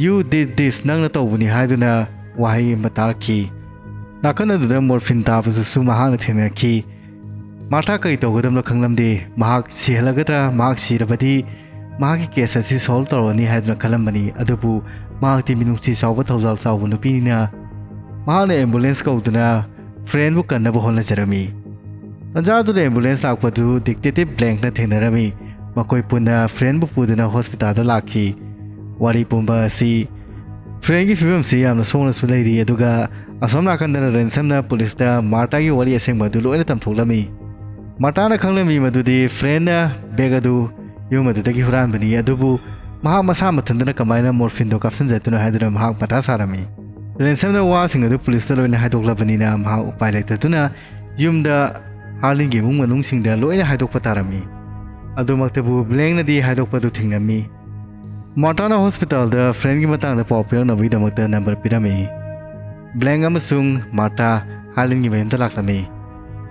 "You did this, ꯅꯪꯅ ꯇꯧꯕꯅꯤ" ꯍꯥꯏꯗꯨꯅ ꯋꯥꯍꯩ ꯑꯃ ꯇꯥꯔꯛꯈꯤ꯫ ꯅꯥꯀꯟ ꯑꯗꯨꯗ ꯃꯣꯔꯐꯤꯟ ꯇꯥꯕꯗꯨꯁꯨ ꯃꯍꯥꯛꯅ ꯊꯦꯡꯅꯔꯛꯈꯤ꯫ ꯃꯥꯔꯇꯥ ꯀꯔꯤ ꯇꯧꯒꯗꯕꯅꯣ ꯈꯪꯂꯝꯗꯦ꯫ ꯃꯍꯥꯛ ꯁꯤꯍꯜꯂꯒꯗ꯭ꯔꯥ? ꯃꯍꯥꯛ ꯁꯤꯔꯕꯗꯤ ꯃꯍꯥꯛꯀꯤ ꯀꯦꯁ ꯑꯁꯤ ꯁꯣꯜꯕ ꯇꯧꯔꯅꯤ ꯍꯥꯏꯗꯨꯅ ꯈꯜꯂꯝꯕꯅꯤ꯫ ꯑꯗꯨꯕꯨ ꯃꯍꯥꯛꯇꯤ ꯃꯤꯅꯨꯡꯁꯤ ꯆꯥꯎꯕ, ꯊꯧꯖꯥꯜ ꯆꯥꯎꯕ ꯅꯨꯄꯤꯅꯤꯅ ꯃꯍꯥꯛꯅ ꯑꯦꯝꯕꯨꯂꯦꯟꯁ ꯀꯧꯗꯨꯅ ꯐ꯭ꯔꯦꯟꯕꯨ ꯀꯟꯅꯕ ꯍꯣꯠꯅꯖꯔꯝꯃꯤ꯫ ꯇꯟꯖꯥ ꯑꯗꯨꯗ ꯑꯦꯝꯕꯨꯂꯦꯟꯁ ꯂꯥꯛꯄꯗꯨ ꯗꯤꯇꯦꯛꯇꯤꯚ ꯕ꯭ꯂꯦꯡꯛꯅ ꯊꯦꯡꯅꯔꯝꯃꯤ꯫ ꯃꯈꯣꯏ ꯄꯨꯟꯅ ꯐ꯭ꯔꯦꯟꯕꯨ ꯄꯨꯗꯨꯅ ꯍꯣꯁꯄꯤꯇꯥꯜꯗ ꯂꯥꯛꯈꯤ꯫ ꯋꯥꯔꯤ ꯄꯨꯝꯕ ꯑꯁꯤ ꯐ꯭ꯔꯦꯟꯒꯤ ꯐꯤꯕꯝꯁꯤ ꯌꯥꯝꯅ ꯁꯣꯛꯅꯁꯨ ꯂꯩꯔꯤ, ꯑꯗꯨꯒ ꯑꯁꯣꯝ ꯅꯥꯀꯟꯗꯅ ꯔꯦꯟꯁꯝꯅ ꯄꯨꯂꯤꯁꯇ ꯃꯥꯔꯇꯥꯒꯤ ꯋꯥꯔꯤ ꯑꯁꯦꯡꯕ ꯑꯗꯨ ꯂꯣꯏꯅ ꯇꯝꯊꯣꯛꯂꯝꯃꯤ꯫ ꯃꯥꯔꯇꯥꯅ ꯈꯪꯂꯝꯃꯤ ꯃꯗꯨꯗꯤ ꯐ꯭ꯔꯦꯟꯅ ꯕꯦꯒ ꯑꯗꯨ ꯌꯨꯝ ꯑꯗꯨꯗꯒꯤ ꯍꯨꯔꯥꯟꯕꯅꯤ, ꯑꯗꯨꯕꯨ ꯃꯍꯥꯛ ꯃꯁꯥ ꯃꯊꯟꯇꯅ ꯀꯃꯥꯏꯅ ꯃꯣꯔꯐꯤꯟꯗꯣ ꯀꯥꯞꯁꯤꯟꯖꯗꯨꯅ ꯍꯥꯏꯗꯨꯅ ꯃꯍꯥꯛ ꯃꯊꯥ ꯁꯥꯔꯝꯃꯤ꯫ ꯔꯦꯟꯁꯝꯅ ꯋꯥꯁꯤꯡ ꯑꯗꯨ ꯄꯨꯂꯤꯁꯇ ꯂꯣꯏꯅ ꯍꯥꯏꯗꯣꯛꯂꯕꯅꯤꯅ ꯃꯍꯥꯛ ꯎꯄꯥꯏ ꯂꯩꯇꯗꯨꯅ ꯌꯨꯝꯗ ꯍꯥꯔꯂꯤꯟꯒꯤ ꯏꯃꯨꯡ ꯃꯅꯨꯡꯁꯤꯡꯗ ꯂꯣꯏꯅ ꯍꯥꯏꯗꯣꯛꯄ ꯇꯥꯔꯝꯃꯤ꯫ ꯑꯗꯨꯃꯛꯇꯕꯨ ꯕ꯭ꯂꯦꯡꯅꯗꯤ ꯍꯥꯏꯗꯣꯛꯄꯗꯨ ꯊꯤꯡꯂꯝꯃꯤ꯫ ꯃꯥꯔꯇꯥꯅ ꯍꯣꯁꯄꯤꯇꯥꯜꯗ ꯐ꯭ꯔꯦꯟꯒꯤ ꯃꯇꯥꯡꯗ ꯄꯥꯎ ꯄꯤꯔꯛꯅꯕꯒꯤꯗꯃꯛꯇ ꯅꯝꯕꯔ ꯄꯤꯔꯝꯃꯤ꯫ ꯕ꯭ꯂꯦꯡ ꯑꯃꯁꯨꯡ ꯃꯥꯔꯇꯥ ꯍꯥꯔꯂꯤꯟꯒꯤ ꯃꯌꯨꯝꯗ ꯂꯥꯛꯂꯝꯃꯤ꯫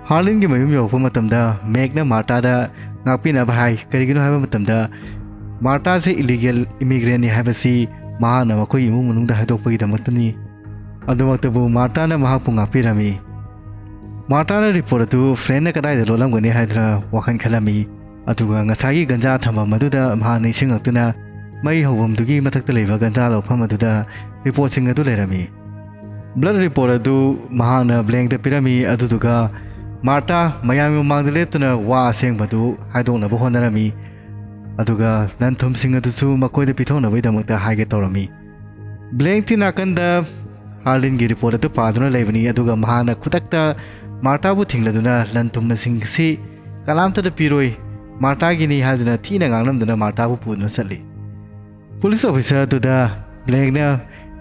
ꯍꯥꯔꯂꯤꯟꯒꯤ ꯃꯌꯨꯝ ꯌꯧꯔꯛꯄ ꯃꯇꯝꯗ ꯃꯦꯛꯅ ꯃꯥꯔꯇꯥꯗ ꯉꯥꯛꯄꯤꯅꯕ ꯍꯥꯏ꯫ ꯀꯔꯤꯒꯤꯅꯣ ꯍꯥꯏꯕ ꯃꯇꯝꯗ ꯃꯥꯔꯇꯥꯁꯦ ꯏꯂꯤꯒꯦꯜ ꯏꯃꯤꯒ꯭ꯔꯦꯟꯅꯤ ꯍꯥꯏꯕꯁꯤ ꯃꯍꯥꯛꯅ ꯃꯈꯣꯏꯒꯤ ꯏꯃꯨꯡ ꯃꯅꯨꯡꯗ ꯍꯥꯏꯗꯣꯛꯄꯒꯤꯗꯃꯛꯇꯅꯤ꯫ ꯑꯗꯨꯃꯛꯇꯕꯨ ꯃꯥꯔꯇꯥꯅ ꯃꯍꯥꯛꯄꯨ ꯉꯥꯛꯄꯤꯔꯝꯃꯤ꯫ ꯃꯥꯔꯇꯥꯅ ꯔꯤꯄꯣꯔꯠ ꯑꯗꯨ ꯐ꯭ꯔꯦꯟꯅ ꯀꯗꯥꯏꯗ ꯂꯣꯠꯂꯝꯒꯅꯤ ꯍꯥꯏꯗꯨꯅ ꯋꯥꯈꯜ ꯈꯜꯂꯝꯃꯤ꯫ ꯑꯗꯨꯒ ꯉꯁꯥꯏꯒꯤ ꯒꯟꯖꯥ ꯊꯝꯐꯝ ꯑꯗꯨꯗ ꯃꯍꯥꯛ ꯅꯤꯡꯁꯤꯡꯂꯛꯇꯨꯅ ꯃꯩ ꯍꯧꯐꯝꯗꯨꯒꯤ ꯃꯊꯛꯇ ꯂꯩꯕ ꯒꯟꯖꯥ ꯂꯧꯐꯝ ꯑꯗꯨꯗ ꯔꯤꯄꯣꯔꯠꯁꯤꯡ ꯑꯗꯨ ꯂꯩꯔꯝꯃꯤ꯫ ꯕ꯭ꯂꯗ ꯔꯤꯄꯣꯔꯠ ꯑꯗꯨ ꯃꯍꯥꯛꯅ ꯕ꯭ꯂꯦꯡꯗ ꯄꯤꯔꯝꯃꯤ, ꯑꯗꯨꯗꯨꯒ ꯃꯥꯔꯇꯥ ꯃꯌꯥꯝꯒꯤ ꯃꯃꯥꯡꯗ ꯂꯦꯞꯇꯨꯅ ꯋꯥ ꯑꯁꯦꯡꯕꯗꯨ ꯍꯥꯏꯗꯣꯛꯅꯕ ꯍꯣꯠꯅꯔꯝꯃꯤ꯫ ꯑꯗꯨꯒ ꯂꯟ ꯊꯨꯝꯁꯤꯡ ꯑꯗꯨꯁꯨ ꯃꯈꯣꯏꯗ ꯄꯤꯊꯣꯛꯅꯕꯒꯤꯗꯃꯛꯇ ꯍꯥꯏꯒꯦ ꯇꯧꯔꯝꯃꯤ꯫ ꯕ꯭ꯂꯦꯡꯀꯤ ꯅꯥꯀꯟꯗ ꯍꯥꯔꯂꯤꯟꯒꯤ ꯔꯤꯄꯣꯔꯠ ꯑꯗꯨ ꯄꯥꯗꯨꯅ ꯂꯩꯕꯅꯤ, ꯑꯗꯨꯒ ꯃꯍꯥꯛꯅ ꯈꯨꯗꯛꯇ ꯃꯥꯔꯇꯥꯕꯨ ꯊꯤꯡꯂꯗꯨꯅ ꯂꯟ ꯊꯨꯝꯁꯤꯡ ꯑꯁꯤ ꯀꯅꯥꯝꯇꯗ ꯄꯤꯔꯣꯏ, ꯃꯥꯔꯇꯥꯒꯤꯅꯤ ꯍꯥꯏꯗꯨꯅ ꯊꯤꯅ ꯉꯥꯡꯂꯝꯗꯨꯅ ꯃꯥꯔꯇꯥꯕꯨ ꯄꯨꯗꯨꯅ ꯆꯠꯂꯤ꯫ ꯄꯨꯂꯤꯁ ꯑꯣꯐꯤꯁꯥꯔ ꯑꯗꯨꯗ ꯕ꯭ꯂꯦꯡꯅ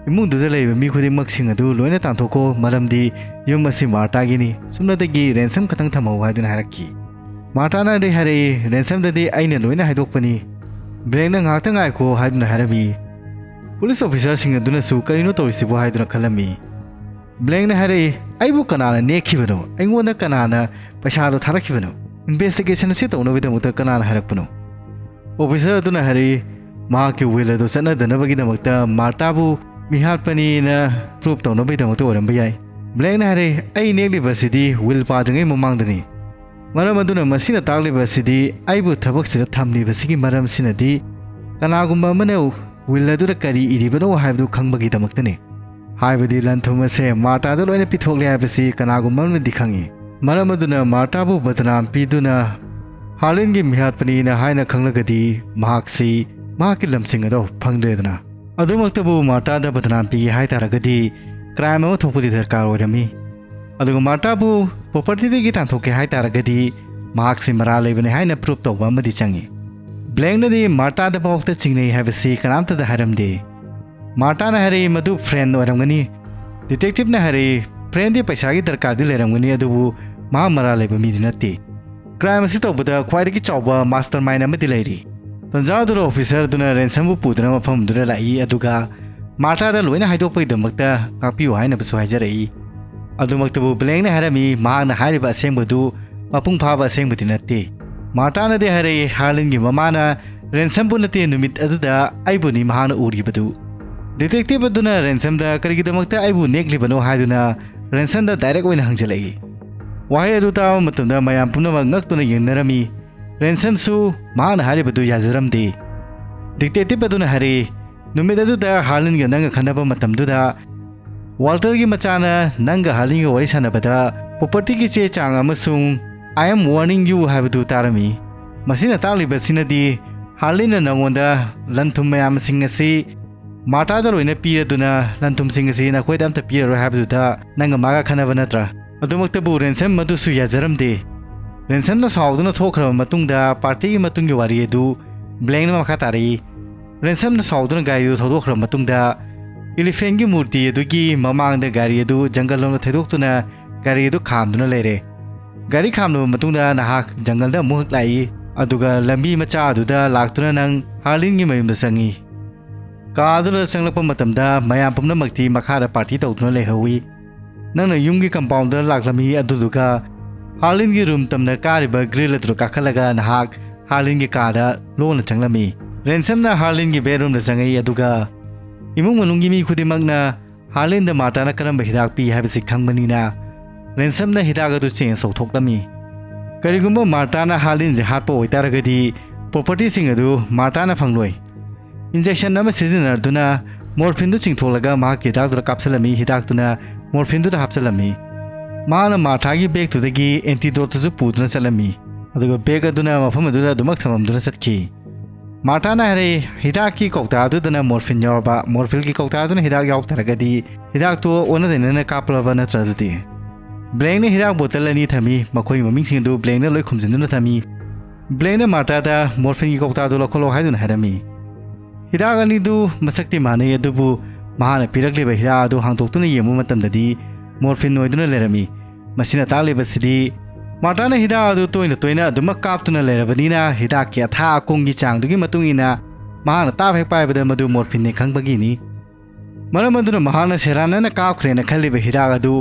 ꯏꯃꯨꯡꯗꯨꯗ ꯂꯩꯕ ꯃꯤ ꯈꯨꯗꯤꯡꯃꯛꯁꯤꯡ ꯑꯗꯨ ꯂꯣꯏꯅ ꯇꯥꯟꯊꯣꯛꯈꯣ, ꯃꯔꯝꯗꯤ ꯌꯨꯝ ꯑꯁꯤ ꯃꯥꯔꯇꯥꯒꯤꯅꯤ, ꯁꯨꯞꯅꯇꯒꯤ ꯔꯦꯟꯁꯝ ꯈꯛꯇꯪ ꯊꯝꯍꯧ ꯍꯥꯏꯗꯨꯅ ꯍꯥꯏꯔꯛꯈꯤ꯫ ꯃꯥꯔꯇꯥꯅꯗꯤ ꯍꯥꯏꯔꯛꯏ, ꯔꯦꯟꯁꯝꯗꯗꯤ ꯑꯩꯅ ꯂꯣꯏꯅ ꯍꯥꯏꯗꯣꯛꯄꯅꯤ꯫ ꯕ꯭ꯂꯦꯡꯅ ꯉꯥꯏꯍꯥꯛꯇ ꯉꯥꯏꯈꯣ ꯍꯥꯏꯗꯨꯅ ꯍꯥꯏꯔꯝꯃꯤ꯫ ꯄꯨꯂꯤꯁ ꯑꯣꯐꯤꯁꯥꯔꯁꯤꯡ ꯑꯗꯨꯅꯁꯨ ꯀꯔꯤꯅꯣ ꯇꯧꯔꯤꯁꯤꯕꯣ ꯍꯥꯏꯗꯨꯅ ꯈꯜꯂꯝꯃꯤ꯫ ꯕ꯭ꯂꯦꯡꯅ ꯍꯥꯏꯔꯛꯏ, ꯑꯩꯕꯨ ꯀꯅꯥꯅ ꯅꯦꯛꯈꯤꯕꯅꯣ? ꯑꯩꯉꯣꯟꯗ ꯀꯅꯥꯅ ꯄꯩꯁꯥꯗꯣ ꯊꯥꯔꯛꯈꯤꯕꯅꯣ? ꯏꯟꯚꯦꯁꯇꯤꯒꯦꯁꯟ ꯑꯁꯤ ꯇꯧꯅꯕꯒꯤꯗꯃꯛꯇ ꯀꯅꯥꯅ ꯍꯥꯏꯔꯛꯄꯅꯣ? ꯑꯣꯐꯤꯁꯥꯔ ꯑꯗꯨꯅ ꯍꯥꯏꯔꯛꯏ, ꯃꯍꯥꯛꯀꯤ ꯋꯤꯜ ꯑꯗꯨ ꯆꯠꯅꯗꯅꯕꯒꯤꯗꯃꯛꯇ ꯃꯥꯔꯇꯥꯕꯨ ꯃꯤꯍꯥꯠꯄꯅꯤꯅ ꯄ꯭ꯔꯨꯞ ꯇꯧꯅꯕꯒꯤꯗꯃꯛꯇ ꯑꯣꯏꯔꯝꯕ ꯌꯥꯏ꯫ ꯕ꯭ꯂꯦꯡꯅ ꯍꯥꯏꯔꯛꯏ, ꯑꯩ ꯅꯦꯛꯂꯤꯕ ꯑꯁꯤꯗꯤ ꯋꯤꯜ ꯄꯥꯗ꯭ꯔꯤꯉꯩ ꯃꯃꯥꯡꯗꯅꯤ꯫ ꯃꯔꯝ ꯑꯗꯨꯅ ꯃꯁꯤꯅ ꯇꯥꯛꯂꯤꯕ ꯑꯁꯤꯗꯤ ꯑꯩꯕꯨ ꯊꯕꯛꯁꯤꯗ ꯊꯝꯂꯤꯕꯁꯤꯒꯤ ꯃꯔꯝꯁꯤꯅꯗꯤ ꯀꯅꯥꯒꯨꯝꯕ ꯑꯃꯅ ꯋꯤꯜ ꯑꯗꯨꯗ ꯀꯔꯤ ꯏꯔꯤꯕꯅꯣ ꯍꯥꯏꯕꯗꯨ ꯈꯪꯕꯒꯤꯗꯃꯛꯇꯅꯤ꯫ ꯍꯥꯏꯕꯗꯤ ꯂꯟ ꯊꯨꯝ ꯑꯁꯦ ꯃꯥꯔꯇꯥꯗ ꯂꯣꯏꯅ ꯄꯤꯊꯣꯛꯂꯦ ꯍꯥꯏꯕꯁꯤ ꯀꯅꯥꯒꯨꯝꯕ ꯑꯃꯅꯗꯤ ꯈꯪꯏ꯫ ꯃꯔꯝ ꯑꯗꯨꯅ ꯃꯥꯔꯇꯥꯕꯨ ꯕꯗꯅꯥꯝ ꯄꯤꯗꯨꯅ ꯍꯥꯔꯂꯤꯟꯒꯤ ꯃꯤꯍꯥꯠꯄꯅꯤꯅ ꯍꯥꯏꯅ ꯈꯪꯂꯒꯗꯤ ꯃꯍꯥꯛꯁꯤ ꯃꯍꯥꯛꯀꯤ ꯂꯝꯁꯤꯡ ꯑꯗꯨ ꯐꯪꯗ꯭ꯔꯦꯗꯅ꯫ ꯑꯗꯨꯃꯛꯇꯕꯨ ꯃꯥꯔꯇꯥꯗ ꯕꯗꯅꯥꯝ ꯄꯤꯒꯦ ꯍꯥꯏ ꯇꯥꯔꯒꯗꯤ ꯀ꯭ꯔꯥꯏꯝ ꯑꯃ ꯊꯣꯛꯄꯗꯤ ꯗꯔꯀꯥꯔ ꯑꯣꯏꯔꯝꯃꯤ꯫ ꯑꯗꯨꯒ ꯃꯥꯔꯇꯥꯕꯨ ꯄ꯭ꯔꯣꯄꯔꯇꯤꯗꯒꯤ ꯇꯥꯟꯊꯣꯛꯀꯦ ꯍꯥꯏ ꯇꯥꯔꯒꯗꯤ ꯃꯍꯥꯛꯁꯤ ꯃꯔꯥꯜ ꯂꯩꯕꯅꯤ ꯍꯥꯏꯅ ꯄ꯭ꯔꯨꯞ ꯇꯧꯕ ꯑꯃꯗꯤ ꯆꯪꯏ꯫ ꯕ꯭ꯂꯦꯡꯅꯗꯤ ꯃꯥꯔꯇꯥꯗ ꯐꯥꯎꯕꯇ ꯆꯤꯡꯅꯩ ꯍꯥꯏꯕꯁꯤ ꯀꯅꯥꯝꯇꯗ ꯍꯥꯏꯔꯝꯗꯦ꯫ ꯃꯥꯔꯇꯥꯅ ꯍꯥꯏꯔꯛꯏ, ꯃꯗꯨ ꯐ꯭ꯔꯦꯟ ꯑꯣꯏꯔꯝꯒꯅꯤ꯫ ꯗꯤꯇꯦꯛꯇꯤꯚꯅ ꯍꯥꯏꯔꯛꯏ, ꯐ꯭ꯔꯦꯟꯗꯤ ꯄꯩꯁꯥꯒꯤ ꯗꯔꯀꯥꯔꯗꯤ ꯂꯩꯔꯝꯒꯅꯤ, ꯑꯗꯨꯕꯨ ꯃꯍꯥꯛ ꯃꯔꯥꯜ ꯂꯩꯕ ꯃꯤꯗꯤ ꯅꯠꯇꯦ꯫ ꯀ꯭ꯔꯥꯏꯝ ꯑꯁꯤ ꯇꯧꯕꯗ ꯈ꯭ꯋꯥꯏꯗꯒꯤ ꯆꯥꯎꯕ ꯃꯥꯁꯇꯔ ꯃꯥꯏꯟ ꯑꯃꯗꯤ ꯂꯩꯔꯤ꯫ ꯇꯟꯖꯥ ꯑꯗꯨꯗ ꯑꯣꯐꯤꯁꯥꯔ ꯑꯗꯨꯅ ꯔꯦꯟꯁꯝꯕꯨ ꯄꯨꯗꯨꯅ ꯃꯐꯝ ꯑꯗꯨꯗ ꯂꯥꯛꯏ, ꯑꯗꯨꯒ ꯃꯥꯔꯇꯥꯗ ꯂꯣꯏꯅ ꯍꯥꯏꯗꯣꯛꯄꯒꯤꯗꯃꯛꯇ ꯉꯥꯛꯄꯤꯌꯨ ꯍꯥꯏꯅꯕꯁꯨ ꯍꯥꯏꯖꯔꯛꯏ꯫ ꯑꯗꯨꯃꯛꯇꯕꯨ ꯕ꯭ꯂꯦꯡꯅ ꯍꯥꯏꯔꯝꯃꯤ, ꯃꯍꯥꯛꯅ ꯍꯥꯏꯔꯤꯕ ꯑꯁꯦꯡꯕꯗꯨ ꯃꯄꯨꯡ ꯐꯥꯕ ꯑꯁꯦꯡꯕꯗꯤ ꯅꯠꯇꯦ꯫ ꯃꯥꯔꯇꯥꯅꯗꯤ ꯍꯥꯏꯔꯛꯏ, ꯍꯥꯔꯂꯤꯟꯒꯤ ꯃꯃꯥꯅ ꯔꯦꯟꯁꯝꯕꯨ ꯅꯠꯇꯦ, ꯅꯨꯃꯤꯠ ꯑꯗꯨꯗ ꯑꯩꯕꯨꯅꯤ ꯃꯍꯥꯛꯅ ꯎꯔꯤꯕꯗꯨ꯫ ꯗꯤꯇꯦꯛꯇꯤꯚ ꯑꯗꯨꯅ ꯔꯦꯟꯁꯝꯗ ꯀꯔꯤꯒꯤꯗꯃꯛꯇ ꯑꯩꯕꯨ ꯅꯦꯛꯂꯤꯕꯅꯣ ꯍꯥꯏꯗꯨꯅ ꯔꯦꯟꯁꯝꯗ ꯗꯥꯏꯔꯦꯛ ꯑꯣꯏꯅ ꯍꯪꯖꯤꯜꯂꯛꯏ꯫ ꯋꯥꯍꯩ ꯑꯗꯨ ꯇꯥꯕ ꯃꯇꯝꯗ ꯃꯌꯥꯝ ꯄꯨꯝꯅꯃꯛ ꯉꯛꯇꯨꯅ ꯌꯦꯡꯅꯔꯝꯃꯤ꯫ ꯔꯦꯟꯁꯝꯁꯨ ꯃꯍꯥꯛꯅ ꯍꯥꯏꯔꯤꯕꯗꯨ ꯌꯥꯖꯔꯝꯗꯦ꯫ ꯗꯤꯇꯦꯛꯇꯤꯚ ꯑꯗꯨꯅ ꯍꯥꯏꯔꯛꯏ, "ꯅꯨꯃꯤꯠ ꯑꯗꯨꯗ ꯍꯥꯔꯂꯤꯟꯒ ꯅꯪꯒ ꯈꯟꯅꯕ ꯃꯇꯝꯗꯨꯗ ꯋꯥꯜꯇꯔꯒꯤ ꯃꯆꯥꯅ ꯅꯪꯒ ꯍꯥꯔꯂꯤꯟꯒ ꯋꯥꯔꯤ ꯁꯥꯟꯅꯕꯗ ꯄ꯭ꯔꯣꯄꯔꯇꯤꯒꯤ ꯆꯦ ꯆꯥꯡ ꯑꯃꯁꯨꯡ "I am warning you" ꯍꯥꯏꯕꯗꯨ ꯇꯥꯔꯝꯃꯤ꯫ ꯃꯁꯤꯅ ꯇꯥꯛꯂꯤꯕꯁꯤꯅꯗꯤ ꯍꯥꯔꯂꯤꯟꯅ ꯅꯉꯣꯟꯗ ꯂꯟ ꯊꯨꯝ ꯃꯌꯥꯝꯁꯤꯡ ꯑꯁꯤ ꯃꯥꯔꯇꯥꯗ ꯂꯣꯏꯅ ꯄꯤꯔꯗꯨꯅ ꯂꯟ ꯊꯨꯝꯁꯤꯡ ꯑꯁꯤ ꯅꯈꯣꯏꯗ ꯑꯝꯇ ꯄꯤꯔꯔꯣꯏ ꯍꯥꯏꯕꯗꯨꯗ ꯅꯪꯒ ꯃꯥꯒ ꯈꯟꯅꯕ ꯅꯠꯇ꯭ꯔꯥ? ꯑꯗꯨꯃꯛꯇꯕꯨ ꯔꯦꯟꯁꯝ ꯃꯗꯨꯁꯨ ꯌꯥꯖꯔꯝꯗꯦ꯫ ꯔꯦꯟꯁꯝꯅ ꯁꯥꯎꯗꯨꯅ ꯊꯣꯛꯈ꯭ꯔꯕ ꯃꯇꯨꯡꯗ ꯄꯥꯔꯇꯤꯒꯤ ꯃꯇꯨꯡꯒꯤ ꯋꯥꯔꯤ ꯑꯗꯨ ꯕ꯭ꯂꯦꯡꯅ ꯃꯈꯥ ꯇꯥꯔꯛꯏ꯫ ꯔꯦꯟꯁꯝꯅ ꯁꯥꯎꯗꯨꯅ ꯒꯥꯔꯤꯗꯨ ꯊꯧꯗꯣꯛꯈ꯭ꯔꯕ ꯃꯇꯨꯡꯗ ꯏꯂꯤꯐꯦꯟꯒꯤ ꯃꯨꯔꯇꯤ ꯑꯗꯨꯒꯤ ꯃꯃꯥꯡꯗ ꯒꯥꯔꯤ ꯑꯗꯨ ꯖꯪꯒꯜ ꯂꯣꯝꯗ ꯊꯩꯗꯣꯛꯇꯨꯅ ꯒꯥꯔꯤ ꯑꯗꯨ ꯈꯥꯝꯗꯨꯅ ꯂꯩꯔꯦ꯫ ꯒꯥꯔꯤ ꯈꯥꯝꯂꯕ ꯃꯇꯨꯡꯗ ꯅꯍꯥꯛ ꯖꯪꯒꯜꯗ ꯑꯃꯨꯛ ꯂꯥꯛꯏ, ꯑꯗꯨꯒ ꯂꯝꯕꯤ ꯃꯆꯥ ꯑꯗꯨꯗ ꯂꯥꯛꯇꯨꯅ ꯅꯪ ꯍꯥꯔꯂꯤꯟꯒꯤ ꯃꯌꯨꯝꯗ ꯆꯪꯉꯤ꯫ ꯀꯥ ꯑꯗꯨꯗ ꯆꯪꯂꯛꯄ ꯃꯇꯝꯗ ꯃꯌꯥꯝ ꯄꯨꯝꯅꯃꯛꯇꯤ ꯃꯈꯥꯗ ꯄꯥꯔꯇꯤ ꯇꯧꯗꯨꯅ ꯂꯩꯍꯧꯏ꯫ ꯅꯪꯅ ꯌꯨꯝꯒꯤ ꯀꯝꯄꯥꯎꯟꯗ ꯂꯥꯛꯂꯝꯃꯤ, ꯑꯗꯨꯗꯨꯒ ꯍꯥꯔꯂꯤꯟꯒꯤ ꯔꯨꯝ ꯇꯝꯅ ꯀꯥꯔꯤꯕ ꯒ꯭ꯔꯤꯜ ꯑꯗꯨꯗ ꯀꯥꯈꯠꯂꯒ ꯅꯍꯥꯛ ꯍꯥꯔꯂꯤꯟꯒꯤ ꯀꯥꯗ ꯂꯣꯟꯅ ꯆꯪꯂꯝꯃꯤ꯫ ꯔꯦꯟꯁꯝꯅ ꯍꯥꯔꯂꯤꯟꯒꯤ ꯕꯦꯗꯔꯨꯝꯗ ꯆꯪꯉꯛꯏ, ꯑꯗꯨꯒ ꯏꯃꯨꯡ ꯃꯅꯨꯡꯒꯤ ꯃꯤ ꯈꯨꯗꯤꯡꯃꯛꯅ ꯍꯥꯔꯂꯤꯟꯗ ꯃꯥꯔꯇꯥꯅ ꯀꯔꯝꯕ ꯍꯤꯗꯥꯛ ꯄꯤ ꯍꯥꯏꯕꯁꯤ ꯈꯪꯕꯅꯤꯅ ꯔꯦꯟꯁꯝꯅ ꯍꯤꯗꯥꯛ ꯑꯗꯨ ꯆꯦꯟꯖ ꯇꯧꯊꯣꯛꯂꯝꯃꯤ꯫ ꯀꯔꯤꯒꯨꯝꯕ ꯃꯥꯔꯇꯥꯅ ꯍꯥꯔꯂꯤꯟꯁꯦ ꯍꯥꯠꯄ ꯑꯣꯏꯇꯥꯔꯒꯗꯤ ꯄ꯭ꯔꯣꯄꯔꯇꯤꯁꯤꯡ ꯑꯗꯨ ꯃꯥꯔꯇꯥꯅ ꯐꯪꯂꯣꯏ꯫ ꯏꯟꯖꯦꯛꯁꯟ ꯑꯃ ꯁꯤꯖꯤꯟꯅꯗꯨꯅ ꯃꯣꯔꯐꯤꯟꯗꯨ ꯆꯤꯡꯊꯣꯛꯂꯒ ꯃꯍꯥꯛꯀꯤ ꯍꯤꯗꯥꯛꯇꯨꯗ ꯀꯥꯞꯁꯤꯜꯂꯝꯃꯤ, ꯍꯤꯗꯥꯛꯇꯨꯅ ꯃꯣꯔꯐꯤꯟꯗꯨꯗ ꯍꯥꯞꯆꯤꯜꯂꯝꯃꯤ꯫ ꯃꯍꯥꯛꯅ ꯃꯥꯔꯊꯥꯒꯤ ꯕꯦꯒꯇꯨꯗꯒꯤ ꯑꯦꯟꯇꯤꯗꯣꯠꯇꯨꯁꯨ ꯄꯨꯗꯨꯅ ꯆꯠꯂꯝꯃꯤ, ꯑꯗꯨꯒ ꯕꯦꯒ ꯑꯗꯨꯅ ꯃꯐꯝ ꯑꯗꯨꯗ ꯑꯗꯨꯃꯛ ꯊꯝꯃꯝꯗꯨꯅ ꯆꯠꯈꯤ꯫ ꯃꯥꯔꯇꯥꯅ ꯍꯥꯏꯔꯛꯏ, "ꯍꯤꯗꯥꯛꯀꯤ ꯀꯧꯇꯥ ꯑꯗꯨꯗꯅ ꯃꯣꯔꯐꯤꯟ ꯌꯥꯎꯔꯕ, ꯃꯣꯔꯐꯤꯟꯒꯤ ꯀꯧꯇꯥ ꯑꯗꯨꯅ ꯍꯤꯗꯥꯛ ꯌꯥꯎꯗ꯭ꯔꯒꯗꯤ ꯍꯤꯗꯥꯛꯇꯨ ꯑꯣꯟꯅ ꯇꯩꯅꯅ ꯀꯥꯞꯂꯕ ꯅꯠꯇ꯭ꯔ ꯑꯗꯨꯗꯤ?" ꯕ꯭ꯂꯦꯡꯅ ꯍꯤꯗꯥꯛ ꯕꯣꯇꯜ ꯑꯅꯤ ꯊꯝꯃꯤ, ꯃꯈꯣꯏꯒꯤ ꯃꯃꯤꯡꯁꯤꯡ ꯑꯗꯨ ꯕ꯭ꯂꯦꯡꯅ ꯂꯣꯏ ꯈꯨꯝꯖꯤꯟꯗꯨꯅ ꯊꯝꯃꯤ꯫ ꯕ꯭ꯂꯦꯡꯅ ꯃꯥꯔꯇꯥꯗ ꯃꯣꯔꯐꯤꯟꯒꯤ ꯀꯧꯇꯥꯗꯨ ꯂꯧꯈꯠꯂꯣ ꯍꯥꯏꯗꯨꯅ ꯍꯥꯏꯔꯝꯃꯤ꯫ ꯍꯤꯗꯥꯛ ꯑꯅꯤꯗꯨ ꯃꯁꯛꯇꯤ ꯃꯥꯟꯅꯩ, ꯑꯗꯨꯕꯨ ꯃꯍꯥꯛꯅ ꯄꯤꯔꯛꯂꯤꯕ ꯍꯤꯗꯥꯛ ꯑꯗꯨ ꯍꯥꯡꯗꯣꯛꯇꯨꯅ ꯌꯦꯡꯕ ꯃꯇꯝꯗꯗꯤ ꯃꯣꯔꯐꯤꯟ ꯑꯣꯏꯗꯨꯅ ꯂꯩꯔꯝꯃꯤ꯫ ꯃꯁꯤꯅ ꯇꯥꯛꯂꯤꯕꯁꯤꯗꯤ ꯃꯥꯔꯇꯥꯅ ꯍꯤꯗꯥꯛ ꯑꯗꯨ ꯇꯣꯏꯅ ꯇꯣꯏꯅ ꯑꯗꯨꯃꯛ ꯀꯥꯞꯇꯨꯅ ꯂꯩꯔꯕꯅꯤꯅ ꯍꯤꯗꯥꯛꯀꯤ ꯑꯊꯥ ꯑꯀꯨꯝꯒꯤ ꯆꯥꯡꯗꯨꯒꯤ ꯃꯇꯨꯡ ꯏꯟꯅ ꯃꯍꯥꯛꯅ ꯇꯥꯞ ꯍꯦꯛ ꯄꯥꯏꯕꯗ ꯃꯗꯨ ꯃꯣꯔꯐꯤꯟꯅꯤ ꯈꯪꯕꯒꯤꯅꯤ꯫ ꯃꯔꯝ ꯑꯗꯨꯅ ꯃꯍꯥꯛꯅ ꯁꯦꯔꯥꯅꯅ ꯀꯥꯞꯈ꯭ꯔꯦꯅ ꯈꯜꯂꯤꯕ ꯍꯤꯗꯥꯛ ꯑꯗꯨ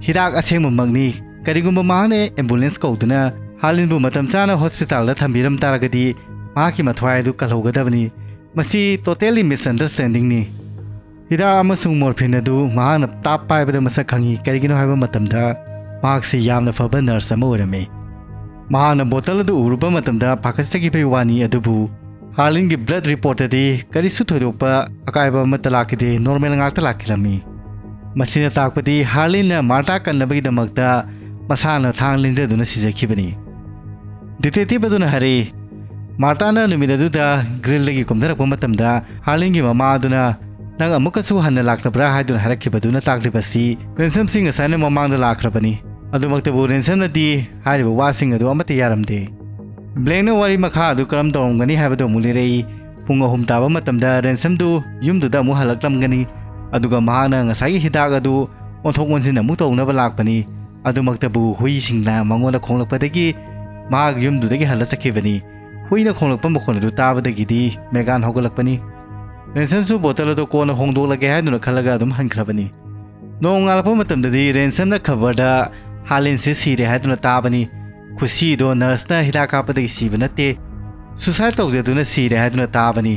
ꯍꯤꯗꯥꯛ ꯑꯁꯦꯡꯕꯃꯛꯅꯤ꯫ ꯀꯔꯤꯒꯨꯝꯕ ꯃꯍꯥꯛꯅ ꯑꯦꯝꯕꯨꯂꯦꯟꯁ ꯀꯧꯗꯨꯅ ꯍꯥꯔꯂꯤꯟꯕꯨ ꯃꯇꯝ ꯆꯥꯅ ꯍꯣꯁꯄꯤꯇꯥꯜꯗ ꯊꯝꯕꯤꯔꯝ ꯇꯥꯔꯒꯗꯤ ꯃꯍꯥꯛꯀꯤ ꯃꯊ꯭ꯋꯥꯏ ꯑꯗꯨ ꯀꯜꯍꯧꯒꯗꯕꯅꯤ꯫ ꯃꯁꯤ totally misunderstandingꯅꯤ꯫ ꯍꯤꯗꯥꯛ ꯑꯃꯁꯨꯡ ꯃꯣꯔꯐꯤꯟ ꯑꯗꯨ ꯃꯍꯥꯛꯅ ꯇꯥꯞ ꯄꯥꯏꯕꯗ ꯃꯁꯛ ꯈꯪꯉꯤ꯫ ꯀꯔꯤꯒꯤꯅꯣ ꯍꯥꯏꯕ ꯃꯇꯝꯗ ꯃꯍꯥꯛꯁꯤ ꯌꯥꯝꯅ ꯐꯕ ꯅꯔꯁ ꯑꯃ ꯑꯣꯏꯔꯝꯃꯤ꯫ ꯃꯍꯥꯛꯅ ꯕꯣꯇꯜ ꯑꯗꯨ ꯎꯔꯨꯕ ꯃꯇꯝꯗ ꯄꯥꯈꯠꯆꯈꯤꯕꯒꯤ ꯋꯥꯅꯤ, ꯑꯗꯨꯕꯨ ꯍꯥꯔꯂꯤꯟꯒꯤ ꯕ꯭ꯂꯗ ꯔꯤꯄꯣꯔꯠꯇꯗꯤ ꯀꯔꯤꯁꯨ ꯊꯣꯏꯗꯣꯛꯄ ꯑꯀꯥꯏꯕ ꯑꯃꯠꯇ ꯂꯥꯛꯈꯤꯗꯦ, ꯅꯣꯔꯃꯦꯜ ꯉꯥꯛꯇ ꯂꯥꯛꯈꯤꯔꯝꯃꯤ꯫ ꯃꯁꯤꯅ ꯇꯥꯛꯄꯗꯤ ꯍꯥꯔꯂꯤꯟꯅ ꯃꯥꯔꯇꯥ ꯀꯟꯅꯕꯒꯤꯗꯃꯛꯇ ꯃꯁꯥꯅ ꯊꯥꯡ ꯂꯤꯟꯖꯗꯨꯅ ꯁꯤꯖꯈꯤꯕꯅꯤ꯫ ꯗꯤꯇꯦꯛꯇꯤꯚ ꯑꯗꯨꯅ ꯍꯥꯏꯔꯛꯏ, ꯃꯥꯔꯇꯥꯅ ꯅꯨꯃꯤꯠ ꯑꯗꯨꯗ ꯒ꯭ꯔꯤꯜꯗꯒꯤ ꯀꯨꯝꯊꯔꯛꯄ ꯃꯇꯝꯗ ꯍꯥꯔꯂꯤꯟꯒꯤ ꯃꯃꯥ ꯑꯗꯨꯅ "ꯅꯪ ꯑꯃꯨꯛꯀꯁꯨ ꯍꯟꯅ ꯂꯥꯛꯂꯕ꯭ꯔꯥ?" ꯍꯥꯏꯗꯨꯅ ꯍꯥꯏꯔꯛꯈꯤꯕꯗꯨꯅ ꯇꯥꯛꯂꯤꯕꯁꯤ ꯔꯦꯟꯁꯝꯁꯤ ꯉꯁꯥꯏꯅ ꯃꯃꯥꯡꯗ ꯂꯥꯛꯈ꯭ꯔꯕꯅꯤ꯫ ꯑꯗꯨꯃꯛꯇꯕꯨ ꯔꯦꯟꯁꯝꯅꯗꯤ ꯍꯥꯏꯔꯤꯕ ꯋꯥꯁꯤꯡ ꯑꯗꯨ ꯑꯃꯠꯇ ꯌꯥꯔꯝꯗꯦ꯫ ꯕ꯭ꯂꯦꯡꯅ ꯋꯥꯔꯤ ꯃꯈꯥ ꯑꯗꯨ ꯀꯔꯝ ꯇꯧꯔꯝꯒꯅꯤ ꯍꯥꯏꯕꯗꯨ ꯑꯃꯨꯛ ꯂꯤꯔꯛꯏ꯫ ꯄꯨꯡ ꯑꯍꯨꯝ ꯇꯥꯕ ꯃꯇꯝꯗ ꯔꯦꯟꯁꯝꯗꯨ ꯌꯨꯝꯗꯨꯗ ꯑꯃꯨꯛ ꯍꯜꯂꯛꯂꯝꯒꯅꯤ꯫ ꯑꯗꯨꯒ ꯃꯍꯥꯛꯅ ꯉꯁꯥꯏꯒꯤ ꯍꯤꯗꯥꯛ ꯑꯗꯨ ꯑꯣꯟꯊꯣꯛ ꯑꯣꯟꯁꯤꯟ ꯑꯃꯨꯛ ꯇꯧꯅꯕ ꯂꯥꯛꯄꯅꯤ꯫ ꯑꯗꯨꯃꯛꯇꯕꯨ ꯍꯨꯏꯁꯤꯡꯅ ꯃꯉꯣꯟꯗ ꯈꯣꯡꯂꯛꯄꯗꯒꯤ ꯃꯍꯥꯛ ꯌꯨꯝꯗꯨꯗꯒꯤ ꯍꯜꯂ ꯆꯠꯈꯤꯕꯅꯤ꯫ ꯍꯨꯏꯅ ꯈꯣꯡꯂꯛꯄ ꯃꯈꯣꯟ ꯑꯗꯨ ꯇꯥꯕꯗꯒꯤꯗꯤ ꯃꯦꯒꯥꯟ ꯍꯧꯒꯠꯂꯛꯄꯅꯤ꯫ ꯔꯦꯟꯁꯝꯁꯨ ꯕꯣꯇꯜ ꯑꯗꯨ ꯀꯣꯟꯅ ꯍꯣꯡꯗꯣꯛꯂꯒꯦ ꯍꯥꯏꯗꯨꯅ ꯈꯜꯂꯒ ꯑꯗꯨꯝ ꯍꯟꯈ꯭ꯔꯕꯅꯤ꯫ ꯅꯣꯡꯉꯥꯜꯂꯛꯄ ꯃꯇꯝꯗꯗꯤ ꯔꯦꯟꯁꯝꯅ ꯈꯕꯔꯗ ꯍꯥꯔꯂꯤꯟꯁꯦ ꯁꯤꯔꯦ ꯍꯥꯏꯗꯨꯅ ꯇꯥꯕꯅꯤ꯫ ꯈꯨꯁꯤꯗꯣ ꯅꯔꯁꯅ ꯍꯤꯗꯥꯛ ꯀꯥꯞꯄꯗꯒꯤ ꯁꯤꯕ ꯅꯠꯇꯦ, ꯁꯨꯁꯥꯏꯗ ꯇꯧꯖꯗꯨꯅ ꯁꯤꯔꯦ ꯍꯥꯏꯗꯨꯅ ꯇꯥꯕꯅꯤ꯫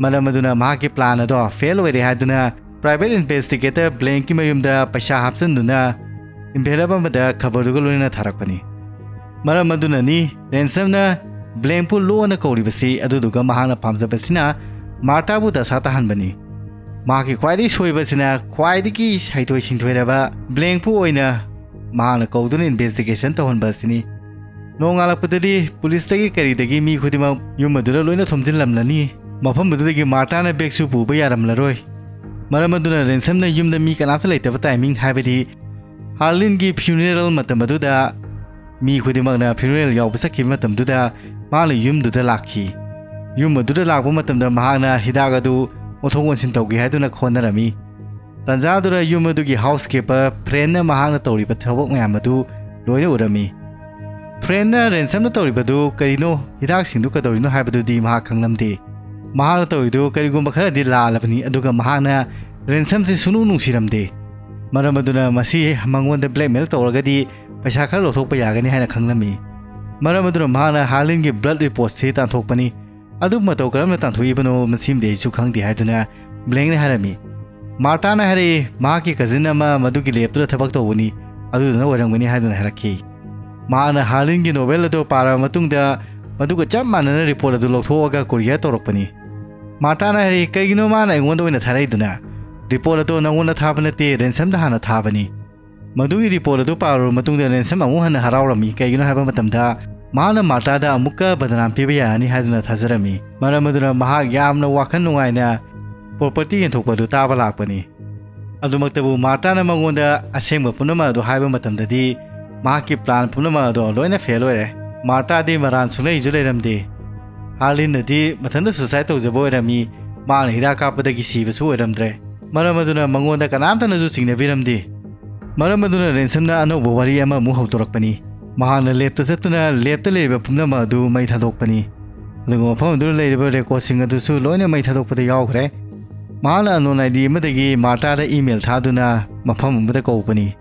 ꯃꯔꯝ ꯑꯗꯨꯅ ꯃꯍꯥꯛꯀꯤ ꯄ꯭ꯂꯥꯟ ꯑꯗꯣ ꯐꯦꯜ ꯑꯣꯏꯔꯦ ꯍꯥꯏꯗꯨꯅ ꯄ꯭ꯔꯥꯏꯚꯦꯠ ꯏꯟꯚꯦꯁꯇꯤꯒꯦꯇꯔ ꯕ꯭ꯂꯦꯡꯀꯤ ꯃꯌꯨꯝꯗ ꯄꯩꯁꯥ ꯍꯥꯞꯆꯤꯟꯗꯨꯅ ꯏꯟꯚꯦꯂꯞ ꯑꯃꯗ ꯈꯕꯔꯗꯨꯒ ꯂꯣꯏꯅꯅ ꯊꯥꯔꯛꯄꯅꯤ꯫ ꯃꯔꯝ ꯑꯗꯨꯅꯅꯤ ꯔꯦꯟꯁꯝꯅ ꯕ꯭ꯂꯦꯡꯄꯨ ꯂꯣꯟꯅ ꯀꯧꯔꯤꯕꯁꯤ꯫ ꯑꯗꯨꯗꯨꯒ ꯃꯍꯥꯛꯅ ꯄꯥꯝꯖꯕꯁꯤꯅ ꯃꯥꯔꯇꯥꯕꯨ ꯗꯁꯥ ꯇꯥꯍꯟꯕꯅꯤ꯫ ꯃꯍꯥꯛꯀꯤ ꯈ꯭ꯋꯥꯏꯗꯒꯤ ꯁꯣꯏꯕꯁꯤꯅ ꯈ꯭ꯋꯥꯏꯗꯒꯤ ꯍꯩꯊꯣꯏ ꯁꯤꯡꯊꯣꯏꯔꯕ ꯕ꯭ꯂꯦꯡꯄꯨ ꯑꯣꯏꯅ ꯃꯍꯥꯛꯅ ꯀꯧꯗꯨꯅ ꯏꯟꯚꯦꯁꯇꯤꯒꯦꯁꯟ ꯇꯧꯍꯟꯕ ꯑꯁꯤꯅꯤ꯫ ꯅꯣꯡꯉꯥꯜꯂꯛꯄꯗꯗꯤ ꯄꯨꯂꯤꯁꯇꯒꯤ ꯀꯔꯤꯗꯒꯤ ꯃꯤ ꯈꯨꯗꯤꯡꯃꯛ ꯌꯨꯝ ꯑꯗꯨꯗ ꯂꯣꯏꯅ ꯊꯣꯝꯖꯤꯜꯂꯝꯂꯅꯤ꯫ ꯃꯐꯝ ꯑꯗꯨꯗꯒꯤ ꯃꯥꯔꯇꯥꯅ ꯕꯦꯒꯁꯨ ꯄꯨꯕ ꯌꯥꯔꯝꯂꯔꯣꯏ꯫ ꯃꯔꯝ ꯑꯗꯨꯅ ꯔꯦꯟꯁꯝꯅ ꯌꯨꯝꯗ ꯃꯤ ꯀꯅꯥꯝꯇ ꯂꯩꯇꯕ ꯇꯥꯏꯃꯤꯡ, ꯍꯥꯏꯕꯗꯤ ꯍꯥꯔꯂꯤꯟꯒꯤ ꯐ꯭ꯌꯨꯅꯦꯔꯦꯜ ꯃꯇꯝ ꯑꯗꯨꯗ ꯃꯤ ꯈꯨꯗꯤꯡꯃꯛꯅ ꯐ꯭ꯌꯨꯅꯦꯔꯦꯜ ꯌꯥꯎꯕ ꯆꯠꯈꯤꯕ ꯃꯇꯝꯗꯨꯗ ꯃꯍꯥꯛꯅ ꯌꯨꯝꯗꯨꯗ ꯂꯥꯛꯈꯤ꯫ ꯌꯨꯝ ꯑꯗꯨꯗ ꯂꯥꯛꯄ ꯃꯇꯝꯗ ꯃꯍꯥꯛꯅ ꯍꯤꯗꯥꯛ ꯑꯗꯨ ꯑꯣꯟꯊꯣꯛ ꯑꯣꯟꯁꯤꯟ ꯇꯧꯒꯦ ꯍꯥꯏꯗꯨꯅ ꯍꯣꯠꯅꯔꯝꯃꯤ꯫ ꯇꯥꯟꯖꯥꯗꯨꯗ ꯌꯨꯝ ꯑꯗꯨꯒꯤ ꯍꯥꯎꯁ ꯀꯤꯄꯔ ꯐ꯭ꯔꯦꯟꯅ ꯃꯍꯥꯛꯅ ꯇꯧꯔꯤꯕ ꯊꯕꯛ ꯃꯌꯥꯝ ꯑꯗꯨ ꯂꯣꯏꯅ ꯎꯔꯝꯃꯤ꯫ ꯐ꯭ꯔꯦꯟꯅ ꯔꯦꯟꯁꯝꯅ ꯇꯧꯔꯤꯕꯗꯨ ꯀꯔꯤꯅꯣ, ꯍꯤꯗꯥꯛꯁꯤꯡꯗꯨ ꯀꯩꯗꯧꯔꯤꯅꯣ ꯍꯥꯏꯕꯗꯨꯗꯤ ꯃꯍꯥꯛ ꯈꯪꯂꯝꯗꯦ꯫ ꯃꯍꯥꯛꯅ ꯇꯧꯔꯤꯗꯨ ꯀꯔꯤꯒꯨꯝꯕ ꯈꯔꯗꯤ ꯂꯥꯜꯂꯕꯅꯤ, ꯑꯗꯨꯒ ꯃꯍꯥꯛꯅ ꯔꯦꯟꯁꯝꯁꯤ ꯁꯨꯡꯅꯨꯡ ꯅꯨꯡꯁꯤꯔꯝꯗꯦ꯫ ꯃꯔꯝ ꯑꯗꯨꯅ ꯃꯁꯤ ꯃꯉꯣꯟꯗ ꯕ꯭ꯂꯦꯛꯃꯦꯜ ꯇꯧꯔꯒꯗꯤ ꯄꯩꯁꯥ ꯈꯔ ꯂꯧꯊꯣꯛꯄ ꯌꯥꯒꯅꯤ ꯍꯥꯏꯅ ꯈꯪꯂꯝꯃꯤ꯫ ꯃꯔꯝ ꯑꯗꯨꯅ ꯃꯍꯥꯛꯅ ꯍꯥꯔꯂꯤꯟꯒꯤ ꯕ꯭ꯂꯗ ꯔꯤꯄꯣꯔꯠꯁꯤ ꯇꯥꯟꯊꯣꯛꯄꯅꯤ꯫ ꯑꯗꯨꯕꯨ ꯃꯇꯧ ꯀꯔꯝꯅ ꯇꯥꯟꯊꯣꯛꯏꯕꯅꯣ, ꯃꯁꯤꯃꯗꯤ ꯑꯩꯁꯨ ꯈꯪꯗꯦ ꯍꯥꯏꯗꯨꯅ ꯕ꯭ꯂꯦꯡꯅ ꯍꯥꯏꯔꯝꯃꯤ꯫ ꯃꯥꯔꯇꯥꯅ ꯍꯥꯏꯔꯛꯏ, ꯃꯍꯥꯛꯀꯤ ꯀꯖꯤꯟ ꯑꯃ ꯃꯗꯨꯒꯤ ꯂꯦꯞꯇꯨꯗ ꯊꯕꯛ ꯇꯧꯕꯅꯤ, ꯑꯗꯨꯗꯨꯅ ꯑꯣꯏꯔꯝꯒꯅꯤ ꯍꯥꯏꯗꯨꯅ ꯍꯥꯏꯔꯛꯈꯤ꯫ ꯃꯍꯥꯛꯅ ꯍꯥꯔꯂꯤꯟꯒꯤ ꯅꯣꯚꯦꯜ ꯑꯗꯨ ꯄꯥꯔꯕ ꯃꯇꯨꯡꯗ ꯃꯗꯨꯒ ꯆꯞ ꯃꯥꯟꯅꯅ ꯔꯤꯄꯣꯔꯠ ꯑꯗꯨ ꯂꯧꯊꯣꯛꯑꯒ ꯀꯨꯔꯤꯌꯔ ꯇꯧꯔꯛꯄꯅꯤ꯫ ꯃꯥꯔꯇꯥꯅ ꯍꯥꯏꯔꯤ, "ꯀꯩꯒꯤꯅꯣ ꯃꯥꯅ ꯑꯩꯉꯣꯟꯗ ꯑꯣꯏꯅ ꯊꯥꯔꯛꯏꯗꯨꯅ? ꯔꯤꯄꯣꯔꯠ ꯑꯗꯣ ꯅꯪꯉꯣꯟꯗ ꯊꯥꯕ ꯅꯠꯇꯦ, ꯔꯦꯟꯁꯝꯗ ꯍꯥꯟꯅ ꯊꯥꯕꯅꯤ꯫ ꯃꯗꯨꯒꯤ ꯔꯤꯄꯣꯔꯠ ꯑꯗꯨ ꯄꯥꯔꯨꯔꯕ ꯃꯇꯨꯡꯗ ꯔꯦꯟꯁꯝ ꯑꯃꯨꯛ ꯍꯟꯅ ꯍꯔꯥꯎꯔꯝꯃꯤ꯫ ꯀꯩꯒꯤꯅꯣ ꯍꯥꯏꯕ ꯃꯇꯝꯗ ꯃꯍꯥꯛꯅ ꯃꯥꯔꯇꯥꯗ ꯑꯃꯨꯛꯀ ꯕꯗꯅꯥꯝ ꯄꯤꯕ ꯌꯥꯔꯅꯤ ꯍꯥꯏꯗꯨꯅ ꯊꯥꯖꯔꯝꯃꯤ꯫ ꯃꯔꯝ ꯑꯗꯨꯅ ꯃꯍꯥꯛ ꯌꯥꯝꯅ ꯋꯥꯈꯜ ꯅꯨꯡꯉꯥꯏꯅ ꯄ꯭ꯔꯣꯄꯔꯇꯤ ꯌꯦꯟꯊꯣꯛꯄ ꯑꯗꯨ ꯇꯥꯕ ꯂꯥꯛꯄꯅꯤ꯫ ꯑꯗꯨꯃꯛꯇꯕꯨ ꯃꯥꯔꯇꯥꯅ ꯃꯉꯣꯟꯗ ꯑꯁꯦꯡꯕ ꯄꯨꯝꯅꯃꯛ ꯑꯗꯨ ꯍꯥꯏꯕ ꯃꯇꯝꯗꯗꯤ ꯃꯍꯥꯛꯀꯤ ꯄ꯭ꯂꯥꯟ ꯄꯨꯝꯅꯃꯛ ꯑꯗꯣ ꯂꯣꯏꯅ ꯐꯦꯜ ꯑꯣꯏꯔꯦ꯫ ꯃꯥꯔꯇꯥꯗꯤ ꯃꯔꯥꯟ ꯁꯨꯡꯂꯩꯁꯨ ꯂꯩꯔꯝꯗꯦ꯫ ꯍꯥꯔꯂꯤꯟꯅꯗꯤ ꯃꯊꯟꯇ ꯁꯨꯁꯥꯏꯠ ꯇꯧꯖꯕ ꯑꯣꯏꯔꯝꯃꯤ꯫ ꯃꯍꯥꯛꯅ ꯍꯤꯗꯥꯛ ꯀꯥꯞꯄꯗꯒꯤ ꯁꯤꯕꯁꯨ ꯑꯣꯏꯔꯝꯗ꯭ꯔꯦ꯫ ꯃꯔꯝ ꯑꯗꯨꯅ ꯃꯉꯣꯟꯗ ꯀꯅꯥꯝꯇꯅꯁꯨ ꯆꯤꯡꯅꯕꯤꯔꯝꯗꯦ꯫ ꯃꯔꯝ ꯑꯗꯨꯅ ꯔꯦꯟꯁꯝꯅ ꯑꯅꯧꯕ ꯋꯥꯔꯤ ꯑꯃꯃꯨꯛ ꯍꯧꯗꯣꯔꯛꯄꯅꯤ꯫ ꯃꯍꯥꯛꯅ ꯂꯦꯞꯇ ꯆꯠꯇꯨꯅ ꯂꯦꯞꯇ ꯂꯩꯔꯤꯕ ꯄꯨꯝꯅꯃꯛ ꯑꯗꯨ ꯃꯩ ꯊꯥꯗꯣꯛꯄꯅꯤ꯫ ꯑꯗꯨꯒ ꯃꯐꯝ ꯑꯗꯨꯗ ꯂꯩꯔꯤꯕ ꯔꯦꯀꯣꯔꯗꯁꯤꯡ ꯑꯗꯨꯁꯨ ꯂꯣꯏꯅ ꯃꯩ ꯊꯥꯗꯣꯛꯄꯗ ꯌꯥꯎꯈ꯭ꯔꯦ꯫ ꯃꯍꯥꯛꯅ ꯑꯅꯣꯟ ꯑꯥꯏ ꯗꯤ ꯑꯃꯗꯒꯤ ꯃꯥꯔꯇꯥꯗ ꯏꯃꯦꯜ ꯊꯥꯗꯨꯅ ꯃꯐꯝ ꯑꯃꯗ ꯀꯧꯕꯅꯤ꯫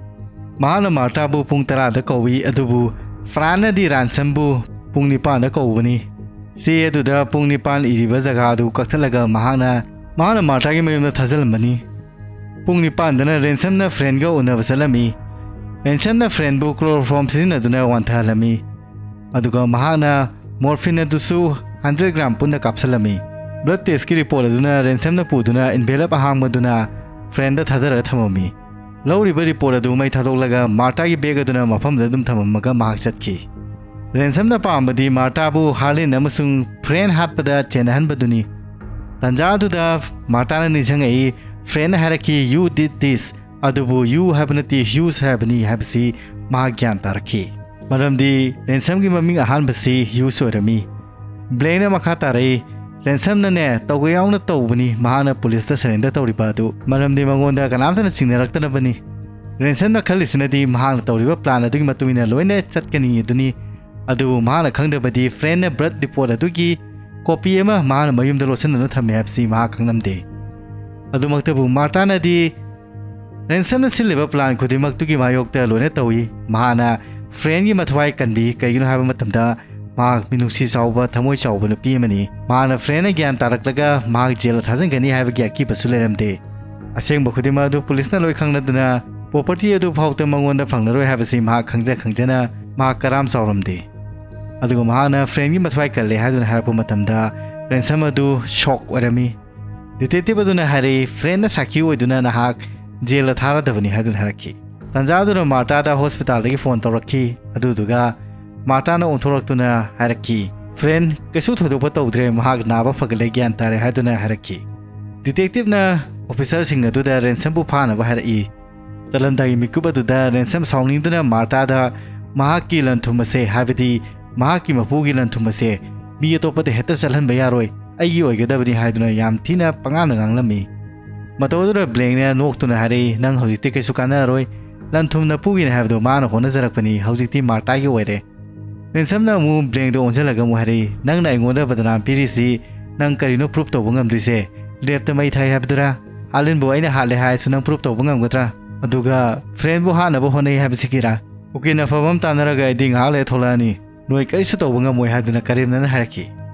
ꯃꯍꯥꯛꯅ ꯃꯥꯔꯇꯥꯕꯨ ꯄꯨꯡ ꯇꯔꯥꯗ ꯀꯧꯏ, ꯑꯗꯨꯕꯨ ꯐ꯭ꯔꯥꯟꯅꯗꯤ ꯔꯥꯟꯁꯝꯕꯨ ꯄꯨꯡ ꯅꯤꯄꯥꯟꯗ ꯀꯧꯕꯅꯤ꯫ ꯆꯦ ꯑꯗꯨꯗ ꯄꯨꯡ ꯅꯤꯄꯥꯟ ꯏꯔꯤꯕ ꯖꯒꯥ ꯑꯗꯨ ꯀꯛꯊꯠꯂꯒ ꯃꯍꯥꯛꯅ, ꯃꯍꯥꯛꯅ ꯃꯥꯔꯇꯥꯒꯤ ꯃꯌꯨꯝꯗ ꯊꯥꯖꯤꯜꯂꯝꯕꯅꯤ꯫ ꯄꯨꯡ ꯅꯤꯄꯥꯟꯗꯅ ꯔꯦꯟꯁꯝꯅ ꯐ꯭ꯔꯦꯟꯒ ꯎꯅꯕ ꯆꯠꯂꯝꯃꯤ꯫ ꯔꯦꯟꯁꯝꯅ ꯐ꯭ꯔꯦꯟꯕꯨ ꯀ꯭ꯂꯣꯔꯣꯐꯣꯝ ꯁꯤꯖꯤꯟꯅꯗꯨꯅ ꯋꯥꯟꯊꯍꯜꯂꯝꯃꯤ꯫ ꯑꯗꯨꯒ ꯃꯍꯥꯛꯅ ꯃꯣꯔꯐꯤꯟ ꯑꯗꯨꯁꯨ ꯍꯟꯗ꯭ꯔꯦꯠ ꯒ꯭ꯔꯥꯝ ꯄꯨꯟꯅ ꯀꯥꯞꯁꯤꯜꯂꯝꯃꯤ꯫ ꯕ꯭ꯂꯗ ꯇꯦꯁꯀꯤ ꯔꯤꯄꯣꯔꯠ ꯑꯗꯨꯅ ꯔꯦꯟꯁꯝꯅ ꯄꯨꯗꯨꯅ ꯏꯟꯚꯦꯂꯞ ꯑꯍꯥꯡꯕꯗꯨꯅ ꯐ꯭ꯔꯦꯟꯗ ꯊꯥꯗꯔꯒ ꯊꯝꯃꯝꯃꯤ꯫ ꯂꯧꯔꯤꯕ ꯔꯤꯄꯣꯔꯠ ꯑꯗꯨ ꯃꯩ ꯊꯥꯗꯣꯛꯂꯒ ꯃꯥꯔꯇꯥꯒꯤ ꯕꯦꯒ ꯑꯗꯨꯅ ꯃꯐꯝꯗ ꯑꯗꯨꯝ ꯊꯝꯃꯝꯃꯒ ꯃꯍꯥꯛ ꯆꯠꯈꯤ꯫ ꯔꯦꯟꯁꯝꯅ ꯄꯥꯝꯕꯗꯤ ꯃꯥꯔꯇꯥꯕꯨ ꯍꯥꯔꯂꯤꯟ ꯑꯃꯁꯨꯡ ꯐ꯭ꯔꯦꯟ ꯍꯥꯠꯄꯗ ꯆꯦꯟꯅꯍꯟꯕꯗꯨꯅꯤ꯫ ꯇꯟꯖꯥ ꯑꯗꯨꯗ ꯃꯥꯔꯇꯥꯅ ꯅꯤꯡꯁꯤꯡꯉꯛꯏ, ꯐ꯭ꯔꯦꯟꯅ ꯍꯥꯏꯔꯛꯈꯤ, "You did this"꯫ ꯑꯗꯨꯕꯨ "you" ꯍꯥꯏꯕ ꯅꯠꯇꯦ, "Hughes" ꯍꯥꯏꯕꯅꯤ ꯍꯥꯏꯕꯁꯤ ꯃꯍꯥꯛ ꯒ꯭ꯌꯥꯟ ꯇꯥꯔꯛꯈꯤ꯫ ꯃꯔꯝꯗꯤ ꯔꯦꯟꯁꯝꯒꯤ ꯃꯃꯤꯡ ꯑꯍꯥꯟꯕꯁꯤ ꯍ꯭ꯌꯨꯁ ꯑꯣꯏꯔꯝꯃꯤ꯫ ꯕ꯭ꯂꯦꯡꯅ ꯃꯈꯥ ꯇꯥꯔꯛꯏ, "ꯔꯦꯟꯁꯝꯅꯅꯦ ꯇꯧꯒꯦ ꯌꯥꯎꯅ ꯇꯧꯕꯅꯤ, ꯃꯍꯥꯛꯅ ꯄꯨꯂꯤꯁꯇ ꯁꯔꯦꯟꯗꯔ ꯇꯧꯔꯤꯕ ꯑꯗꯨ, ꯃꯔꯝꯗꯤ ꯃꯉꯣꯟꯗ ꯀꯅꯥꯝꯇꯅ ꯆꯤꯡꯅꯔꯛꯇꯅꯕꯅꯤ"꯫ ꯔꯦꯟꯁꯝꯅ ꯈꯜꯂꯤꯁꯤꯅꯗꯤ ꯃꯍꯥꯛꯅ ꯇꯧꯔꯤꯕ ꯄ꯭ꯂꯥꯟ ꯑꯗꯨꯒꯤ ꯃꯇꯨꯡ ꯏꯟꯅ ꯂꯣꯏꯅ ꯆꯠꯀꯅꯤ ꯑꯗꯨꯅꯤ꯫ ꯑꯗꯨꯕꯨ ꯃꯍꯥꯛꯅ ꯈꯪꯗꯕꯗꯤ ꯐ꯭ꯔꯦꯟꯅ ꯕ꯭ꯂꯗ ꯔꯤꯄꯣꯔꯠ ꯑꯗꯨꯒꯤ ꯀꯣꯄꯤ ꯑꯃ ꯃꯍꯥꯛꯅ ꯃꯌꯨꯝꯗ ꯂꯣꯠꯁꯤꯟꯗꯨꯅ ꯊꯝꯃꯦ ꯍꯥꯏꯕꯁꯤ ꯃꯍꯥꯛ ꯈꯪꯂꯝꯗꯦ꯫ ꯑꯗꯨꯃꯛꯇꯕꯨ ꯃꯥꯔꯇꯥꯅꯗꯤ ꯔꯦꯟꯁꯝꯅ ꯁꯤꯜꯂꯤꯕ ꯄ꯭ꯂꯥꯟ ꯈꯨꯗꯤꯡꯃꯛꯇꯨꯒꯤ ꯃꯥꯌꯣꯛꯇ ꯂꯣꯏꯅ ꯇꯧꯏ꯫ ꯃꯍꯥꯛꯅ ꯐ꯭ꯔꯦꯟꯒꯤ ꯃꯊ꯭ꯋꯥꯏ ꯀꯟꯕꯤ, ꯀꯩꯒꯤꯅꯣ ꯍꯥꯏꯕ ꯃꯇꯝꯗ ꯃꯍꯥꯛ ꯃꯤꯅꯨꯡꯁꯤ ꯆꯥꯎꯕ, ꯊꯃꯣꯏ ꯆꯥꯎꯕ ꯅꯨꯄꯤ ꯑꯃꯅꯤ꯫ ꯃꯍꯥꯛꯅ ꯐ꯭ꯔꯦꯟꯅ ꯒ꯭ꯌꯥꯟ ꯇꯥꯔꯛꯂꯒ ꯃꯍꯥꯛ ꯖꯦꯜꯗ ꯊꯥꯖꯤꯟꯒꯅꯤ ꯍꯥꯏꯕꯒꯤ ꯑꯀꯤꯕꯁꯨ ꯂꯩꯔꯝꯗꯦ꯫ ꯑꯁꯦꯡꯕ ꯈꯨꯗꯤꯡꯃꯛ ꯑꯗꯨ ꯄꯨꯂꯤꯁꯅ ꯂꯣꯏ ꯈꯪꯂꯗꯨꯅ ꯄ꯭ꯔꯣꯄꯔꯇꯤ ꯑꯗꯨ ꯐꯥꯎꯗ ꯃꯉꯣꯟꯗ ꯐꯪꯂꯔꯣꯏ ꯍꯥꯏꯕꯁꯤ ꯃꯍꯥꯛ ꯈꯪꯖ ꯈꯪꯖꯅ ꯃꯍꯥꯛ ꯀꯔꯥꯝ ꯆꯥꯎꯔꯝꯗꯦ꯫ ꯑꯗꯨꯒ ꯃꯍꯥꯛꯅ ꯐ꯭ꯔꯦꯟꯒꯤ ꯃꯊ꯭ꯋꯥꯏ ꯀꯜꯂꯦ ꯍꯥꯏꯗꯨꯅ ꯍꯥꯏꯔꯛꯄ ꯃꯇꯝꯗ ꯔꯦꯟꯁꯝ ꯑꯗꯨ ꯁꯣꯛ ꯑꯣꯏꯔꯝꯃꯤ꯫ ꯗꯤꯇꯦꯛꯇꯤꯚ ꯑꯗꯨꯅ ꯍꯥꯏꯔꯛꯏ, "ꯐ꯭ꯔꯦꯟꯅ ꯁꯥꯈꯤ ꯑꯣꯏꯗꯨꯅ ꯅꯍꯥꯛ ꯖꯦꯜꯗ ꯊꯥꯔꯗꯕꯅꯤ" ꯍꯥꯏꯗꯨꯅ ꯍꯥꯏꯔꯛꯈꯤ꯫ ꯇꯥꯟꯖꯥꯗꯨꯅ ꯃꯥꯔꯇꯥꯗ ꯍꯣꯁꯄꯤꯇꯥꯜꯗꯒꯤ ꯐꯣꯟ ꯇꯧꯔꯛꯈꯤ꯫ ꯑꯗꯨꯗꯨꯒ ꯃꯥꯔꯇꯥꯅ ꯑꯣꯟꯊꯣꯔꯛꯇꯨꯅ ꯍꯥꯏꯔꯛꯈꯤ, "ꯐ꯭ꯔꯦꯟ, ꯀꯩꯁꯨ ꯊꯣꯏꯗꯣꯛꯄ ꯇꯧꯗ꯭ꯔꯦ, ꯃꯍꯥꯛ ꯅꯥꯕ ꯐꯒꯠꯂꯦ, ꯒ꯭ꯌꯥꯟ ꯇꯥꯔꯦ" ꯍꯥꯏꯗꯨꯅ ꯍꯥꯏꯔꯛꯈꯤ꯫ ꯗꯤꯇꯦꯛꯇꯤꯚꯅ ꯑꯣꯐꯤꯁꯔꯁꯤꯡ ꯑꯗꯨꯗ ꯔꯦꯟꯁꯝꯕꯨ ꯐꯥꯅꯕ ꯍꯥꯏꯔꯛꯏ꯫ ꯆꯠꯂꯝꯗꯥꯏꯒꯤ ꯃꯤꯀꯨꯞ ꯑꯗꯨꯗ ꯔꯦꯟꯁꯝ ꯁꯥꯎꯅꯤꯡꯗꯨꯅ ꯃꯥꯔꯇꯥꯗ ꯃꯍꯥꯛꯀꯤ ꯂꯟ ꯊꯨꯝ ꯑꯁꯦ, ꯍꯥꯏꯕꯗꯤ ꯃꯍꯥꯛꯀꯤ ꯃꯄꯨꯒꯤ ꯂꯟ ꯊꯨꯝ ꯑꯁꯦ, "ꯃꯤ ꯑꯇꯣꯞꯄꯗ ꯍꯦꯛꯇ ꯆꯠꯍꯟꯕ ꯌꯥꯔꯣꯏ, ꯑꯩꯒꯤ ꯑꯣꯏꯒꯗꯕꯅꯤ" ꯍꯥꯏꯗꯨꯅ ꯌꯥꯝ ꯊꯤꯅ ꯄꯉꯥꯡꯗ ꯉꯥꯡꯂꯝꯃꯤ꯫ ꯃꯇꯧ ꯑꯗꯨꯗ ꯕ꯭ꯂꯦꯡꯅ ꯅꯣꯛꯇꯨꯅ ꯍꯥꯏꯔꯛꯏ, "ꯅꯪ ꯍꯧꯖꯤꯛꯇꯤ ꯀꯩꯁꯨ ꯀꯥꯟꯅꯔꯔꯣꯏ, ꯂꯟ ꯊꯨꯝ ꯅꯄꯨꯒꯤꯅꯤ ꯍꯥꯏꯕꯗꯨ ꯃꯥꯅ ꯍꯣꯠꯅꯖꯔꯛꯄꯅꯤ, ꯍꯧꯖꯤꯛꯇꯤ ꯃꯥꯔꯇꯥꯒꯤ ꯑꯣꯏꯔꯦ"꯫ ꯔꯦꯟꯁꯝꯅ ꯑꯃꯨꯛ ꯕ꯭ꯂꯦꯡꯗ ꯑꯣꯟꯁꯤꯜꯂꯒ ꯑꯃꯨꯛ ꯍꯥꯏꯔꯛꯏ, "ꯅꯪꯅ ꯑꯩꯉꯣꯟꯗ ꯕꯗꯅꯥꯝ ꯄꯤꯔꯤꯁꯤ ꯅꯪ ꯀꯔꯤꯅꯣ ꯄ꯭ꯔꯨꯞ ꯇꯧꯕ ꯉꯝꯗꯣꯏꯁꯦ? ꯔꯦꯞꯇ ꯃꯩ ꯊꯥꯏ ꯍꯥꯏꯕꯗꯨꯔꯥ? ꯍꯥꯂꯤꯟꯕꯨ ꯑꯩꯅ ꯍꯥꯠꯂꯦ ꯍꯥꯏꯔꯁꯨ ꯅꯪ ꯄ꯭ꯔꯨꯞ ꯇꯧꯕ ꯉꯝꯒꯗ꯭ꯔꯥ? ꯑꯗꯨꯒ ꯐ꯭ꯔꯦꯟꯕꯨ ꯍꯥꯠꯅꯕ ꯍꯣꯠꯅꯩ ꯍꯥꯏꯕꯁꯤꯒꯤꯔꯥ? ꯎꯀꯤꯜ ꯑꯐꯕ ꯑꯃ ꯇꯥꯟꯅꯔꯒ ꯑꯩꯗꯤ ꯉꯥꯏꯍꯥꯛ ꯂꯩꯔ ꯊꯣꯛꯂꯛꯑꯅꯤ꯫ ꯅꯣꯏ ꯀꯔꯤꯁꯨ ꯇꯧꯕ ꯉꯝꯃꯣꯏ" ꯍꯥꯏꯗꯨꯅ ꯀꯔꯦꯝꯅꯅ ꯍꯥꯏꯔꯛꯈꯤ꯫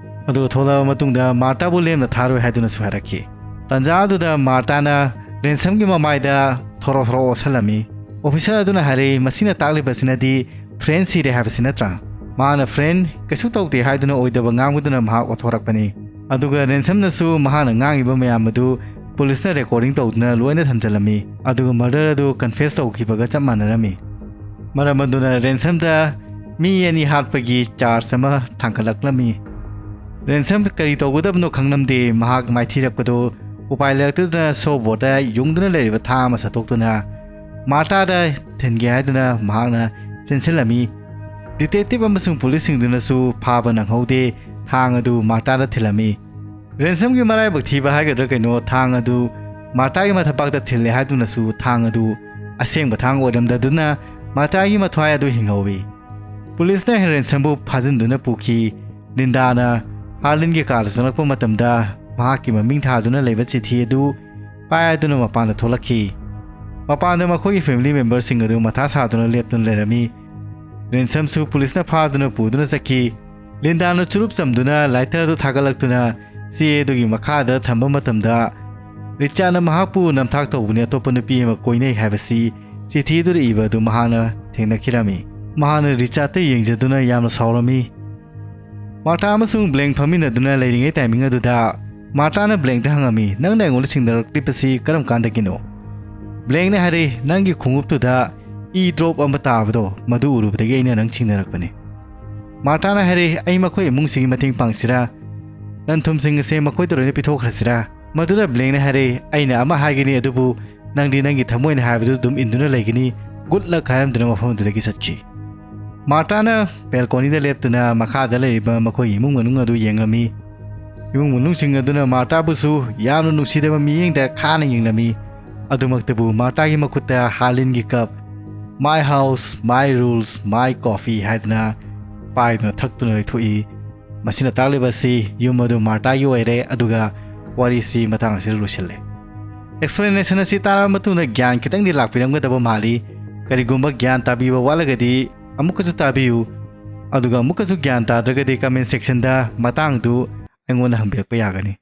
ꯑꯗꯨꯒ ꯊꯣꯛꯂꯛꯑꯕ ꯃꯇꯨꯡꯗ ꯃꯥꯔꯇꯥꯕꯨ ꯂꯦꯝꯅ ꯊꯥꯔꯣꯏ ꯍꯥꯏꯗꯨꯅꯁꯨ ꯍꯥꯏꯔꯛꯈꯤ꯫ ꯇꯥꯟꯖꯥ ꯑꯗꯨꯗ ꯃꯥꯔꯇꯥꯅ ꯔꯦꯟꯁꯝꯒꯤ ꯃꯃꯥꯏꯗ ꯊꯣꯔꯣ ꯊꯣꯔꯣ ꯑꯣꯠꯁꯜꯂꯝꯃꯤ꯫ ꯑꯣꯐꯤꯁꯔ ꯑꯗꯨꯅ ꯍꯥꯏꯔꯛꯏ, "ꯃꯁꯤꯅ ꯇꯥꯛꯂꯤꯕꯁꯤꯅꯗꯤ ꯐ꯭ꯔꯦꯟ ꯁꯤꯔꯦ ꯍꯥꯏꯕꯁꯤ ꯅꯠꯇ꯭ꯔꯥ?" ꯃꯍꯥꯛꯅ ꯐ꯭ꯔꯦꯟ ꯀꯩꯁꯨ ꯇꯧꯗꯦ ꯍꯥꯏꯗꯨꯅ ꯑꯣꯏꯗꯕ ꯉꯥꯡꯕꯗꯨꯅ ꯃꯍꯥꯛ ꯑꯣꯠꯊꯣꯔꯛꯄꯅꯤ꯫ ꯑꯗꯨꯒ ꯔꯦꯟꯁꯝꯅꯁꯨ ꯃꯍꯥꯛꯅ ꯉꯥꯡꯉꯤꯕ ꯃꯌꯥꯝ ꯑꯗꯨ ꯄꯨꯂꯤꯁꯅ ꯔꯦꯀꯣꯔꯗꯤꯡ ꯇꯧꯗꯨꯅ ꯂꯣꯏꯅ ꯊꯝꯖꯤꯜꯂꯝꯃꯤ꯫ ꯑꯗꯨꯒ ꯃꯔꯗꯔ ꯑꯗꯨ ꯀꯟꯐꯦꯁ ꯇꯧꯈꯤꯕꯒ ꯆꯞ ꯃꯥꯟꯅꯔꯝꯃꯤ꯫ ꯃꯔꯝ ꯑꯗꯨꯅ ꯔꯦꯟꯁꯝꯗ ꯃꯤ ꯑꯅꯤ ꯍꯥꯠꯄꯒꯤ ꯆꯥꯔꯖ ꯑꯃ ꯊꯥꯡꯒꯠꯂꯛꯂꯝꯃꯤ꯫ ꯔꯦꯟꯁꯝ ꯀꯔꯤ ꯇꯧꯒꯗꯕꯅꯣ ꯈꯪꯂꯝꯗꯦ꯫ ꯃꯍꯥꯛ ꯃꯥꯏꯊꯤꯔꯛꯄꯗꯨ ꯎꯄꯥꯏ ꯂꯩꯔꯛꯇꯗꯨꯅ ꯁꯣꯞꯕꯣꯔꯗꯇ ꯌꯨꯡꯗꯨꯅ ꯂꯩꯔꯤꯕ ꯊꯥꯡ ꯑꯃ ꯁꯠꯇꯣꯛꯇꯨꯅ ꯃꯥꯔꯇꯥꯗ ꯊꯤꯟꯒꯦ ꯍꯥꯏꯗꯨꯅ ꯃꯍꯥꯛꯅ ꯆꯦꯟꯁꯤꯜꯂꯝꯃꯤ꯫ ꯗꯤꯇꯦꯛꯇꯤꯚ ꯑꯃꯁꯨꯡ ꯄꯨꯂꯤꯁꯁꯤꯡꯗꯨꯅꯁꯨ ꯐꯥꯕ ꯅꯪꯍꯧꯗꯦ, ꯊꯥꯡ ꯑꯗꯨ ꯃꯥꯔꯇꯥꯗ ꯊꯤꯜꯂꯝꯃꯤ꯫ ꯔꯦꯟꯁꯝꯒꯤ ꯃꯔꯥꯏꯕꯛ ꯊꯤꯕ ꯍꯥꯏꯒꯗ꯭ꯔꯥ ꯀꯩꯅꯣ, ꯊꯥꯡ ꯑꯗꯨ ꯃꯥꯔꯇꯥꯒꯤ ꯃꯊꯕꯥꯛꯇ ꯊꯤꯜꯂꯦ ꯍꯥꯏꯗꯨꯅꯁꯨ ꯊꯥꯡ ꯑꯗꯨ ꯑꯁꯦꯡꯕ ꯊꯥꯡ ꯑꯣꯏꯔꯝꯗꯗꯨꯅ ꯃꯥꯔꯇꯥꯒꯤ ꯃꯊ꯭ꯋꯥꯏ ꯑꯗꯨ ꯍꯤꯡꯍꯧꯏ꯫ ꯄꯨꯂꯤꯁꯅ ꯔꯦꯟꯁꯝꯕꯨ ꯐꯥꯖꯤꯟꯗꯨꯅ ꯄꯨꯈꯤ꯫ ꯂꯤꯟꯗꯥꯅ ꯍꯥꯔꯂꯤꯟꯒꯤ ꯀꯥꯗ ꯆꯪꯂꯛꯄ ꯃꯇꯝꯗ ꯃꯍꯥꯛꯀꯤ ꯃꯃꯤꯡ ꯊꯥꯗꯨꯅ ꯂꯩꯕ ꯆꯤꯊꯤ ꯑꯗꯨ ꯄꯥꯏꯗꯨꯅ ꯃꯄꯥꯟꯗ ꯊꯣꯛꯂꯛꯈꯤ꯫ ꯃꯄꯥꯟꯗ ꯃꯈꯣꯏꯒꯤ ꯐꯦꯃꯤꯂꯤ ꯃꯦꯝꯕꯔꯁꯤꯡ ꯑꯗꯨ ꯃꯊꯥ ꯁꯥꯗꯨꯅ ꯂꯦꯞꯇꯨꯅ ꯂꯩꯔꯝꯃꯤ꯫ ꯔꯦꯟꯁꯝꯁꯨ ꯄꯨꯂꯤꯁꯅ ꯐꯥꯗꯨꯅ ꯄꯨꯗꯨꯅ ꯆꯠꯈꯤ꯫ ꯂꯤꯟꯗꯥꯅ ꯆꯨꯔꯨꯞ ꯆꯝꯗꯨꯅ ꯂꯥꯏꯇꯔ ꯑꯗꯨ ꯊꯥꯒꯠꯂꯛꯇꯨꯅ ꯆꯦ ꯑꯗꯨꯒꯤ ꯃꯈꯥꯗ ꯊꯝꯕ ꯃꯇꯝꯗ, ꯔꯤꯆꯥꯔꯗꯅ ꯃꯍꯥꯛꯄꯨ ꯅꯝꯊꯥꯛ ꯇꯧꯕꯅꯤ, ꯑꯇꯣꯞꯄ ꯅꯨꯄꯤ ꯑꯃ ꯀꯣꯏꯅꯩ ꯍꯥꯏꯕꯁꯤ ꯆꯤꯊꯤ ꯑꯗꯨꯗ ꯏꯕ ꯑꯗꯨ ꯃꯍꯥꯛꯅ ꯊꯦꯡꯅꯈꯤꯔꯝꯃꯤ꯫ ꯃꯍꯥꯛꯅ ꯔꯤꯆꯥꯔꯗꯇ ꯌꯦꯡꯖꯗꯨꯅ ꯌꯥꯝꯅ ꯁꯥꯎꯔꯝꯃꯤ꯫ ꯃꯥꯔꯇꯥ ꯑꯃꯁꯨꯡ ꯕ꯭ꯂꯦꯡ ꯐꯝꯃꯤꯟꯅꯗꯨꯅ ꯂꯩꯔꯤꯉꯩ ꯇꯥꯏꯃꯤꯡ ꯑꯗꯨꯗ ꯃꯥꯔꯇꯥꯅ ꯕ꯭ꯂꯦꯡꯗ ꯍꯪꯉꯝꯃꯤ, "ꯅꯪꯅ ꯑꯩꯉꯣꯟꯗ ꯆꯤꯡꯅꯔꯛꯂꯤꯕꯁꯤ ꯀꯔꯝ ꯀꯥꯟꯗꯒꯤꯅꯣ?" ꯕ꯭ꯂꯦꯡꯅ ꯍꯥꯏꯔꯛꯏ, "ꯅꯪꯒꯤ ꯈꯣꯡꯎꯞꯇꯨꯗ ꯏ ꯗ꯭ꯔꯣꯞ ꯑꯃ ꯇꯥꯕꯗꯣ, ꯃꯗꯨ ꯎꯔꯨꯕꯗꯒꯤ ꯑꯩꯅ ꯅꯪ ꯆꯤꯡꯅꯔꯛꯄꯅꯤ꯫" ꯃꯥꯔꯇꯥꯅ ꯍꯥꯏꯔꯛꯏ, "ꯑꯩ ꯃꯈꯣꯏ ꯏꯃꯨꯡꯁꯤꯒꯤ ꯃꯇꯦꯡ ꯄꯥꯡꯁꯤꯔꯥ? ꯂꯟ ꯊꯨꯝꯁꯤꯡ ꯑꯁꯦ ꯃꯈꯣꯏꯗ ꯂꯣꯏꯅ ꯄꯤꯊꯣꯛꯈ꯭ꯔꯁꯤꯔꯥ?" ꯃꯗꯨꯗ ꯕ꯭ꯂꯦꯡꯅ ꯍꯥꯏꯔꯛꯏ, "ꯑꯩꯅ ꯑꯃ ꯍꯥꯏꯒꯅꯤ, ꯑꯗꯨꯕꯨ ꯅꯪꯗꯤ ꯅꯪꯒꯤ ꯊꯃꯣꯏꯅ ꯍꯥꯏꯕꯗꯨ ꯑꯗꯨꯝ ꯏꯟꯗꯨꯅ ꯂꯩꯒꯅꯤ꯫ ꯒꯨꯗ ꯂꯛ" ꯍꯥꯏꯔꯝꯗꯨꯅ ꯃꯐꯝ ꯑꯗꯨꯗꯒꯤ ꯆꯠꯈꯤ꯫ ꯃꯥꯔꯇꯥꯅ ꯕꯦꯜꯀꯣꯅꯤꯗ ꯂꯦꯞꯇꯨꯅ ꯃꯈꯥꯗ ꯂꯩꯔꯤꯕ ꯃꯈꯣꯏꯒꯤ ꯏꯃꯨꯡ ꯃꯅꯨꯡ ꯑꯗꯨ ꯌꯦꯡꯂꯝꯃꯤ꯫ ꯏꯃꯨꯡ ꯃꯅꯨꯡꯁꯤꯡ ꯑꯗꯨꯅ ꯃꯥꯔꯇꯥꯕꯨꯁꯨ ꯌꯥꯝꯅ ꯅꯨꯡꯁꯤꯗꯕ ꯃꯤꯠꯌꯦꯡꯗ ꯈꯥꯅ ꯌꯦꯡꯂꯝꯃꯤ꯫ ꯑꯗꯨꯃꯛꯇꯕꯨ ꯃꯥꯔꯇꯥꯒꯤ ꯃꯈꯨꯠꯇ ꯍꯥꯂꯤꯟꯒꯤ ꯀꯞ, "My house, my rules, my coffee" ꯍꯥꯏꯗꯨꯅ ꯄꯥꯏꯗꯨꯅ ꯊꯛꯇꯨꯅ ꯂꯩꯊꯣꯛꯏ꯫ ꯃꯁꯤꯅ ꯇꯥꯛꯂꯤꯕ ꯑꯁꯤ ꯌꯨꯝ ꯑꯗꯨ ꯃꯥꯔꯇꯥꯒꯤ ꯑꯣꯏꯔꯦ, ꯑꯗꯨꯒ ꯋꯥꯔꯤꯁꯤ ꯃꯇꯥꯡ ꯑꯁꯤꯗ ꯂꯣꯏꯁꯤꯜꯂꯦ꯫ ꯑꯦꯛꯁꯄ꯭ꯂꯦꯅꯦꯁꯟ ꯑꯁꯤ ꯇꯥꯔꯕ ꯃꯇꯨꯡꯗ ꯒ꯭ꯌꯥꯟ ꯈꯤꯇꯪꯗꯤ ꯂꯥꯛꯄꯤꯔꯝꯒꯗꯕ ꯃꯥꯜꯂꯤ꯫ ꯀꯔꯤꯒꯨꯝꯕ ꯒ꯭ꯌꯥꯟ ꯇꯥꯕꯤꯕ ꯋꯥꯠꯂꯒꯗꯤ ꯑꯃꯨꯛꯀꯁꯨ ꯇꯥꯕꯤꯌꯨ, ꯑꯗꯨꯒ ꯑꯃꯨꯛꯀꯁꯨ ꯒ꯭ꯌꯥꯟ ꯇꯥꯗ꯭ꯔꯒꯗꯤ ꯀꯃꯦꯟ ꯁꯦꯛꯁꯟꯗ ꯃꯇꯥꯡꯗꯨ ꯑꯩꯉꯣꯟꯗ ꯍꯪꯕꯤꯔꯛꯄ ꯌꯥꯒꯅꯤ꯫